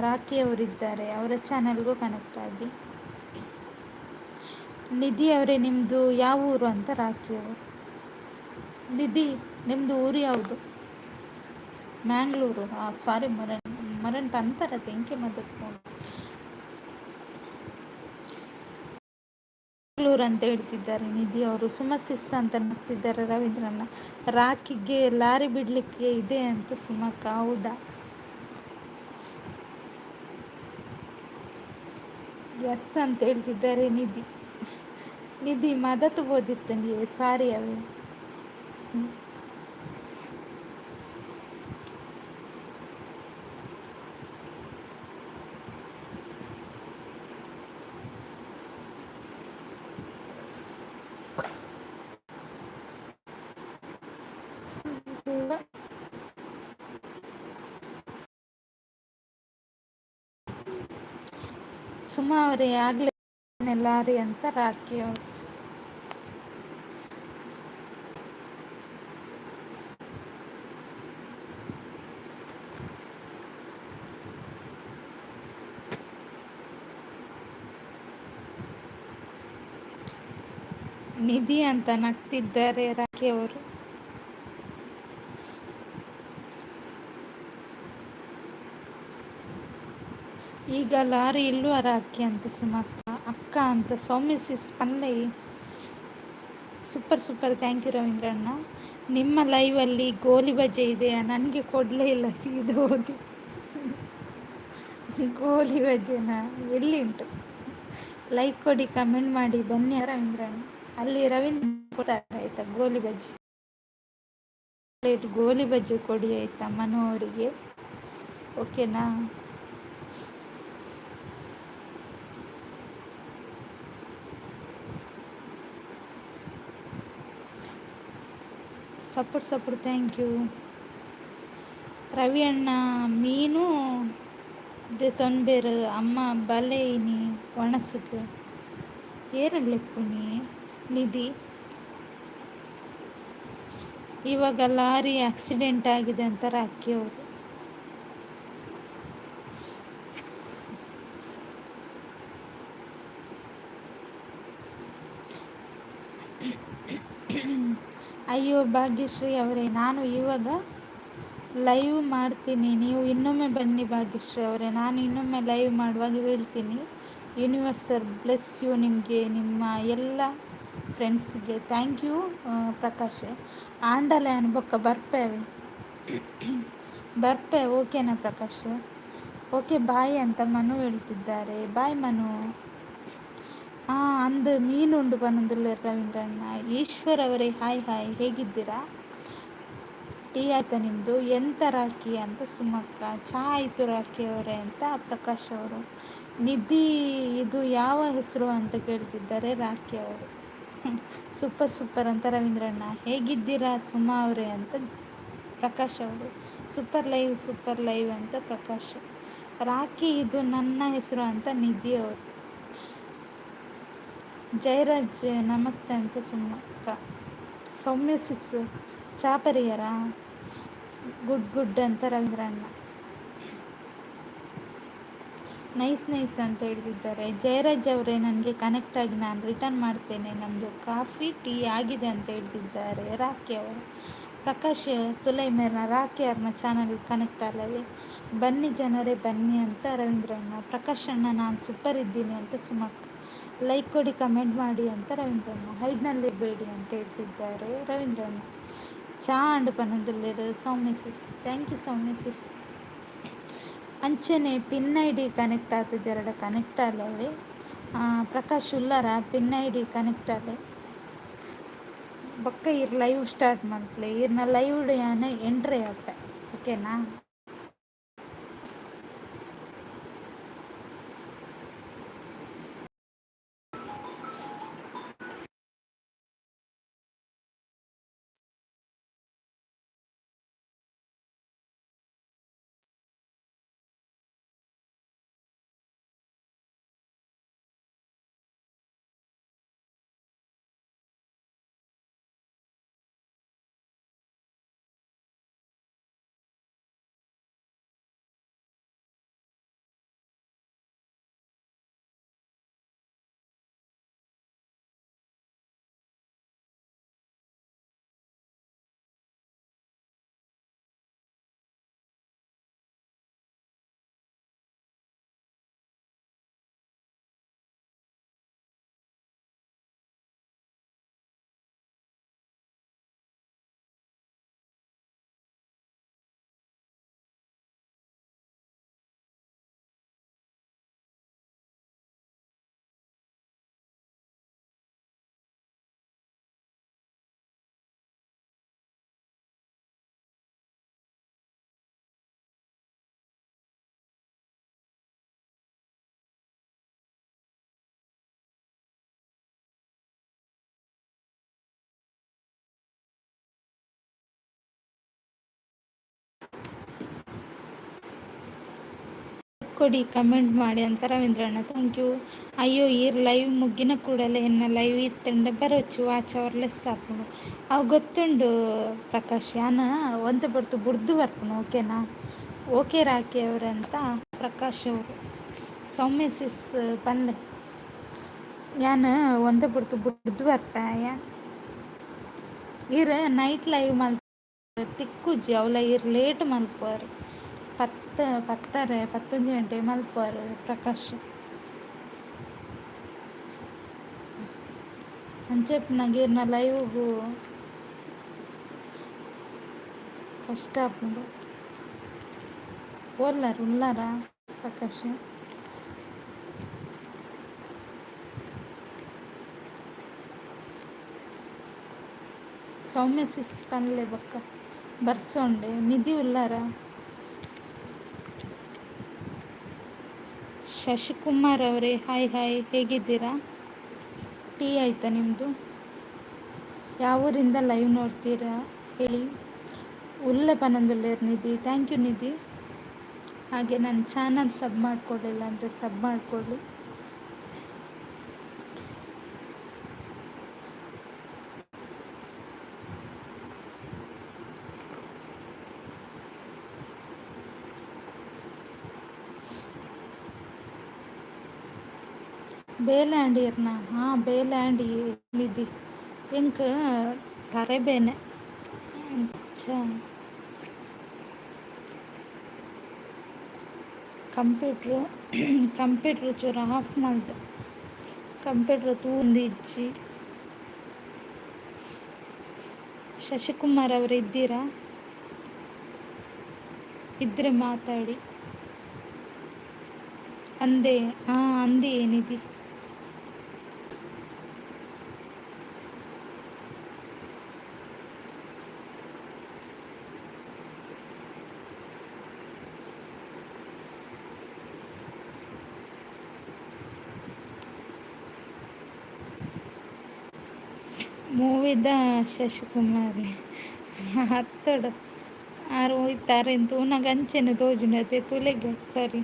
ರಾಖಿ ಅವರಿದ್ದಾರೆ, ಅವರ ಚಾನಲ್ಗೂ ಕನೆಕ್ಟ್ ಆಗಿ. ನಿಧಿ ಅವರೇ ನಿಮ್ಮದು ಯಾವ ಊರು ಅಂತ ರಾಖಿ ಅವರು. ನಿಧಿ ನಿಮ್ಮದು ಊರು ಯಾವುದು? ಮ್ಯಾಂಗ್ಳೂರು. ಹಾಂ ಸಾರಿ, ಮರನ್ ಮರನ್ ಪಂಪರ ತೆಂಕೆ ಮದತ್ ಮಂಗಳೂರು ಅಂತ ಹೇಳ್ತಿದ್ದಾರೆ ನಿಧಿ ಅವರು. ಸುಮಸಿಸ್ ಅಂತ ನಗ್ತಿದ್ದಾರೆ ರವೀಂದ್ರನ. ರಾಖಿಗೆ ಲಾರಿ ಬಿಡಲಿಕ್ಕೆ ಇದೆ ಅಂತ ಸುಮಕ್ಕ. ಹೌದಾ? ಎಸ್ ಅಂತ ಹೇಳ್ತಿದ್ದಾರೆ ನಿಧಿ. ನಿಧಿ ಮದತು ಬೋದಿತ್ತು ನೀವು, ಸಾರಿ ಅವೇ. ಸುಮಾ ಅವರೇ ಆಗಲೇ ಲಾರಿ ಅಂತ ರಾಕಿ ಅವರು. ನಿಧಿ ಅಂತ ನಗ್ತಿದ್ದಾರೆ ರಾಖಿ ಅವರು. ಈಗ ಲಾರಿ ಇಲ್ವ ರಾಖಿ ಅಂತ ಸುಮಕ್ಕ ಅಕ್ಕ ಅಂತ ಸೌಮ್ಯ ಸಿಸ್ ಪನ್ಲೈ. ಸೂಪರ್ ಸೂಪರ್, thank you ರವೀಂದ್ರಣ್ಣ. ನಿಮ್ಮ ಲೈವಲ್ಲಿ ಗೋಲಿ ಬಜೆ ಇದೆಯಾ? ನನಗೆ ಕೊಡಲೇ ಇಲ್ಲ, ಸೀದಾ ಹೋಗಿ. ಗೋಲಿ ಬಜೆನಾ ಎಲ್ಲಿ ಉಂಟು? ಲೈಕ್ ಕೊಡಿ, ಕಮೆಂಟ್ ಮಾಡಿ, ಬನ್ನಿ ರವೀಂದ್ರಣ್ಣ. ಅಲ್ಲಿ ರವೀಂದ್ರ ಕೊಡ್ತಾರೆ ಆಯ್ತಾ ಗೋಲಿ ಬಜ್ಜಿ ಪ್ಲೇಟ್ ಗೋಲಿ ಬಜ್ಜಿ ಕೊಡಿ ಆಯ್ತಾ ಮನು ಅವರಿಗೆ, ಓಕೆನಾ? Support support, thank you Ravi ಅಣ್ಣ. ಮೀನು ದೆತೊನ್ಬೆರ್ ಅಮ್ಮ ಬಲೆ ಇನಿ ಒಣಸ್ಗ್ ಏರೆನ್ ಲೆಪ್ಪುನಿ ನಿಧಿ. ಇವಾಗ ಲಾರಿ ಆಕ್ಸಿಡೆಂಟ್ ಆಗಿದೆ ಅಂತ ರಾಖಿ ಅವರು. ಅಯ್ಯೋ ಭಾಗ್ಯಶ್ರೀ ಅವರೇ, ನಾನು ಇವಾಗ ಲೈವ್ ಮಾಡ್ತೀನಿ, ನೀವು ಇನ್ನೊಮ್ಮೆ ಬನ್ನಿ ಭಾಗ್ಯಶ್ರೀ ಅವರೇ. ನಾನು ಇನ್ನೊಮ್ಮೆ ಲೈವ್ ಮಾಡುವಾಗ ಹೇಳ್ತೀನಿ. ಯೂನಿವರ್ಸರ್ ಬ್ಲೆಸ್ you ನಿಮಗೆ, ನಿಮ್ಮ ಎಲ್ಲ ಫ್ರೆಂಡ್ಸ್ಗೆ. Thank you Prakash. ಆಂಡಲ ಬೊಕ್ಕ ಬರ್ಪೇವೆ ಬರ್ಪೆ, ಓಕೆನಾ ಪ್ರಕಾಶ್? ಓಕೆ ಬಾಯ್ ಅಂತ ಮನು ಹೇಳ್ತಿದ್ದಾರೆ. ಬಾಯ್ ಮನು. ಹಾಂ ಅಂದು ಮೀನುಂಡು ಪನೊಂದುಲ್ಲೆರ್ ರವೀಂದ್ರಣ್ಣ. ಈಶ್ವರ್ ಅವರೇ ಹಾಯ್ ಹಾಯ್, ಹೇಗಿದ್ದೀರಾ? ಟೀ ಆಯ್ತಾ ನಿಮ್ಮದು? ಎಂತ ರಾಖಿ ಅಂತ ಸುಮಕ್ಕ. ಚಹಾ ಆಯಿತು ರಾಖಿ ಅವರೇ ಅಂತ ಪ್ರಕಾಶ್ ಅವರು. ನಿಧಿ ಇದು ಯಾವ ಹೆಸರು ಅಂತ ಕೇಳ್ತಿದ್ದಾರೆ ರಾಖಿ ಅವರು. ಸೂಪರ್ ಸೂಪರ್ ಅಂತ ರವೀಂದ್ರಣ್ಣ. ಹೇಗಿದ್ದೀರಾ ಸುಮಾ ಅವರೇ ಅಂತ ಪ್ರಕಾಶ್ ಅವರು. ಸೂಪರ್ ಲೈವ್ ಸೂಪರ್ ಲೈವ್ ಅಂತ ಪ್ರಕಾಶ್. ರಾಖಿ ಇದು ನನ್ನ ಹೆಸರು ಅಂತ ನಿಧಿ ಅವರು. ಜಯರಾಜ್ ನಮಸ್ತೆ ಅಂತ ಸುಮಕ್ಕ. ಸೌಮ್ಯ ಸಿಸ್ ಚಾಪರಿಯರ ಗುಡ್ ಗುಡ್ ಅಂತ ರವೀಂದ್ರಣ್ಣ. ನೈಸ್ ನೈಸ್ ಅಂತ ಹೇಳ್ತಿದ್ದಾರೆ. ಜಯರಾಜ್ ಅವರೇ ನನಗೆ ಕನೆಕ್ಟ್ ಆಗಿ ನಾನು ರಿಟರ್ನ್ ಮಾಡ್ತೇನೆ, ನಮ್ಮದು ಕಾಫಿ ಟೀ ಆಗಿದೆ ಅಂತ ಹೇಳ್ತಿದ್ದಾರೆ ರಾಖಿ ಅವರು. ಪ್ರಕಾಶ್ ತುಲೈ ಮೇರ್ನ ರಾಖಿ ಅವ್ರನ್ನ ಚಾನಲ್ ಕನೆಕ್ಟ್ ಅಲ್ಲವೇ? ಬನ್ನಿ ಜನರೇ ಬನ್ನಿ ಅಂತ ರವೀಂದ್ರಣ್ಣ. ಪ್ರಕಾಶ್ ಅಣ್ಣ ನಾನು ಸೂಪರ್ ಇದ್ದೀನಿ ಅಂತ ಸುಮಕ್ಕ. ಲೈಕ್ ಕೊಡಿ, ಕಮೆಂಟ್ ಮಾಡಿ ಅಂತ ರವೀಂದ್ರಣ್ಣ. ಹೈಡ್ನಲ್ಲಿ ಬೇಡಿ ಅಂತ ಹೇಳ್ತಿದ್ದಾರೆ ರವೀಂದ್ರಣ್ಣ. ಚಾ ಅಂಡ್ ಪನೊಂದುಲ್ಲೆರ್ Soumya sis, thank you Soumya sis. ಅಂಚನೆ ಪಿನ್ I D connect ಆತುಜೆರಡ ಕನೆಕ್ಟ್ ಆಲವೆ. ಪ್ರಕಾಶ್ ಉಲ್ಲರ ಪಿನ್ I D connect ಆಲೆ. ಬೊಕ್ಕ ಈರ್ ಲೈವ್ ಸ್ಟಾರ್ಟ್ ಮಲ್ಪುಲೆ, ಈರ್ನ ಲೈವ್ ಯಾನ್ ಎಂಟ್ರಿ ಆಪೆ, ಓಕೆನಾ? ಕೊಡಿ, ಕಮೆಂಟ್ ಮಾಡಿ ಅಂತ ರವೀಂದ್ರಣ್ಣ, thank you. ಅಯ್ಯೋ, ಈರ್ ಲೈವ್ ಮುಗ್ಗಿನ ಕೂಡಲೇ ಎನ್ನ ಲೈವ್ ಇತ್ತಂಡ ಬರೋಚು, ವಾಚ್ ಅವರ್ ಲೆಸ್ ಆಪುಂಡು. ಅವು ಗೊತ್ತುಂಡು ಪ್ರಕಾಶ್, ಯಾನ ಒಂತೆ ಪೊರ್ತು ಬುಡ್ದು ಬರ್ಪುನು, ಓಕೆನಾ? ಓಕೆ ರಾಕಿ ಅವರಂತ ಪ್ರಕಾಶ್ ಅವರು. ಸೌಮ್ಯ ಸಿಸ್ ಪನ್ಲೆ, ಯಾನ್ ಒಂತೆ ಪೊರ್ತು ಬುಡ್ದು ಬರ್ಪೆ. ಈರ್ ನೈಟ್ ಲೈವ್ ಮಲ್ ತಿಕ್ಕುಜಿ, ಅವಲ ಈರ್ ಲೇಟ್ ಮಲ್ಪುವರ್. 10, 10:30, 11 ಗಂಟೆ ಮಲ್ಪುವರ್ ಪ್ರಕಾಶ್. ಅಂಚ ಇಪ್ಪುನಗ ಲೈವ್ಗು ಕಷ್ಟ ಆಪುಂಡು. ಓಲ್ಲಾರ ಉಲ್ಲಾರ ಪ್ರಕಾಶ್? ಸೌಮ್ಯ ಸಿಸ್ ಪನ್ಲೆ ಬೊಕ್ಕ ಬರ್ಸೊಂಡೆ. ನಿಧಿ ಉಲ್ಲಾರ? ಶಶಿಕುಮಾರ್ ಅವರೇ, ಹಾಯ್ ಹಾಯ್, ಹೇಗಿದ್ದೀರಾ? ಟೀ ಆಯಿತಾ ನಿಮ್ಮದು? ಯಾವ ಊರಿಂದ ಲೈವ್ ನೋಡ್ತೀರಾ ಹೇಳಿ. ಉಲ್ಲೆ ಪನೊಂದುಲ್ಲೆರ್ ನಿಧಿ, thank you ನಿಧಿ. ಹಾಗೆ ನನ್ನ ಚಾನಲ್ ಸಬ್ ಮಾಡಿಕೊಳ್ಳಿಲ್ಲ ಅಂದರೆ ಸಬ್ ಮಾಡಿಕೊಳ್ಳಿ. ಬೇಲೆ ಆಂಡ್ ಹಾಂ, ಬೇಲೆ ಆಂಡ್ ನಿಧಿ. ಎಂಕ್ ತರೆ ಬೇನೆ ಅಂಚ ಕಂಪ್ಯೂಟ್ರ್ ಕಂಪ್ಯೂಟ್ರ್ ಚೂರು ಆಫ್ ಮಲ್ತೆ, ಕಂಪ್ಯೂಟ್ರ್ ತೂಂದು ಇಜ್ಜಿ. ಶಶಿಕುಮಾರ್ ಅವರು ಇದ್ದೀರಾ? ಇದ್ದರೆ ಮಾತಾಡಿ. ಅಂದೇ, ಹಾಂ ಅಂದೇ ನಿಧಿ. ಮೂವಿದ ಶಶಿಕುಮಾರಿ ಅತ್ತಡು ಆರು ಹೋಯ್ತಾರೆ ತೂನಗ ಅಂಚೆನೆ ತೋಜುಂಡು ಅತೆ ತೂಲೆಗೆ ಸರಿ.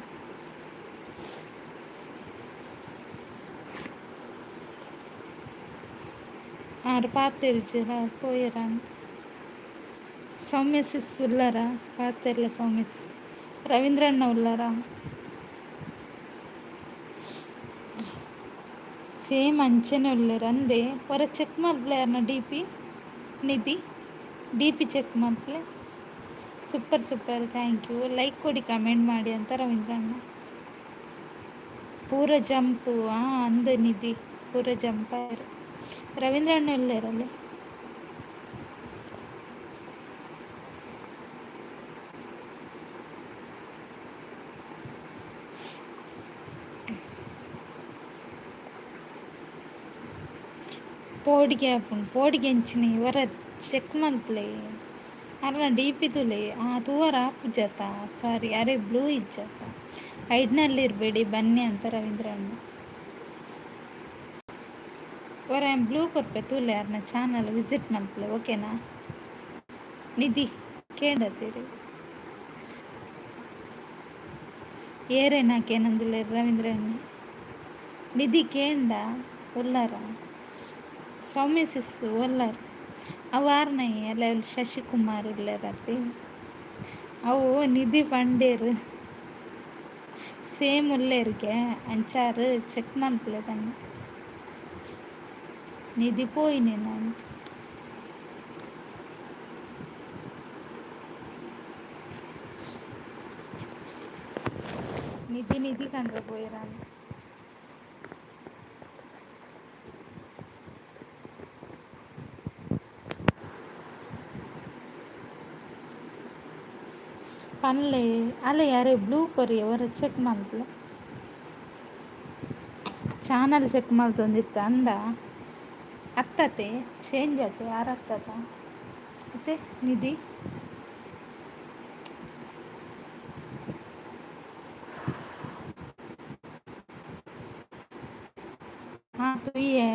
ಆರು ಪಾತೆರ್ಜೆರ ಪೋಯೆರ ಅಂತ. ಸೌಮ್ಯ ಸಿಸ್ ಉಲ್ಲಾರ? ಪಾತೆರ್ಲ ಸೌಮ್ಯ ಸಿಸ್. ರವೀಂದ್ರಣ್ಣ ಉಲ್ಲಾರ? ಸೇಮ್ ಅಂಚನೆ ಉಲ್ಲೆರ್ ಅಂದೆ. ಒರ ಚೆಕ್ ಮಲ್ಪುಲೆ ಯಾರ್ನ D P. Nidhi, D P check ಮಲ್ಪುಲೆ. Super super, thank you. Like ಕೊಡಿ, ಕಮೆಂಟ್ ಮಾಡಿ ಅಂತ ರವೀಂದ್ರಣ್ಣ. ಪೂರ ಜಂಪು ಅಂದ್ ನಿಧಿ, ಪೂರ ಜಂಪ್ ಆಯೆರ್. ರವೀಂದ್ರಣ್ಣ ಉಲ್ಲೆರಲ್ಲಿ? ಪೋಡಿಗೆ ಆಪುಂಡು, ಪೋಡಿಗೆ ಅಂಚಿನ ಒರ ಚೆಕ್ ಮಲ್ಪುಲೆ ಅರ್ನ ಡಿ ಪಿ ತೂಲೆ. ಆ ತೂವರ ಆಪುಜತ, ಸಾರಿ, ಅರೆ ಬ್ಲೂ ಇಜ್ಜತ. ಐಡ್ನಲ್ಲಿ ಇರಬೇಡಿ, ಬನ್ನಿ ಅಂತ ರವೀಂದ್ರ ಅಣ್ಣ. ಒರ ಬ್ಲೂ ಕೊರ್ಪೆ ತೂಲೆ, ಅರ್ನ ಚಾನಲ್ ವಿಸಿಟ್ ಮಲ್ಪುಲೆ, ಓಕೆನಾ? ನಿಧಿ ಕೇಂಡತ್ತೀರಿ ಏರೇನಾ ಕೇನಂದುಲ್ಲೆರ್ ರವೀಂದ್ರ ಅಣ್ಣ. ನಿಧಿ ಕೇಂಡ ಉಲ್ಲಾರ? ಸೌಮ್ಯ ಸಿಸ್ ಉಲ್ಲಾರ್? ಅವು ಆರ್ನೈ ಅಲ್ಲ, ಶಶಿಕುಮಾರ್ ಉಲ್ಲೆರತ್ತೆ. ಅವು ನಿಧಿ ಪಂಡೇರು ಸೇಮ್ ಉಲ್ಲೆರ್ಗೆ, ಅಂಚಾರು ಚೆಕ್ ಮಲ್ಪುಲೆ ಪನ್ನೆ. ನಿಧಿ ಪೋಯಿನೆ ನಾನು. ನಿಧಿ ನಿಧಿ ಕಂಡ್ರೆ ಪೋಯಿರಾನ್. ಪನ್ಲೆ ಅಲ್ಲ, ಯಾರೇ ಬ್ಲೂ ಕೊರಿ ಒರ ಚೆಕ್ ಮಲ್ಪುಲೆ, ಚಾನಲ್ ಚೆಕ್ ಮಲ್ತೊಂದಿತ್ತ ಅಂದ. ಅತ್ತತೆ ಚೇಂಜ್ ಆತೆ ಯಾರು ಅತ್ತತ ಅತ್ತೆ ನಿಧಿ. ಹಾಂ, ತೂಯೆ,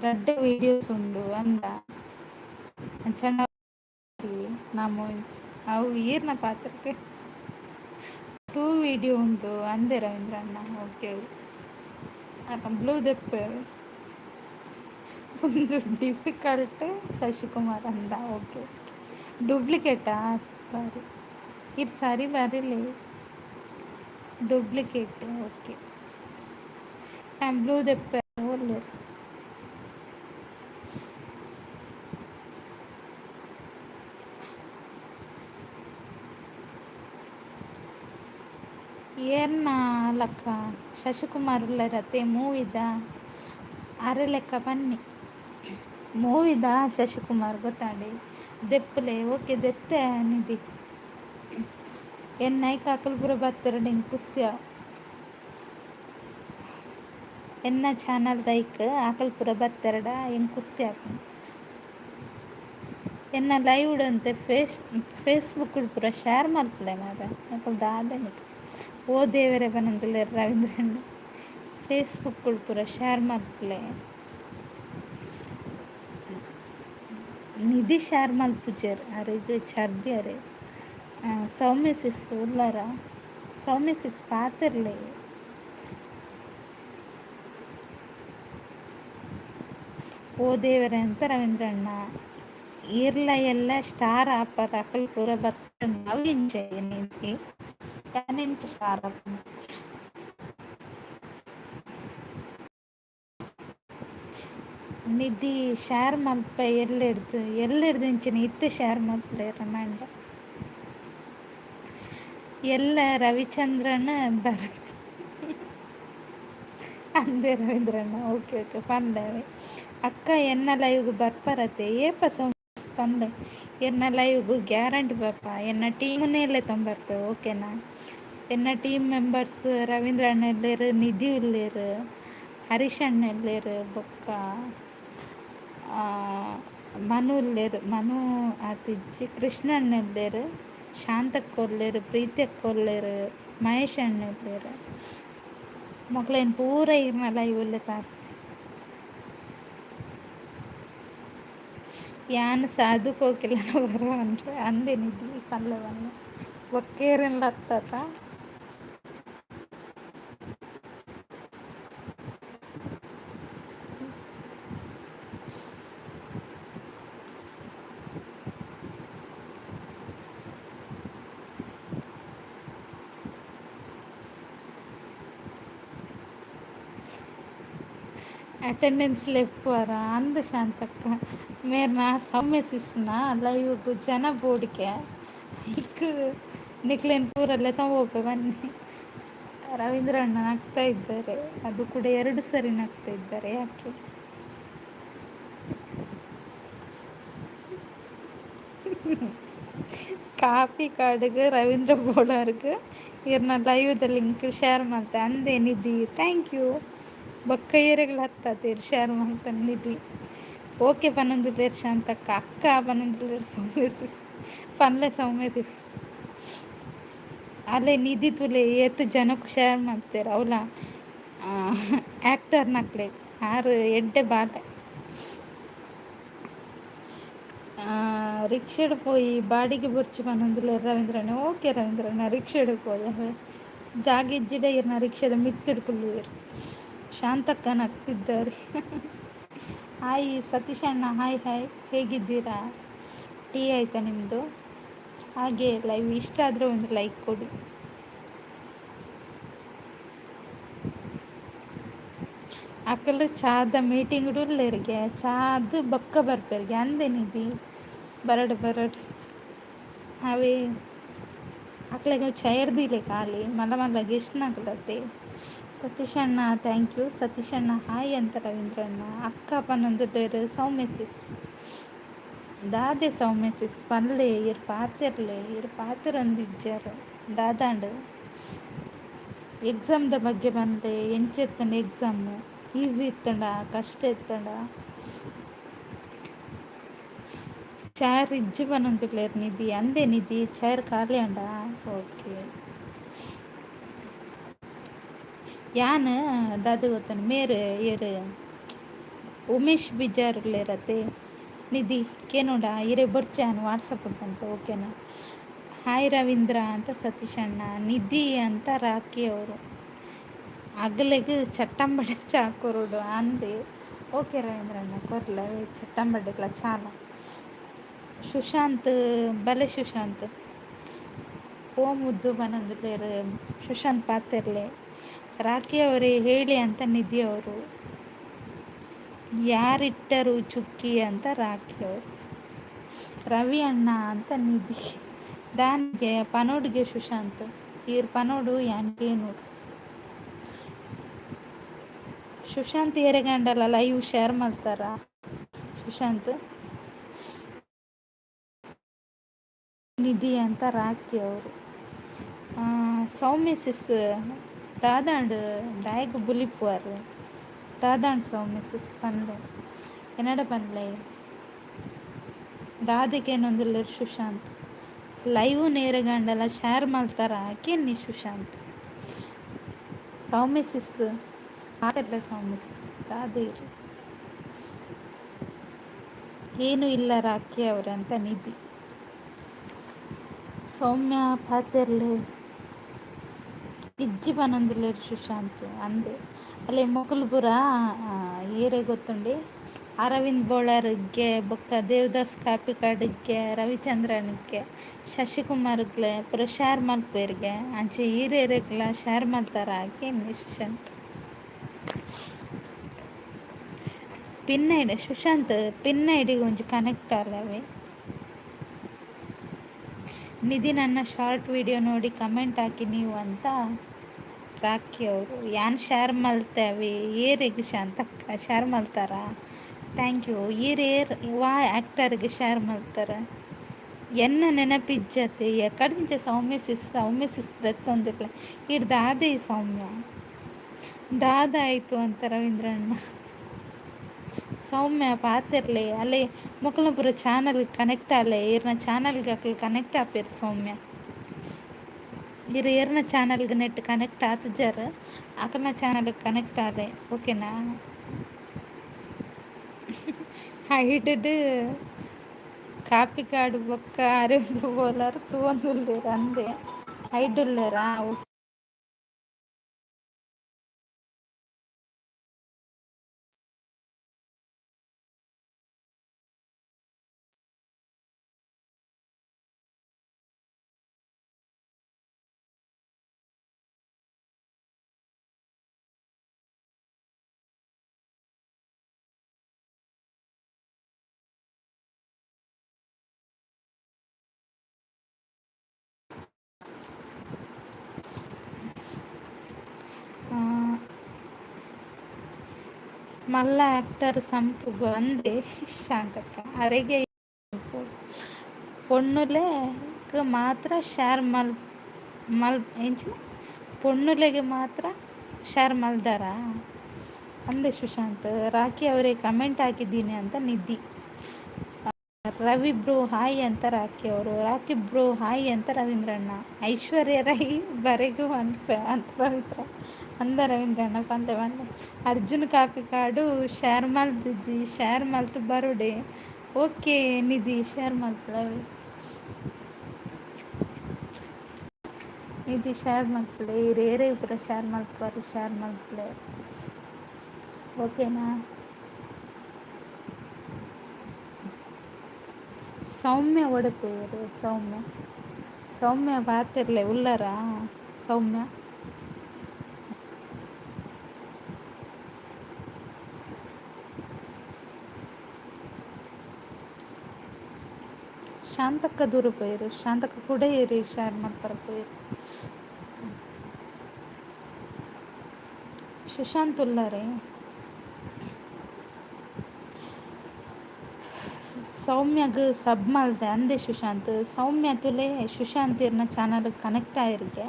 ರಡ್ಡ್ ವೀಡಿಯೋಸ್ ಉಂಡು ಅಂದ. ಅಂಚ ನಮ ಅವು ಈರ್ನ ಪಾತ್ರಕ್ಕೆ ಟೂ ವಿಡಿಯೋ ಉಂಡು ಅಂದೆ ರವೀಂದ್ರ ಅಣ್ಣ. ಓಕೆ, ಬ್ಲೂ ದೆಪ್ಪೆ ಒಂದು ಡಿಫಿಕಲ್ಟ್ ಶಶಿಕುಮಾರ್ ಅಂದ. ಓಕೆ, ಡೂಪ್ಲಿಕೇಟಾ? ಸಾರಿ, ಇದು ಸರಿ ಬರಲಿ. ಡೂಪ್ಲಿಕೇಟ್. ಓಕೆ, ಬ್ಲೂ ದೆಪ್ಪೆ ಒಲ್ಲೆರ್. ಏರ್ನ ಲಕ್ಕ ಶಶಿಕುಮಾರ್ ಉಲ್ಲರತೆ ಮೂವಿದ? ಅರೆ ಲೆಕ್ಕ ಬನ್ನಿ ಮೂವಿದ ಶಶಿಕುಮಾರ್ ಗೊತ್ತಾಂಡಿ. ದೆಪ್ಪಲೆ. ಓಕೆ, ದೆತ್ತೆ ನಿಧಿ. ಎನ್ನ ಐಕ್ ಅಕಲ್ ಪೂರ ಬತ್ತೆರ್ಡ ಎಂಕ್ ಖುಷಿ. ಎನ್ನ ಚಾನಲ್ ದೈಕ್ ಅಕಲ್ ಪೂರ ಬತ್ತೆರ್ಡ ಎಂಕ್ ಖುಷಿ ಆಪುಂಡು. ಎನ್ನ ಲೈವ್ ಅಂತೆ ಫೇಸ್ಬುಕ್ ಪೂರ ಶೇರ್ ಮಲ್ಪುಲೆ ಮಾರ್ರೆ. ಅಕಲ್ ದಾದೆನಿಕ್ ಓ ದೇವರೇ ಪನೊಂದುಲ್ಲೆರ್ ರವೀಂದ್ರಣ್ಣ. ಫೇಸ್ಬುಕ್ ಪೂರ ಶೇರ್ ಮಲ್ಪುಲೆ. ನಿಧಿ ಶೇರ್ ಮಲ್ಪುಜೆರ್, ಅರೆಗ್ ಚರ್ಬಿ ಅರೆ. ಸೌಮ್ಯ ಸಿಸ್ ಉಲ್ಲರ? ಸೌಮ್ಯ ಸಿಸ್ ಪಾತೆರ್ಲೆ. ಓ ದೇವರೇ ಅಂತ ರವೀಂದ್ರಣ್ಣ. ಈರ್ಲ ಎಲ್ಲ ಸ್ಟಾರ್ ಆಪರ್, ಅಕಲ್ ಪೂರ ಬತ್ತಂಡ ಅವು ಎಂಚ ನಿಧಿ? ಯಾನೆಂಚ ಸ್ಟಾರ್ ಆಪುಂಡು? ನಿಧಿ ಶೇರ್ ಮಲ್ಪ. ಎಲ್ಲೆಡ್ದು ಎಲ್ಲೆಡ್ದು ಇಂಚಿನ ಇತ್ತೆ ಶೇರ್ ಮಲ್ಪುಲೆ ರಮಾಂಡ. ಎಲ್ಲ ರವಿಚಂದ್ರನ್ ಬರ್ ಅಂದೆ ರವೀಂದ್ರಣ್ಣ. Okay okay, ಪನ್ಲೆ. ಅಕ್ಕ, ಎನ್ನ ಲೈವ್ಗ್ ಬರ್ಪರತೆ? ಏಪ ಪನ್ಲೆ. ಎನ್ನ ಲೈವ್ಗ್ ಗ್ಯಾರಂಟಿ ಬರ್ಪ. ಎನ್ನ ಟೀಮ್ನೇ ಲೆತ್ತೊಂದು ಓಕೆನಾ? ಎನ್ನ ಟೀಮ್ ಮೆಂಬರ್ಸ್ ರವೀಂದ್ರ ಅಣ್ಣ ಉಲ್ಲೆರ್, ನಿಧಿ ಉಲ್ಲೆರ್, ಹರೀಶ್ ಅಣ್ಣ ಉಲ್ಲೆರ್, ಬೊಕ್ಕ ಮನು ಉಲ್ಲೆರ್. ಮನು ಆತಿಜ್ಜಿ. ಕೃಷ್ಣ ಅಣ್ಣ ಉಲ್ಲೆರ್, ಶಾಂತಕ್ಕ ಉಲ್ಲೆರ್, ಪ್ರೀತಿ ಅಕ್ಕ ಉಲ್ಲೆರ್, ಮಹೇಶ್ ಅಣ್ಣ ಉಲ್ಲೆರ್. ಮೊಕ್ಲೆನ್ ಪೂರ ಇರ್ನ ಲೈವ್ ಲೆತ್ತಾರ್. ಯಾನ್ ಸಾಧು ಕೋಕಿಲನ ಬರವನ್ರೆ ಅಂದೆ ನಿಧಿ. ಪನ್ಲೆ ಪನ್ಲೆ. ಬೊಕ್ಕೇರೆನ್ಲ ಅತ್ತತ. ಅಟೆಂಡೆನ್ಸ್ ಲೆಪ್ಪುವರ ಅಂದು ಶಾಂತಕ್ಕ. ಮೇರ್ನ ಸೌಮ್ಯ ಸಿಸ್ನ ಲೈವ್ ಜನ ಬೋಡಿಕೆ ಇಕ್ ನಿಕ್ಲೆನ್ ಪೂರ ಲೆತ್ತೊಂದು ಬನ್ನಿ. ರವೀಂದ್ರ ಅಣ್ಣ ನಗ್ತಾ ಇದ್ದಾರೆ, ಅದು ಕೂಡ ಎರಡು ಸರಿ ನಗ್ತಾ ಇದ್ದಾರೆ. ಯಾಕೆ? ಕಾಫಿ ಕಾರ್ಡ್ಗೆ ರವೀಂದ್ರ ಬೋಳಾರ್ಗ್ ಇರ್ನ ಲೈವ್ದ ಲಿಂಕ್ ಶೇರ್ ಮಲ್ತೆ ಅಂದೆ ನಿಧಿ. Thank you. ಬೊಕ್ಕ ಏರೆಗ್ಲ ಹತ್ತತೀರ್ ಶೇರ್ ಮಲ್ಪನ್ ನಿಧಿ. ಓಕೆ ಪನೊಂದುಲ್ಲೆರ್ ಶಾಂತಕ್ಕ. ಅಕ್ಕ ಪನೊಂದುಲ್ಲೆರ್ ಸೌಮ್ಯ ಸಿಸ್. ಪನ್ಲೆ ಸೌಮ್ಯ ಸಿಸ್. ಅಲ್ಲೇ ನಿಧಿ ತೂಲೆ, ಏತ್ ಜನಕ್ ಶೇರ್ ಮಾಡ್ತೇರ್. ಅವಲ ಆ್ಯಕ್ಟರ್ನಕ್ಲೆ ಆರ್ ಎಡ್ಡೆ ಬಾಲೆ. ರಿಕ್ಷೆಡ್ ಪೋಯಿ ಬಾಡಿಗೆ ಬೊರ್ಚಿ ಪನೊಂದುಲ್ಲೆರ್ ರವೀಂದ್ರಣ್ಣ. ಓಕೆ ರವೀಂದ್ರಣ್ಣ, ರಿಕ್ಷೆಡ್ ಪೋಲೆ. ಜಾಗ ಇಜ್ಜಿಡ ಇರ್ನ ರಿಕ್ಷಾದ ಮಿತ್ತುಡ್ ಕುಲ್ಲುವೆರ್. ಶಾಂತಕ್ಕ ನಗ್ತಿದ್ದಾರೆ. ಹಾಯ್ ಸತೀಶ್ ಅಣ್ಣ, ಹಾಯ್ ಹಾಯ್, ಹೇಗಿದ್ದೀರಾ? ಟೀ ಆಯಿತಾ ನಿಮ್ಮದು? ಹಾಗೆ ಲೈವ್ ಇಷ್ಟ ಆದರೆ ಒಂದು ಲೈಕ್ ಕೊಡಿ. ಅಕಲ್ ಚಾದ ಮೀಟಿಂಗ್ ಉಲ್ಲೆರ್ಗೆ, ಚಾದ್ ಬೊಕ್ಕ ಬರ್ಪೆರ್ಗೆ ಅಂದೇನಿದಿ. ಬರಡ್ ಬರಡ್. ಅವೇ ಅಕ್ಲೆಗ್ ಚೇರ್ ದೀಲೆ ಖಾಲಿ, ಮಲ್ಲ ಮಲ್ಲ ಗೆಸ್ಟ್ ನಕುಲತೆ. ಸತೀಶ್ ಅಣ್ಣ thank you. Satish ಅಣ್ಣ ಹಾಯ್ ಅಂತ ರವೀಂದ್ರ ಅಣ್ಣ. ಅಕ್ಕ ಪನೊಂದುಲ್ಲೆರ್ ಸೌಮ್ಯ ಸಿಸ್. ದಾದೆ ಸೌಮ್ಯ ಸಿಸ್ ಪನ್ಲೆ, ಇರ್ ಪಾತೆರ್ಲೆ. ಇರ್ ಪಾತೆರೊಂದಿಜ್ಜಾರ್. ದಾದಾಂಡ್? ಎಕ್ಸಾಮ್ದ ಬಗ್ಗೆ ಪನ್ಲೆ. ಎಂಚ ಇತ್ತಂಡ ಎಕ್ಸಾಮು? ಈಸಿ ಇತ್ತಂಡ, ಕಷ್ಟ ಇತ್ತಂಡ? ಚೇರ್ ಇಜ್ಜಿ ಪನೊಂದುಲ್ಲೆರ್ ನಿಧಿ. ಅಂದೆ ನಿಧಿ, ಚೇರ್ ಖಾಲಿ ಆಂಡ? ಓಕೆ. ಯಾನ್ ದಾದ ಗೊತ್ತನ, ಮೇರ್ ಏರ್ ಉಮೇಶ್ ಬಿಜಾರ್ ಉಲ್ಲೆರತೆ ನಿಧಿ, ಕೇನೋಡ ಇರೆ ಬೊರ್ಚಿ ಯಾನ್ ವಾಟ್ಸಪ್ ಪನ್ಪೆ, ಓಕೆನಾ? ಹಾಯ್ ರವೀಂದ್ರ ಅಂತ ಸತೀಶ್ ಅಣ್ಣ. ನಿಧಿ ಅಂತ ರಾಖಿ ಅವರು. ಅಗಲೆಗ್ ಚಟ್ಟಂಬಡೆ ಚಾ ಕೊರಡು ಅಂದೆ. ಓಕೆ ರವೀಂದ್ರಣ್ಣ, ಕೊರ್ಲ ಚಟ್ಟಂಬಡೆಗ್ಲ ಚಾಲ. ಸುಶಾಂತ್ ಬಲೆ ಸುಶಾಂತ್ ಓ ಮುದ್ದು ಬನೊಂದುಲ್ಲೆರ್ ಸುಶಾಂತ್ ಪಾತೆರ್ಲೆ. ರಾಖಿ ಅವರೇ ಹೇಳಿ ಅಂತ ನಿಧಿ ಅವರು. ಯಾರಿಟ್ಟರು ಚುಕ್ಕಿ ಅಂತ ರಾಖಿ ಅವರು. ರವಿ ಅಣ್ಣ ಅಂತ ನಿಧಿ. ದಾನಿಗೆ ಪನೋಡ್ಗೆ ಸುಶಾಂತ್ ಈರ್ ಪನೋಡು ಯಾನ್ ಕೇನೋಡು. ಸುಶಾಂತ್ ಏರೆಗಾಂಡಲ ಲೈವ್ ಶೇರ್ ಮಲ್ತಾರ ಸುಶಾಂತ್? ನಿಧಿ ಅಂತ ರಾಖಿ ಅವರು. ಸೌಮ್ಯ ಸಿಸ್ ದಾದಾಂಡ್ ದಾಯೆಗ್ ಬುಲಿಪುವರ್? ದಾದಾಂಡ್ ಸೌಮ್ಯ ಸಿಸ್ ಪನ್ಲೆ, ಎನ್ನಡ ಪನ್ಲೆ. ದಾದೆಗೇನೊಂದುಲ್ಲೆರ್ ಸುಶಾಂತ್? ಲೈವ್ ನೇರಗಾಂಡಲ ಶೇರ್ ಮಲ್ತಾರ ಕೇನ್ನಿ ಸುಶಾಂತ್. ಸೌಮ್ಯ ಸಿಸ್ ಮಾತೆರ್ಲ. ಸೌಮ್ಯ ಸಿಸ್ ದಾದ? ಏನು ಇಲ್ಲ ರಾಖಿ ಅವರಂತ ನಿಧಿ. ಸೌಮ್ಯ ಪಾತೆರ್ಲೆ. ಇಜ್ಜಿ ಪನೊಂದುಲ್ಲೆರ್ ಸುಶಾಂತ್ ಅಂದೆ. ಅಲ್ಲೇ ಮೊಕುಲು ಪೂರ ಏರೆ ಗೊತ್ತುಂಡೆ? ಅರವಿಂದ್ ಬೋಳಾರ್ಗೆ, ಬೊಕ್ಕ ದೇವದಾಸ್ ಕಾಪಿಕಾಡ್ಗೆ, ರವಿಚಂದ್ರನ್ಗೆ, ಶಶಿಕುಮಾರ್ಗ್ಲೆ ಪೂರ ಶೇರ್ ಮಲ್ಪುವೆರ್ಗೆ. ಅಂಚೆ ಈರೇರೆಗ್ಲ ಶೇರ್ ಮಲ್ತಾರ ಕೇನ್ನಿ Sushant. Pin ID Sushant, pin ಐಡಿಗೆ ಒಂಜಿ ಕನೆಕ್ಟ್ ಆಲವೆ. ನಿಧಿ, ನನ್ನ ಶಾರ್ಟ್ ವಿಡಿಯೋ ನೋಡಿ ಕಮೆಂಟ್ ಹಾಕಿ ನೀವು ಅಂತ ರಾಖಿ ಅವರು. ಯಾನ್ ಶೇರ್ ಮಲ್ತೇವೆ ಏರೆಗ್ ಶಾಂತಕ್ಕ? ಶೇರ್ ಮಲ್ತಾರ? Thank you. ಈರ್ ಏರ್, ವಾ ಆ್ಯಕ್ಟರ್ಗೆ ಶೇರ್ ಮಲ್ತಾರ? ಎನ್ನ ನೆನಪಿಜ್ಜತೆ ಎಕಡ್ದಿಂಚ ಸೌಮ್ಯ ಸಿಸ್, ಸೌಮ್ಯ ಸಿಸ್ ದತ್ತೊಂದುಲ್ಲೆ. ಈರ್ ದಾದೆ ಸೌಮ್ಯ? ದಾದ ಆಯಿತು ಅಂತ ರವೀಂದ್ರಣ್ಣ. ಸೌಮ್ಯ ಪಾತೆರ್ಲೆ. ಅಲ್ಲೇ ಮೊಕಲ್ನ ಪೂರ ಚಾನಲ್ ಕನೆಕ್ಟ್ ಆಲೆ. ಈರ್ನ ಚಾನಲ್ಗೆ ಅಕ್ಲು ಕನೆಕ್ಟ್ ಆಪೇರ್. ಸೌಮ್ಯ, ಈರ್ ಏರ್ನ ಚಾನಲ್ಗೆ ನೆಟ್ ಕನೆಕ್ಟ್ ಆತುಜರ್, ಅಕಲ್ನ ಚಾನಲ್ಗೆ ಕನೆಕ್ಟ್ ಆಲೆ, ಓಕೆನಾ? ಹೈಟಡ್ ಕಾಪಿಕಾಡ್ ಬೊಕ್ಕ ಅರವಿಂದ ಬೋಲಾರ್ ತೂವೊಂದುಲ್ಲೆರ್ ಅಂದೆ. ಹೈಡ್ ಉಲ್ಲೆರಾ? ಓಕೆ. ಮಲ್ಲ ಆ್ಯಕ್ಟರ್ ಸಂಪುಗು ಅಂದೆ ಶಾಂತಕ್ಕ. ಅರೆಗೆ ಪೊಣ್ಣುಲೆಗ್ ಮಾತ್ರ ಶೇರ್ ಮಲ್ ಮಲ್ ಎಂಚಿನ ಪೊಣ್ಣುಲೆಗ್ ಮಾತ್ರ ಶೇರ್ ಮಲ್ದಾರ ಅಂದೆ ಸುಶಾಂತ್. ರಾಖಿ ಅವರೇ ಕಮೆಂಟ್ ಹಾಕಿದ್ದೀನಿ ಅಂತ ನಿಧಿ. ರವಿ ಬ್ರೋ ಹಾಯ್ ಅಂತ ರಾಖಿ ಅವರು. ರಾಖಿ ಬ್ರೋ ಹಾಯ್ ಅಂತ ರವೀಂದ್ರಣ್ಣ. ಐಶ್ವರ್ಯ ರೈ ಬರೆಗು ಅಂತ ಅಂತ ರವೀಂದ್ರ ಅಂದ. ರವೀಂದ್ರಣ್ಣ ಪಂದೆ ಪಂದೆ. ಅರ್ಜುನ್ ಕಾಪಿಕಾಡು ಶೇರ್ ಮಲ್ತಿಜಿ, ಶೇರ್ ಮಲ್ತ್ ಬರೋಡೆ. ಓಕೆ ನಿಧಿ, ಶೇರ್ ಮಲ್ಪುಲವೆ. ನಿಧಿ, ಶೇರ್ ಮಲ್ಪುಲೆ. ಈರ್ ಪೂರ ಶೇರ್ ಮಲ್ಪುವರ್, ಶೇರ್ ಮಲ್ಪುಲೆ, ಓಕೆನಾ? ಸೌಮ್ಯ ಒಡಪೇರು ಸೌಮ್ಯ? ಸೌಮ್ಯ ಪಾತೆರ್ಲೆ. ಉಲ್ಲರಾ ಸೌಮ್ಯ? ಶಾಂತಕ್ಕ ದೂರ ಪೋಯೆರ್. ಶಾಂತಕ್ಕ ಕೂಡ ಏರಿ ಶೇರ್ ಮಲ್ಪರ ಪೋಯೆರ್. ಸುಶಾಂತ್ ಉಲ್ಲರೆ? ಸೌಮ್ಯಗ್ ಸಬ್ ಮಲ್ತೆ ಅಂದೆ ಸುಶಾಂತ್. ಸೌಮ್ಯ ತುಲೆ, ಸುಶಾಂತ್ ಇರ್ನ ಚಾನಲ್ ಕನೆಕ್ಟ್ ಆಯಿರ್ಗೆ.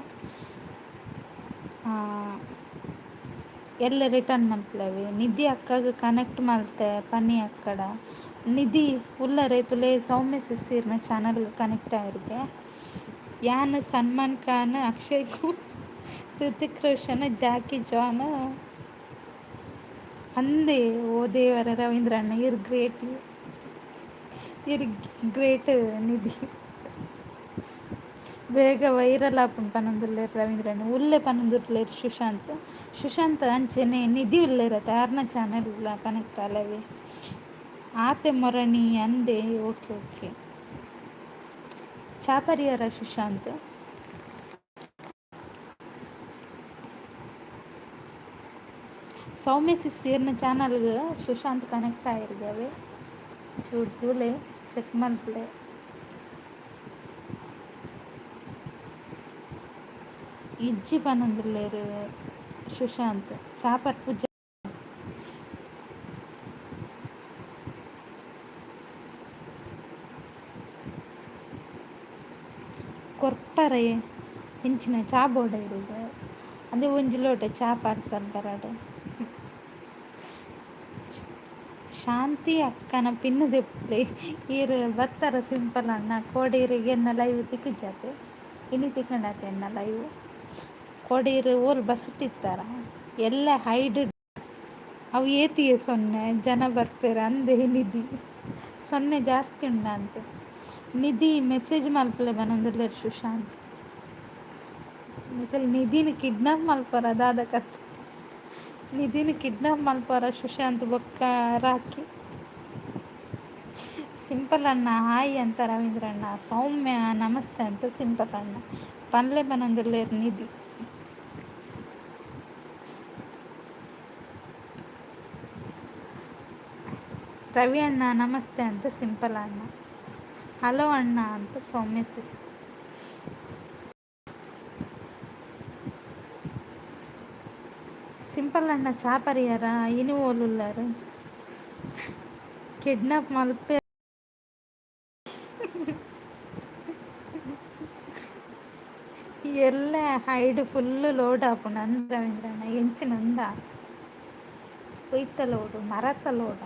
ಎಲ್ಲ ರಿಟರ್ನ್ ಮಲ್ಪುಲವೆ. ನಿಧಿ ಅಕ್ಕಗ್ ಕನೆಕ್ಟ್ ಮಲ್ತೆ ಪನಿ ಅಕ್ಕಡ. ನಿಧಿ ಉಲ್ಲರೆ? ತುಲೆ, ಸೌಮ್ಯ ಸಿಸ್ ಇರ್ನ ಚಾನಲ್ ಕನೆಕ್ಟ್ ಆಯಿರ್ಗೆ. ಯಾನ್ ಸಲ್ಮಾನ್ ಖಾನ್, ಅಕ್ಷಯ್ ಕುಮಾರ್, ಹೃತಿಕ್ ರೋಷನ್, ಜಾಕಿ ಜಾನ್ ಅಂದೆ. ಓ ದೇವರ ರವೀಂದ್ರಣ್ಣ, ಇರ್ ಗ್ರೇಟ್, ಇರ್ ಗ್ರೇಟ್. ನಿಧಿ. ಬೇಗ ವೈರಲ್ ಆಪುಂಡು ಪನೊಂದುಲ್ಲೆರ್ ರವೀಂದ್ರಣ್ಣ. ಉಲ್ಲೆ ಪನೊಂದುಲ್ಲೆರ್ ಸುಶಾಂತ್. ಸುಶಾಂತ್ ಅಂಚೆನೆ ನಿಧಿ ಉಲ್ಲೆರತ, ಆರ್ನ ಚಾನಲ್ ಕನೆಕ್ಟ್ ಆಲವೆ. ಆತೆ ಮೊರಣಿ ಅಂದೆ. ಓಕೆ ಓಕೆ, ಚಾ ಪರಿಯಾರ ಸುಶಾಂತ್? ಸೌಮ್ಯ ಸಿಸ್ ಇರ್ನ ಚಾನಲ್ಗೆ ಸುಶಾಂತ್ ಕನೆಕ್ಟ್ ಆಯಿರ್ಗವೆ, ಚೂರು ತೂಲೆ, ಚೆಕ್ ಮಲ್ಪಲೆ. ಇಜ್ಜಿ ಪನೊಂದುಲ್ಲೆರ್ ಸುಶಾಂತ್. ಚಾ ಪರ್ಪುಜ? ಕೊರ್ಪರೆ ಇಂಚಿನ ಚಾ ಬೋಡ ಇರೆಗ್? ಅದೇ ಒಂಜಿ ಲೋಟ ಚಾ ಪಾರ್ಸಲ್ ಬರಡ್. ಶಾಂತಿ ಅಕ್ಕನ ಪಿನ್ ದೆಪ್ಪುಲೆ. ಈರ್ ಬತ್ತರ ಸಿಂಪಲ್ ಅಣ್ಣ, ಕೋಡೆ ಇರೆಗ್ ಎನ್ನ ಲೈವ್ ತಿಕ್ಕುಜಾತೆ? ಇನಿ ತಿಕ್ಕಂಡಾತೆ ಎನ್ನ ಲೈವ್? ಕೋಡೆ ಈರ್ ಓಲ್ ಬಸ್ಟ್ ಇತ್ತಾರ? ಎಲ್ಲ ಹೈಡ್ ಅವು ಏತಿಗೆ ಸೊನ್ನೆ ಜನ ಬರ್ಪೆರ್ ಅಂದೆ. ನಿಧಿ ಸೊನ್ನೆ ಜಾಸ್ತಿ ಉಂಡ ಅಂತ. ನಿಧಿ ಮೆಸೇಜ್ ಮಲ್ಪಲೆ ಪನೊಂದುಲ್ಲೆರ್ ಸುಶಾಂತ್. ನಿಕಲ್ ನಿಧಿನ ಕಿಡ್ನಾಪ್ ಮಲ್ಪರ ದಾದ ಕತೆ? ನಿಧಿನ ಕಿಡ್ನಾಪ್ ಮಲ್ಪರ ಸುಶಾಂತ್ ಬೊಕ್ಕ ರಾಕಿ? ಸಿಂಪಲ್ ಅಣ್ಣ ಹಾಯ್ ಅಂತ ರವೀಂದ್ರ ಅಣ್ಣ. ಸೌಮ್ಯ ನಮಸ್ತೆ ಅಂತ ಸಿಂಪಲ್ ಅಣ್ಣ. ಪನ್ಲೆ ಪನೊಂದುಲ್ಲೆರ್ ನಿಧಿ. ರವಿ ಅಣ್ಣ ನಮಸ್ತೆ ಅಂತ ಸಿಂಪಲ್ ಅಣ್ಣ. ಹಲೋ ಅಣ್ಣ ಅಂತ ಸೌಮ್ಯ ಸಿಸ್. ಸಿಂಪಲ್ ಅಣ್ಣ ಚಾ ಪರಿಯಾರ? ಇನಿ ಓಲುಲ್ಲಾರ್? ಕಿಡ್ನಾಪ್ ಮಲ್ಪೆ ಎಲ್ಲ ಹೈಡ್ ಫುಲ್ ಲೋಡ್ ಆಪುಂಡು ಅಂದ್ ರವೀಂದ್ರಣ್ಣ. ಎಂಚಿನ ಉಂದ ಒಯ್ತ ಲೋಡು, ಮರತ ಲೋಡ?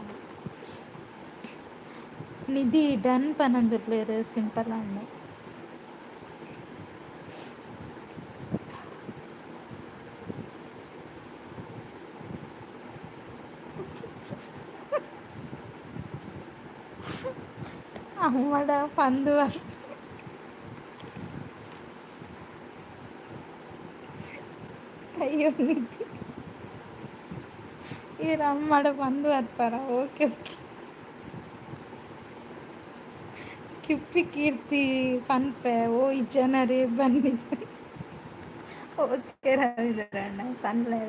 ನಿಧಿ ಡನ್ ಪನೊಂದುಲ್ಲೆರ್ ಸಿಂಪಲ್ ಅಣ್ಣೆ. ಅಮ್ಮಡ ಪಂದು. ಅಯ್ಯೋ ನಿಧಿ, ಈರ್ ಅಮ್ಮಡ ಪಂದು ಬರ್ಪರ? Okay okay. ಕಿಪ್ಪಿ ಕೀರ್ತಿ ಪನ್ಪೆ ಓ ಜನರೇ ಬನ್ನಿ ಜನ. ಓಕೆ ರವೀಂದ್ರಣ್ಣ, ಪನ್ಲೆ.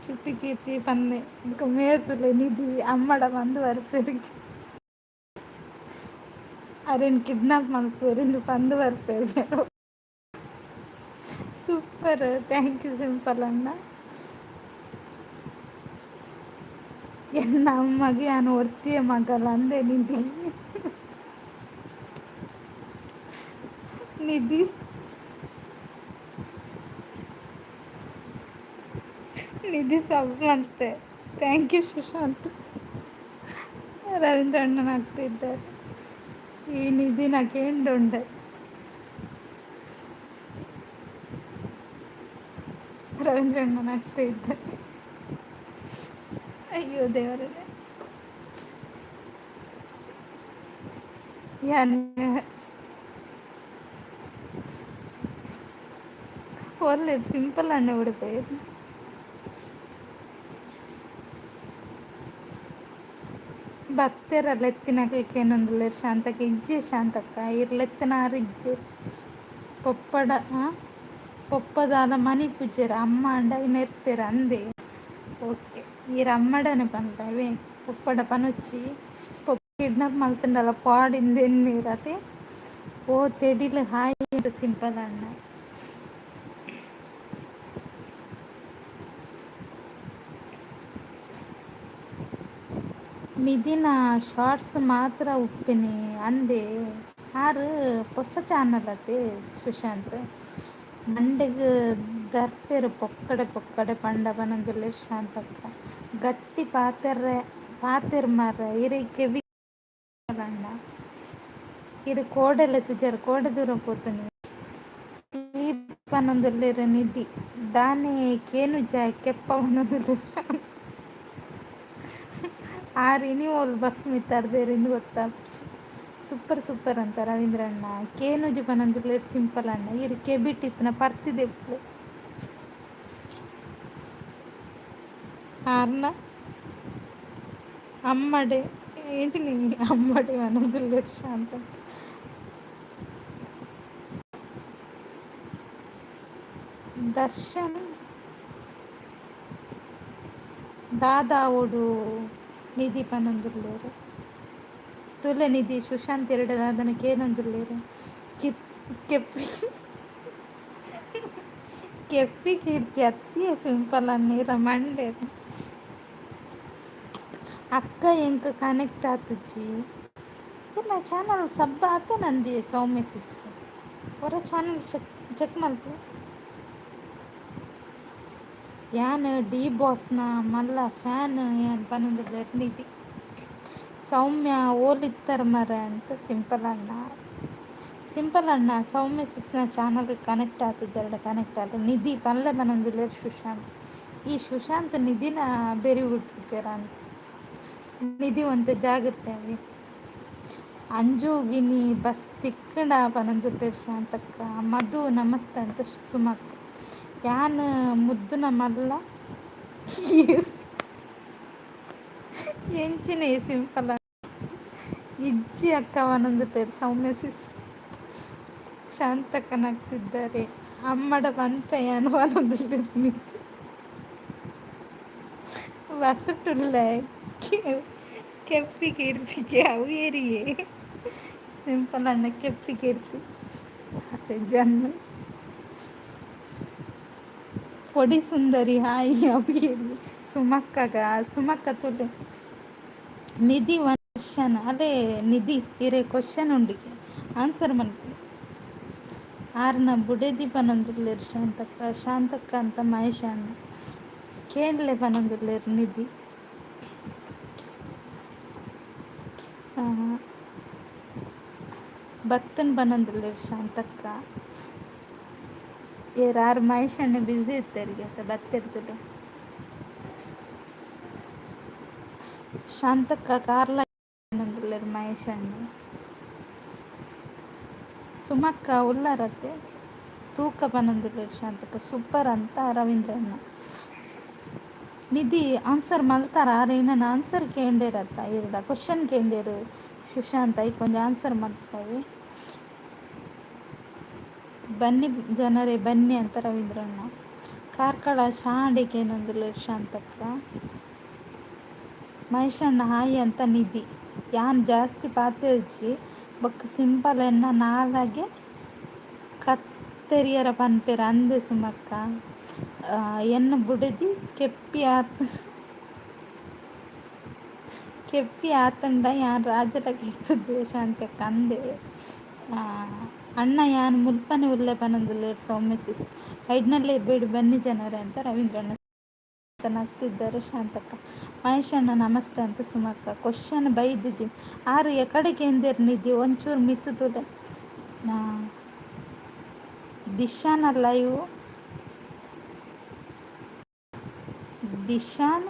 ಕಿಪ್ಪಿ ಕೀರ್ತಿ ಪನ್ನೆ ಬೊಕ ಮೇತುಲೆ. ನಿಧಿ ಅಮ್ಮಡ ಪಂದು ಬರ್ಪೆರ್, ಅರೆನ್ ಕಿಡ್ನಾಪ್ ಮಲ್ಪುವೆರ್ ಇಂದು ಪಂದು ಬರ್ಪೆರ್. ಸೂಪರ್, thank you simple ಅಣ್ಣ. ಎನ್ನ ಅಮ್ಮಗೆ ಯಾನ್ ಒರ್ತಿಯೇ ಮಗಲ್ ಅಂದೆ ನಿಧಿ. ನಿಧಿ ನಿಧಿ ಸಬ್ ಮಲ್ತೆ. Thank you Sushant. Ravindra ಅಣ್ಣನ ಆಗ್ತಿದ್ದಾರೆ. ಈ ನಿಧಿನ ಕೇಂಡುಂಡೆ. ರವೀಂದ್ರ ಅಣ್ಣನ ಆಗ್ತಾ ಇದ್ದಾರೆ. ಅಯ್ಯೋ ದೇವರೇ. ಯಾನ್ ಒಲ್ಲೆ ಸಿಂಪಲ್ ಅಣ್ಣ ಉಡುಪೆ ಬತ್ತೆರ ಲೆತ್ತಿನಕ್ಲೆಗ್ ಕೇನೊಂದುಲ್ಲೆರ್ ಶಾಂತಕ್ಕ. ಇಜ್ಜೆ ಶಾಂತಕ್ಕ, ಇರ್ ಲೆತ್ತಿನಾರ್ ಇಜ್ಜೆರ್. ಪೊಪ್ಪಡ ಪೊಪ್ಪದಾಲ ಮನಿಪುಜೆರ್, ಅಮ್ಮ ಆಂಡ ನೆರ್ಪೆರ್ ಅಂದೆ. ಓಕೆ, ಈರ್ ಅಮ್ಮಡನೆ ಪನ್ಲೆ ಅವೇ, ಪೊಪ್ಪಡ ಪನೊಚ್ಚಿ. ಪೊಪ್ಪ ಕಿಡ್ನಾಪ್ ಮಲ್ತುಂಡಲ ಪಾಡ್ ಎನ್ನುವೆರ್ ಅತೆ. ಓ ತೆಡಿಲ್ ಹಾಯ್ ಸಿಂಪಲ್ ಅಣ್ಣ. ನಿಧಿನ ಶಾರ್ಟ್ಸ್ ಮಾತ್ರ ಉಪ್ಪಿನಿ ಅಂದೆ. ಆರ್ ಪೊಸ ಚಾನಲ್ ಅತೆ ಸುಶಾಂತ್. ಮಂಡೆಗ್ ದರ್ಪೆರ್ ಪೊಕ್ಕಡೆ ಪೊಕ್ಕಡೆ ಪಂಡ ಪನೊಂದುಲ್ಲೆರ್ ಶಾಂತಕ್ಕ. ಗಟ್ಟಿ ಪಾತೆರ್ರೆ ಪಾತೆರ್ ಮಾರ್ರೆ, ಇರೆಗ್ ಕೆಬಿ ಅಣ್ಣ. ಇರ್ ಕೋಡೆ ಲೆತ್ತುಜರ್, ಕೋಡೆ ದೂರ ಪೋತುನಿ ಈ ಪನೊಂದುಲ್ಲೆರ್ ನಿಧಿ. ದಾನೆ ಕೇನುಜ ಕೆಪ್ಪ ಪನೊಂದುಲ್ಲೆರ್ ಶಾಂತ. ಆರ್ ಇನಿ ಓಲ್ ಬಸ್ ಮಿತ್ತರ್ದೆರ್ ಇಂದ್ ಗೊತ್ತಾಪುಜಿ. ಸೂಪರ್ ಸೂಪರ್ ಅಂತ ರವೀಂದ್ರಣ್ಣ. ಕೇನುಜಿ ಪನೊಂದುಲ್ಲೆರ್ ಸಿಂಪಲ್ ಅಣ್ಣ. ಇರ್ ಕೆಬಿಟ್ ಇತ್ತಿನ ಪರ್ತಿದೆಪ್ಪುಲೆ. ಆರ್ನ ಅಮ್ಮಡೆ ఏంటి ಅಮ್ಮಡೆ ಪನೊಂದುಲ್ಲೆರ್ ಶಾಂತ. ದರ್ಶನ್ ದಾದಾವೊಡು ನಿಧಿ ಪನೊಂದುಲ್ಲೆರ್. ತುಲೆ ನಿಧಿ ಸುಶಾಂತ್ ಎರಡ ದಾದನ ಕೇನೊಂದುಲ್ಲೆರ್. ಕಿಪ್ ಕೆಪ್ಪಿ ಕೆಪ್ಪಿ ಕೀರ್ತಿ ಅತ್ತಿಯೇ ಸಿಂಪಲ್ ಅಣ್ಣೀರ ಮಂಡೆರ್. ಅಕ್ಕ ಎಂಕ್ ಕನೆಕ್ಟ್ ಆತುಜಿ. ಇರ್ನ ಚಾನಲ್ ಸಬ್ ಆತೇನಂದಿ ಸೌಮ್ಯ ಸಿಸ್. ಒರ ಚಾನಲ್ ಚೆಕ್ ಚೆಕ್ ಮಲ್ಪು. ಯಾನ್ ಡಿ ಬಾಸ್ನ ಮಲ್ಲ ಫ್ಯಾನ್ ಯಾನ್ ಪನೊಂದುಲ್ಲೆರ್ ನಿಧಿ. ಸೌಮ್ಯ ಓಲಿತ್ತರ್ ಮರೆ ಅಂತ ಸಿಂಪಲ್ ಅಣ್ಣ. ಸಿಂಪಲ್ ಅಣ್ಣ, ಸೌಮ್ಯ ಸಿಸ್ನ ಚಾನಲ್ ಕನೆಕ್ಟ್ ಆತುಜೆರ್ಡ ಕನೆಕ್ಟ್ ಆತ. ನಿಧಿ ಪನ್ಲೆ ಪನೊಂದುಲ್ಲೆರ್ ಸುಶಾಂತ್. ಈ ಸುಶಾಂತ್ ನಿಧಿನ ಬೆರಿ ಬುಡ್ಪುಜೆರ್ ಅಂದ್. ನಿಧಿ ಒಂತೆ ಜಾಗ್ರತೆ ಆವೆ. ಅಂಜು ಗಿನಿ ಬಸ್ ತಿಕ್ಕುಂಡ ಪನೊಂದುಲ್ಲೆರ್ ಶಾಂತಕ್ಕ. ಮಧು ನಮಸ್ತೆ ಅಂತ ಸುಮಕ್ಕ. ಯಾನ್ ಮುದ್ದುನ ಮಲ್ಲ ಎಂಚಿನ ಸಿಂಪಲ್ ಇಜ್ಜಿ ಅಕ್ಕ ಪನೊಂದುಲ್ಲೆರ್ ಸೌಮ್ಯ ಸಿಸ್. ಶಾಂತಕ್ಕ ನಗ್ತಿದ್ದಾರೆ. ಅಮ್ಮಡ ಪನ್ಪೆ ಯಾನ್ ಪನೊಂದುಲ್ಲೆರ್ ನಿಧಿ. ಬಸ್ಸುಟುಲ್ಲೆ ಕೆಪ್ಪಿ ಕೀರ್ತಿಗೆ ಅವು ಏರಿಯೇ ಸಿಂಪಲ್ ಅಣ್ಣ. ಕೆಪ್ಪಿ ಕೀರ್ತಿ ಜನ್ ಪೊಡಿ ಸುಂದರಿ ಹಾಯ್ ಅವು ಏರಿಯೇ ಸುಮಕ್ಕಗ. ಸುಮಕ್ಕ ತುಲೆ ನಿಧಿ ಒನ್ ಕ್ವಶನ್ ಅಲ್ಲೇ ನಿಧಿ ಇರೆ ಕ್ವಶನ್ ಉಂಡಿಗೆ ಆನ್ಸರ್ ಮಲ್ಪು. ಆರ್ನ ಬುಡೆದಿ ಪನೊಂದುಲ್ಲೆರ್ ಶಾಂತಕ್ಕ. ಶಾಂತಕ್ಕ ಅಂತ ಮಹೇಶ್ ಅಣ್ಣ. ಕೇನ್ಲೆ ಪನೊಂದುಲ್ಲೆರ್ ನಿಧಿ. ಬತ್ತನ್ ಪನೊಂದುಲ್ಲೆರ್ ಶಾಂತಕ್ಕ. ಏರ್ ಆರ್ ಮಹೇಶ್ ಅಣ್ಣ ಬ್ಯುಸಿ ಇತ್ತೆರ್ಗೆ ಅತ್ತ ಬತ್ತೆರ್. ಶಾಂತಕ್ಕ ಕಾರ್ಲ ಪನೊಂದುಲ್ಲೆರ್ ಮಹೇಶ್ ಅಣ್ಣ. ಸುಮಕ್ಕ ಉಲ್ಲರತ್ತೆ ತೂಕ ಪನೊಂದುಲ್ಲೆರ್ ಶಾಂತಕ್ಕ. ಸೂಪರ್ ಅಂತ ರವೀಂದ್ರ ಅಣ್ಣ. ನಿಧಿ ಆನ್ಸರ್ ಮಲ್ತಾರ ಆರ್ ಏನನ ಆನ್ಸರ್ ಕೇಂಡೇರತ್ತ ಇರ್ಡ ಕ್ವಶನ್ ಕೇಂಡೇರು ಸುಶಾಂತ್, ಐಕ್ ಒಂಜಿ ಆನ್ಸರ್ ಮಲ್ಪವೆ. ಬನ್ನಿ ಜನರೇ ಬನ್ನಿ ಅಂತ ರವೀಂದ್ರಣ್ಣ. ಕಾರ್ಕಳ ಶಾಂಡಿಗೆ ಏನೊಂದುಲ್ಲೆರ್ ಶಾಂತಕ್ಕ. ಮಹೇಶಣ್ಣ ಹಾಯ್ ಅಂತ ನಿಧಿ. ಯಾನ್ ಜಾಸ್ತಿ ಪಾತೆರ್ಜಿ ಬೊಕ್ಕ ಸಿಂಪಲ್ ಎನ್ನ ನಾಲಾಗೆ ಕತ್ತೆರಿಯರ ಪನ್ಪೆರ್ ಅಂದೆ ಸುಮಕ್ಕ. ಎನ್ನ ಬುಡೆದಿ ಕೆಪ್ಪಿ ಆತ್ ಕೆಪ್ಪಿ ಆತುಂಡ ಯಾನ್ ರಾಜಲಕ ಇತ್ತುದ್ವೆ ಶಾಂತಕ್ಕ ಅಂದೆ. ಅಣ್ಣ ಯಾನ್ ಮುಲ್ಪನೆ ಉಲ್ಲೆ ಪನೊಂದುಲ್ಲೆರ್ ಸೌಮ್ಯ ಸಿಸ್. ಐಡ್ನಲ್ಲೇ ಇರ್ಬೇಡಿ ಬನ್ನಿ ಜನರೇ ಅಂತ ರವೀಂದ್ರಣ್ಣ. ನಗ್ತಿದ್ದಾರೆ ಶಾಂತಕ್ಕ. ಮಹೇಶ್ ಅಣ್ಣ ನಮಸ್ತೆ ಅಂತ ಸುಮಕ್ಕ. ಕ್ವಶನ್ ಬೈದಿಜಿ ಆರು ಎಕಡೆ ಕೇಂದೇರ್ ನಿಧಿ ಒಂಚೂರು ಮಿತ್ತು ತುಲೆ. ದಿಶಾನ ಲೈವ್ ದಿಶಾನ್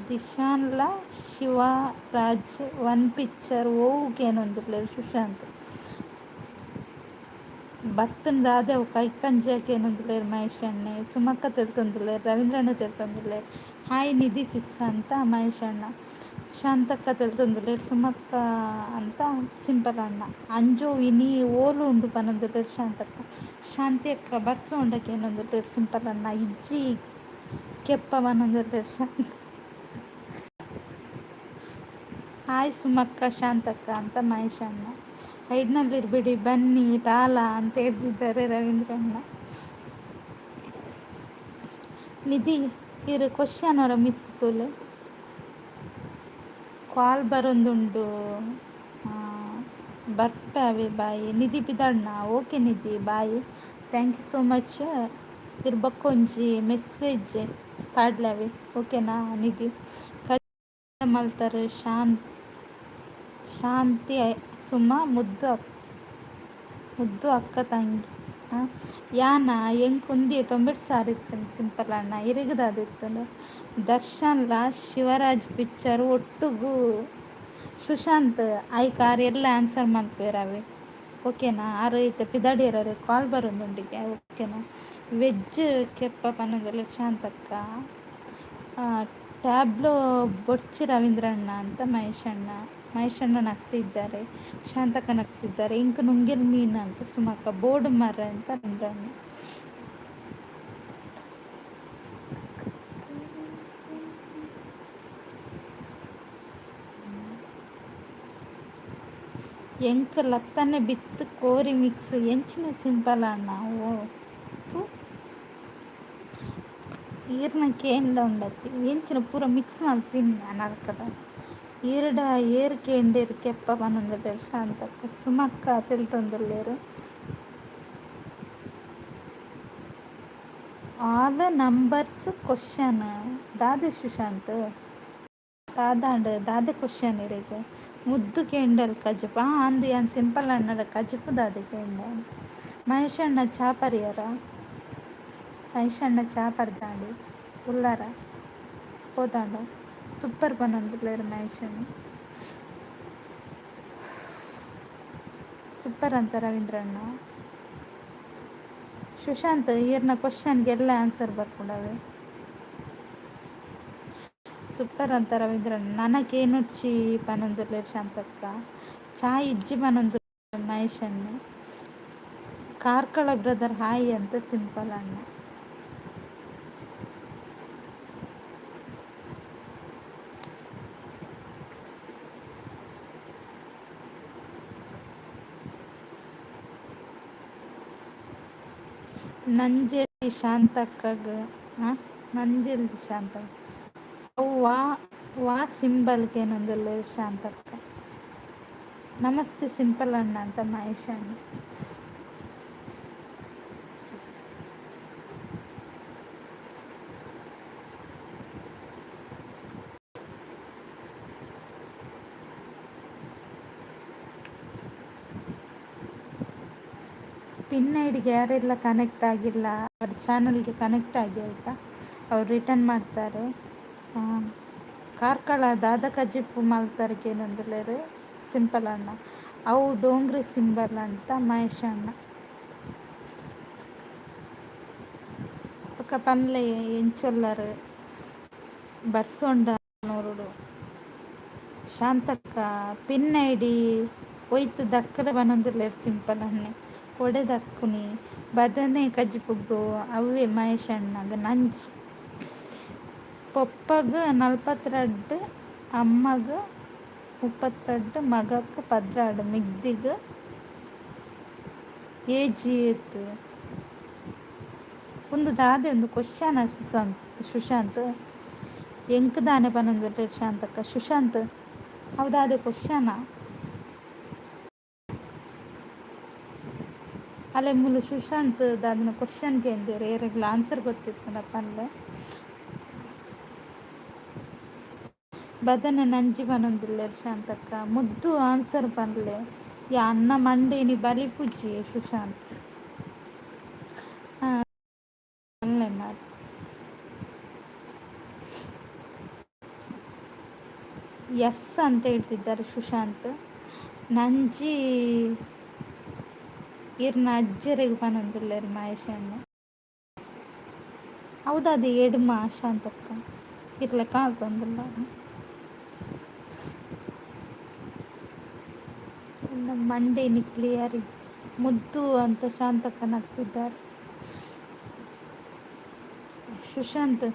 ದಿಶಾನ್ಲ ಶಿವರಾಜ್ ಒನ್ ಪಿಕ್ಚರ್ ಒವು ಕೇನೊಂದುಲ್ಲೆರ್ ಸುಶಾಂತ್. ಬತ್ತನ್ ದಾದೆ ಅವು ಕೈಕಂಜಿ ಕೇನೊಂದುಲ್ಲೆರ್ ಮಹೇಶ್ ಅಣ್ಣೆ. ಸುಮಕ್ಕ ತೆಲ್ತೊಂದುಲ್ಲೆರ್. ರವೀಂದ್ರಣ್ಣ ತೆಲ್ತೊಂದುಲ್ಲೆರ್. ಹಾಯ್ ನಿಧಿ ಸಿಸ್ ಅಂತ ಮಹೇಶ್ ಅಣ್ಣ. ಶಾಂತಕ್ಕ ತೆಲ್ತೊಂದುಲ್ಲೆರ್. ಸುಮಕ್ಕ ಅಂತ ಸಿಂಪಲ್ ಅಣ್ಣ. ಅಂಜು ಇನಿ ಓಲು ಉಂಡು ಪನೊಂದುಲ್ಲೆರ್ ಶಾಂತಕ್ಕ. ಶಾಂತಿ ಅಕ್ಕ ಬರ್ಸ ಉಂಡ ಕೇನೊಂದುಲ್ಲೆರ್ ಸಿಂಪಲ್ ಅಣ್ಣ. ಇಜ್ಜಿ ಕೆಪ್ಪ ಪನೊಂದುಲ್ಲೆರ್ ಶಾಂತ. ಹಾಯ್ ಸುಮಕ್ಕ ಶಾಂತಕ್ಕ ಅಂತ ಮಹೇಶ್ ಅಣ್ಣ. ಹೈಡ್ನಲ್ಲಿರ್ಬೇಡಿ ಬನ್ನಿ ಲಾಲ ಅಂತ ಹೇಳ್ತಿದ್ದಾರೆ ರವೀಂದ್ರಣ್ಣ. ನಿಧಿ ಇರು ಕ್ವಶನ್ ಅವರ ಮಿತ್ತು ತುಲೆ. ಕಾಲ್ ಬರೊಂದುಂಡು ಬರ್ಪೆ boy. Nidhi ಪಿದಡ್ನ okay Nidhi bye, thank you so much. ಇರ್ ಬೊಕ್ಕೊಂಜಿ ಮೆಸೇಜ್ ಪಾಡ್ಲವೆ ಓಕೆನಾ ನಿಧಿ. ಮಲ್ತರ್ ಶಾಂತಿ ಸುಮ ಮುದ್ದು ಮುದ್ದು ಅಕ್ಕ ತಂಗಿ. ಯಾನ ಎಂಕ್ ಉಂದಿ ಟೊಮೆಟೊ ಸಾರು ಇತ್ತುಂಡು ಸಿಂಪಲ್ ಅಣ್ಣ ಇರುಗುದಾದಿತ್ತುಂಡು. ದರ್ಶನ್ಲ ಶಿವರಾಜ್ ಪಿಕ್ಚರ್ ಒಟ್ಟುಗು ಸುಶಾಂತ್ ಐಕ್ ಆರ್ ಎಲ್ಲ ಆನ್ಸರ್ ಮಲ್ಪುವೆರ್ ಅವೆ, ಓಕೆನಾ? ಆರು ಇತ್ತೆ ಪಿದಾಡಿಯರ ಕಾಲ್ ಬರೋದುಂಡಿಗೆ, ಓಕೆನಾ? ವೆಜ್ ಕೆಪ್ಪ ಪನ್ನೊಂದುಲ್ಲೆರ್ ಶಾಂತಕ್ಕ. ಟ್ಯಾಬ್ಲೋ ಬೊಡ್ಚಿ ರವೀಂದ್ರಣ್ಣ ಅಂತ ಮಹೇಶಣ್ಣ. ಮಹೇಶಣ್ಣ ನಗ್ತಿದ್ದಾರೆ, ಶಾಂತಕ್ಕ ನಗ್ತಿದ್ದಾರೆ. ಇಂಕ್ ನುಂಗೆಲ್ ಮೀನು ಅಂತ ಸುಮಕ್ಕ. ಬೋರ್ಡ್ ಮರ ಅಂತ ರವೀಂದ್ರಣ್ಣ. ಎಂಕ್ ಲತ್ತನೆ ಬಿತ್ತ್ ಕೋರಿ ಮಿಕ್ಸ್ ಎಂಚಿನ ಸಿಂಪಲ್ ಅಣ್ಣ ಓ ತು. ಈರ್ನ ಕೇಂಡ ಉಂಡತ್ತಿ ಎಂಚಿನ ಪೂರ ಮಿಕ್ಸ್ ಮಲ್ತಿನ್ನ ನರಕದ. ಈರ್ಡ ಏರ್ ಕೇಂಡೆರ್ ಕೆಪ್ಪ ಪನೊಂದುಲ್ಲೆರ್ ಶಾಂತಕ್ಕ. ಸುಮಕ್ಕ ತೆಲ್ತೊಂದುಲ್ಲೆರ್. ಆಲ್ ನಂಬರ್ಸ್ ಕ್ವಶನ್ ದಾದೆ ಸುಶಾಂತ್? ದಾದಾಂಡ್ ದಾದೆ ಕ್ವಶನ್ ಇರೆಗ್? ಮುದ್ದು ಕೇಂಡಲ್ ಕಜಿಪು. ಅಂದು ಯಾನ್ ಸಿಂಪಲ್ ಅಣ್ಣಡ ಕಜಿಪು ದಾದೆ ಕೇಂಡೆ. ಮಹೇಶಣ್ಣ ಚಾ ಪರಿಯರ? ಮಹೇಶಣ್ಣ ಚಾ ಪರ್ದಾಂಡ್ ಉಲ್ಲರ ಪೋದಾಂಡ? ಸೂಪರ್ ಪನೊಂದುಲ್ಲೆರ್ ಮಹೇಶಣ್ಣ. ಸೂಪರ್ ಅಂತ ರವೀಂದ್ರಣ್ಣ. ಸುಶಾಂತ್ ಈರ್ನ ಕ್ವಶನ್ಗೆ ಎಲ್ಲ ಆನ್ಸರ್ ಬರ್ಪುಂಡವೆ. ಸೂಪರ್ ಅಂತ ರವೀಂದ್ರಣ್ಣ. ನನಕೇನುರ್ಚಿ ಪನೊಂದುಲ್ಲೆರ್ ಶಾಂತಕ್ಕ. ಚಾ ಇಜ್ಜಿ ಪನೊಂದು ಮಹೇಶಣ್ಣ. ಕಾರ್ಕಳ ಬ್ರದರ್ ಹಾಯ್ ಅಂತ ಸಿಂಪಲ್ ಅಣ್ಣ. ನಂಜೆಲ್ದಿ ಶಾಂತಕ್ಕಗ್ ನಂಜೆಲ್ದಿ ಶಾಂತಕ್ಕ ಅವು ವಾ ವಾ ಸಿಂಬಲ್ ಕೇನೊಂದುಲ್ಲೆರ್ ಶಾಂತಕ್ಕ. ನಮಸ್ತೆ ಸಿಂಪಲ್ ಅಣ್ಣ ಅಂತ ಮಹೇಶ್ ಅಣ್ಣ. ಪಿನ್ ಐಡಿಗೆ ಯಾರೆಲ್ಲ ಕನೆಕ್ಟ್ ಆಗಿಲ್ಲ ಅವ್ರ ಚಾನಲ್ಗೆ ಕನೆಕ್ಟ್ ಆಗಿ ಆಯಿತಾ, ಅವ್ರು ರಿಟರ್ನ್ ಮಾಡ್ತಾರೆ. ಕಾರ್ಕಳ ದಾದ ಕಜಿಪು ಮಲ್ತಾರ್ ಕೇನೊಂದುಲ್ಲೆರ್ ಸಿಂಪಲ್ ಅಣ್ಣ. ಅವು ಡೋಂಗ್ರಿ ಸಿಂಬಲ್ ಅಂತ ಮಹೇಶ್ ಅಣ್ಣ. ಬೊಕ ಪನ್ಲೆ ಎಂಚೊಲ್ಲರ್ ಬರ್ಸೊಂಡ ನೂರುಡು. Shantakka pin ID ಒಯ್ತ್ ದಕ್ಕದ ಪನೊಂದುಲ್ಲೆರ್ simple ಅಣ್ಣೆ. ಕೊಡೆ ದಕ್ಕುನಿ ಬದನೆ ಕಜಿಪು ಬ್ರೋ ಅವ್ವೆ ಮಹೇಶ್ ಅಣ್ಣಗ್ ನಂಜಿ. ಪೊಪ್ಪಗ್ 42, ಅಮ್ಮಗ್ 32, ಮಗಕ್ 12, ಮೆಗ್ದಿಗ್ ಏಜ್ ಏತ್? ಉಂದು ದಾದೆ ಉಂದು ಕ್ವಶನ್ ಸುಶಾಂತ್? ಸುಶಾಂತ್ ಎಂಕ್ ದಾನೆ ಪನೊಂದುಲ್ಲೆರ್ ಶಾಂತಕ್ಕ. ಸುಶಾಂತ್ ಅವು ದಾದೆ ಕ್ವಶನ್? ಅಲೆ ಮೂಲು ಸುಶಾಂತ್ ದಾದನ ಕ್ವಶನ್ ಕೇಂದೆರ್, ಏರೆಗ್ಲ ಆನ್ಸರ್ ಗೊತ್ತಿತ್ತುಂಡ ಪನ್ಲೆ. ಬದನೆ ನಂಜಿ ಪನೊಂದುಲ್ಲೆರ್ ಶಾಂತಕ್ಕ. ಮುದ್ದು ಆನ್ಸರ್ ಪನ್ಲೆ. ಯಾನ್ನ ಮಂಡೆ ಇನಿ ಬಲಿಪುಜಿ ಸುಶಾಂತ್. ಪನ್ಲೆ ಮಾರ್ರೆ. ಎಸ್ ಅಂತ ಹೇಳ್ತಿದ್ದಾರೆ ಸುಶಾಂತ್. ನಂಜಿ ಈರ್ನ ಅಜ್ಜೆರೆಗ್ ಪನೊಂದುಲ್ಲೆರ್ ಮಹೇಶ್ ಅಣ್ಣೆ. ಹೌದಾದ ಎಡ್ಮ ಶಾಂತಕ್ಕ ಇರ್ಲೆ ಕಾಲ್ತೊಂದುಲ್ಲಾರ್. ಮಂಡೇನಿ ಕ್ಲಿಯರ್ ಇಜ್ಜಿ. ಮುದ್ದು ಅಂತ ಶಾಂತಕ್ಕ ನಗ್ತಿದ್ದಾರೆ. ಸುಶಾಂತ್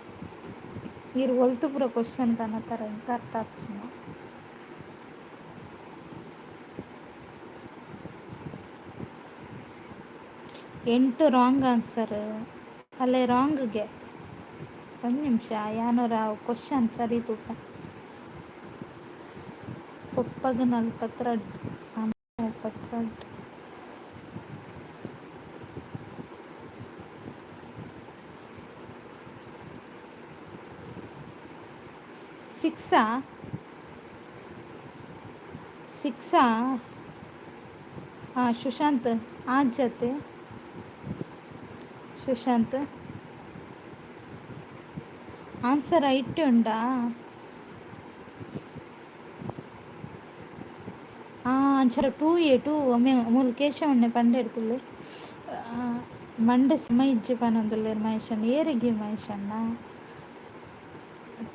ಈರ್ ಒಲ್ತು ಪೂರ ಕ್ವಶನ್ ಕನತರ ಎಂಕ್ ಅರ್ಥ ಆಪುಜಿ. 8 ರಾಂಗ್ ಆನ್ಸರ್. ಅಲ್ಲೇ ರಾಂಗ್ಗೆ ಒಂದು ನಿಮಿಷ ಯಾನೊರ ಕ್ವಶನ್ ಸರಿ ತೂಪ. ಪೊಪ್ಪಗ್ 42, ಅಮ್ಮ 32. ಸಿಕ್ಸಾ ಸಿಕ್ಸಾ? ಹಾಂ ಸುಶಾಂತ್ ಆಜತೆ. ಸುಶಾಂತ್ ಆನ್ಸರ್ ಐಟ್ ಉಂಡಾ? ಅಂಚರ ಟೂ ಎ ಟೂ ಒಮ್ಮೆ ಮೂಲು ಕೇಶವಣ್ಣೆ ಪಂಡೆರ್ತುಲ್ಲೆ. ಮಂಡೆ ಸಮ ಇಜ್ಜಿ ಪನೊಂದುಲ್ಲೆರ್ ಮಹೇಶಣ್ಣ. ಏರೆಗೆ ಮಹೇಶಣ್ಣ?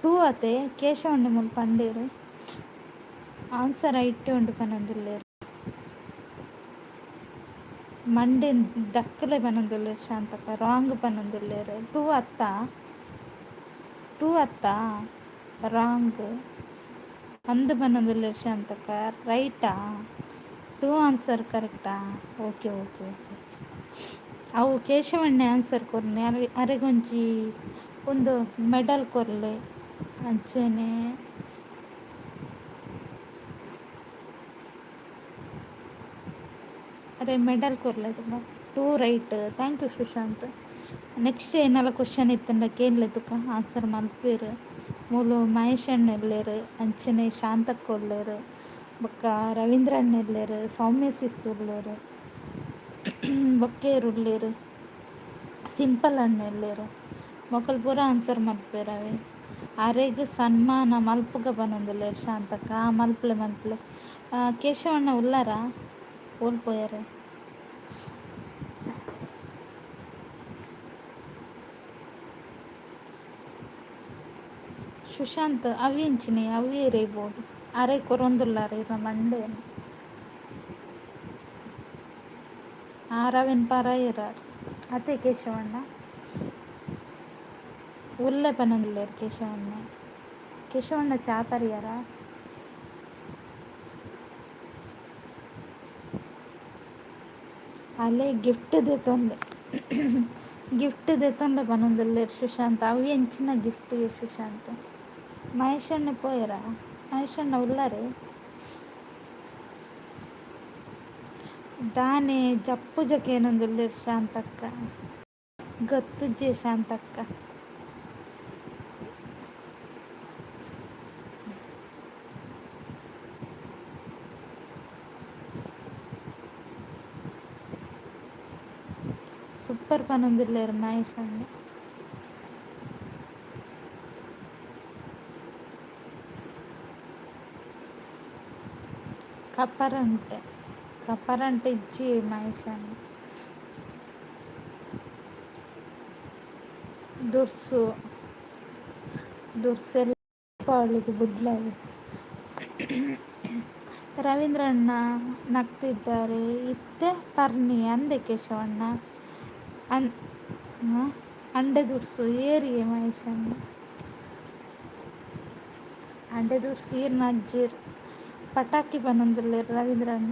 ಟೂ ಅತೆ ಕೇಶವಣ್ಣೆ ಮೂಲು ಪಂಡೇರು. ಆನ್ಸರ್ ಐಟೆ ಉಂಡು ಪನೊಂದುಲ್ಲೆರ್. ಮಂಡೆ ದಕ್ಕಲೆ ಪನೊಂದುಲ್ಲೆರ್ ಶಾಂತಕ್ಕ. ರಾಂಗ್ ಪನೊಂದುಲ್ಲೆರ್. ಟೂ ಅತ್ತ, ಟೂ ಅತ್ತ, ರಾಂಗ್ ಅಂದ್ ಪನೊಂದುಲ್ಲೆರ್ ಶಾಂತಕ್ಕ. ರೈಟಾ? ಟೂ ಆನ್ಸರ್ ಕರೆಕ್ಟಾ? Okay okay okay. ಅವು ಕೇಶವಣ್ಣೆ ಆನ್ಸರ್ ಕೊರ್ನೆ. ಅರೆಗೊಂಜಿ ಒಂದು ಮೆಡಲ್ ಕೊರ್ಲೆ. ಅಂಚೆನೆ ಅರೆ ಮೆಡಲ್ ಕೊರ್ಲೆ. ತುಂಬ two right. Thank you Sushant. Next ಏನಾಲ ಕ್ವಶನ್ ಇತ್ತಂಡ ಕೇನ್ಲೆ ತುಕ, ಆನ್ಸರ್ ಮಲ್ಪೇರು. ಮೂಲು ಮಹೇಶ್ ಅಣ್ಣ ಉಲ್ಲೆರ್, ಅಂಚನೆ ಶಾಂತಕ್ಕ ಉಲ್ಲೆರ್, ಬೊಕ್ಕ ರವೀಂದ್ರ ಅಣ್ಣ ಉಲ್ಲೆರ್, ಸೌಮ್ಯ ಸಿಸ್ ಉಲ್ಲೆರ್, ಬೊಕ್ಕೇರು ಉಲ್ಲೆರ್, ಸಿಂಪಲ್ ಅಣ್ಣ ಉಲ್ಲೆರ್. ಮೊಕುಲು ಪೂರ ಆನ್ಸರ್ ಮಲ್ಪೇರು. ಅವೆ ಅರೆಗ್ ಸನ್ಮಾನ ಮಲ್ಪುಗ ಪನೊಂದುಲ್ಲೆರ್ ಶಾಂತಕ್ಕ. ಮಲ್ಪಲೆ ಮಲ್ಪಲೆ. ಕೇಶವಣ್ಣ ಉಲ್ಲಾರಾ? ಓಲ್ ಪೋಯೆರ್? ಸುಶಾಂತ್ ಅವಿ ಎಂಚಿನಿ ಅವಿ ಬೋಡು. ಅರೆ ಕೊರೊಂದುಲ್ಲಾರ ಇರ್ನ ಮಂಡೆ. ಆರವೆನ್ ಪರಯೆರಾರ್ ಅತೆ ಕೇಶವಣ್ಣ ಉಲ್ಲೆ ಪನೊಂದುಲ್ಲೆರ್ ಕೇಶವಣ್ಣ. ಕೇಶವಣ್ಣ ಚಾ ಪರಿಯಾರ? ಅಲೆ ಗಿಫ್ಟ್ ದೆತೊಂದೆ, ಗಿಫ್ಟ್ ದೆತೊಂದೆ ಪನೊಂದುಲ್ಲೆರ್ ಸುಶಾಂತ್. ಅವು ಎಂಚಿನ ಗಿಫ್ಟ್ ಸುಶಾಂತ್? ಮಹೇಶಣ್ಣ ಪೋಯೆರಾ? ಮಹೇಶಣ್ಣ ಉಲ್ಲಾರೆ? ದಾನೆ ಜಪ್ಪುಜ ಕೇನೊಂದುಲ್ಲೆರ್ ಶಾಂತಕ್ಕ. ಗೊತ್ತುಜ್ಜೆ ಶಾಂತಕ್ಕ. ಸೂಪರ್ ಪನೊಂದುಲ್ಲೆರ್ ಮಹೇಶ್ ಅಣ್ಣೆ. ಕಪರಂಟೆ ಕಪರಂಟೆ ಇಜ್ಜಿ ಮಹೇಶ್ ಅಣ್ಣೆ. ದುರ್ಸು ದುರ್ಸೆಲ್ಲ ದೀಪಾವಳಿಗೆ ಬುಡ್ಲವೆ. ರವೀಂದ್ರ ಅಣ್ಣ ನಗ್ತಿದ್ದಾರೆ. ಇತ್ತೆ ಪರ್ನಿ ಅಂದೆ ಕೇಶವಣ್ಣ. ಅನ್ ಅಂಡೆ ದುರ್ಸು ಏರಿಯೆ ಮಹೇಶ್ ಅಣ್ಣ? ಅಂಡೆ ದುರ್ಸು ಈರ್ನ ಅಜ್ಜೆರ್. ಪಟಾಕಿ ಪನೊಂದುಲ್ಲೆರ್ ರವೀಂದ್ರ ಅಣ್ಣ.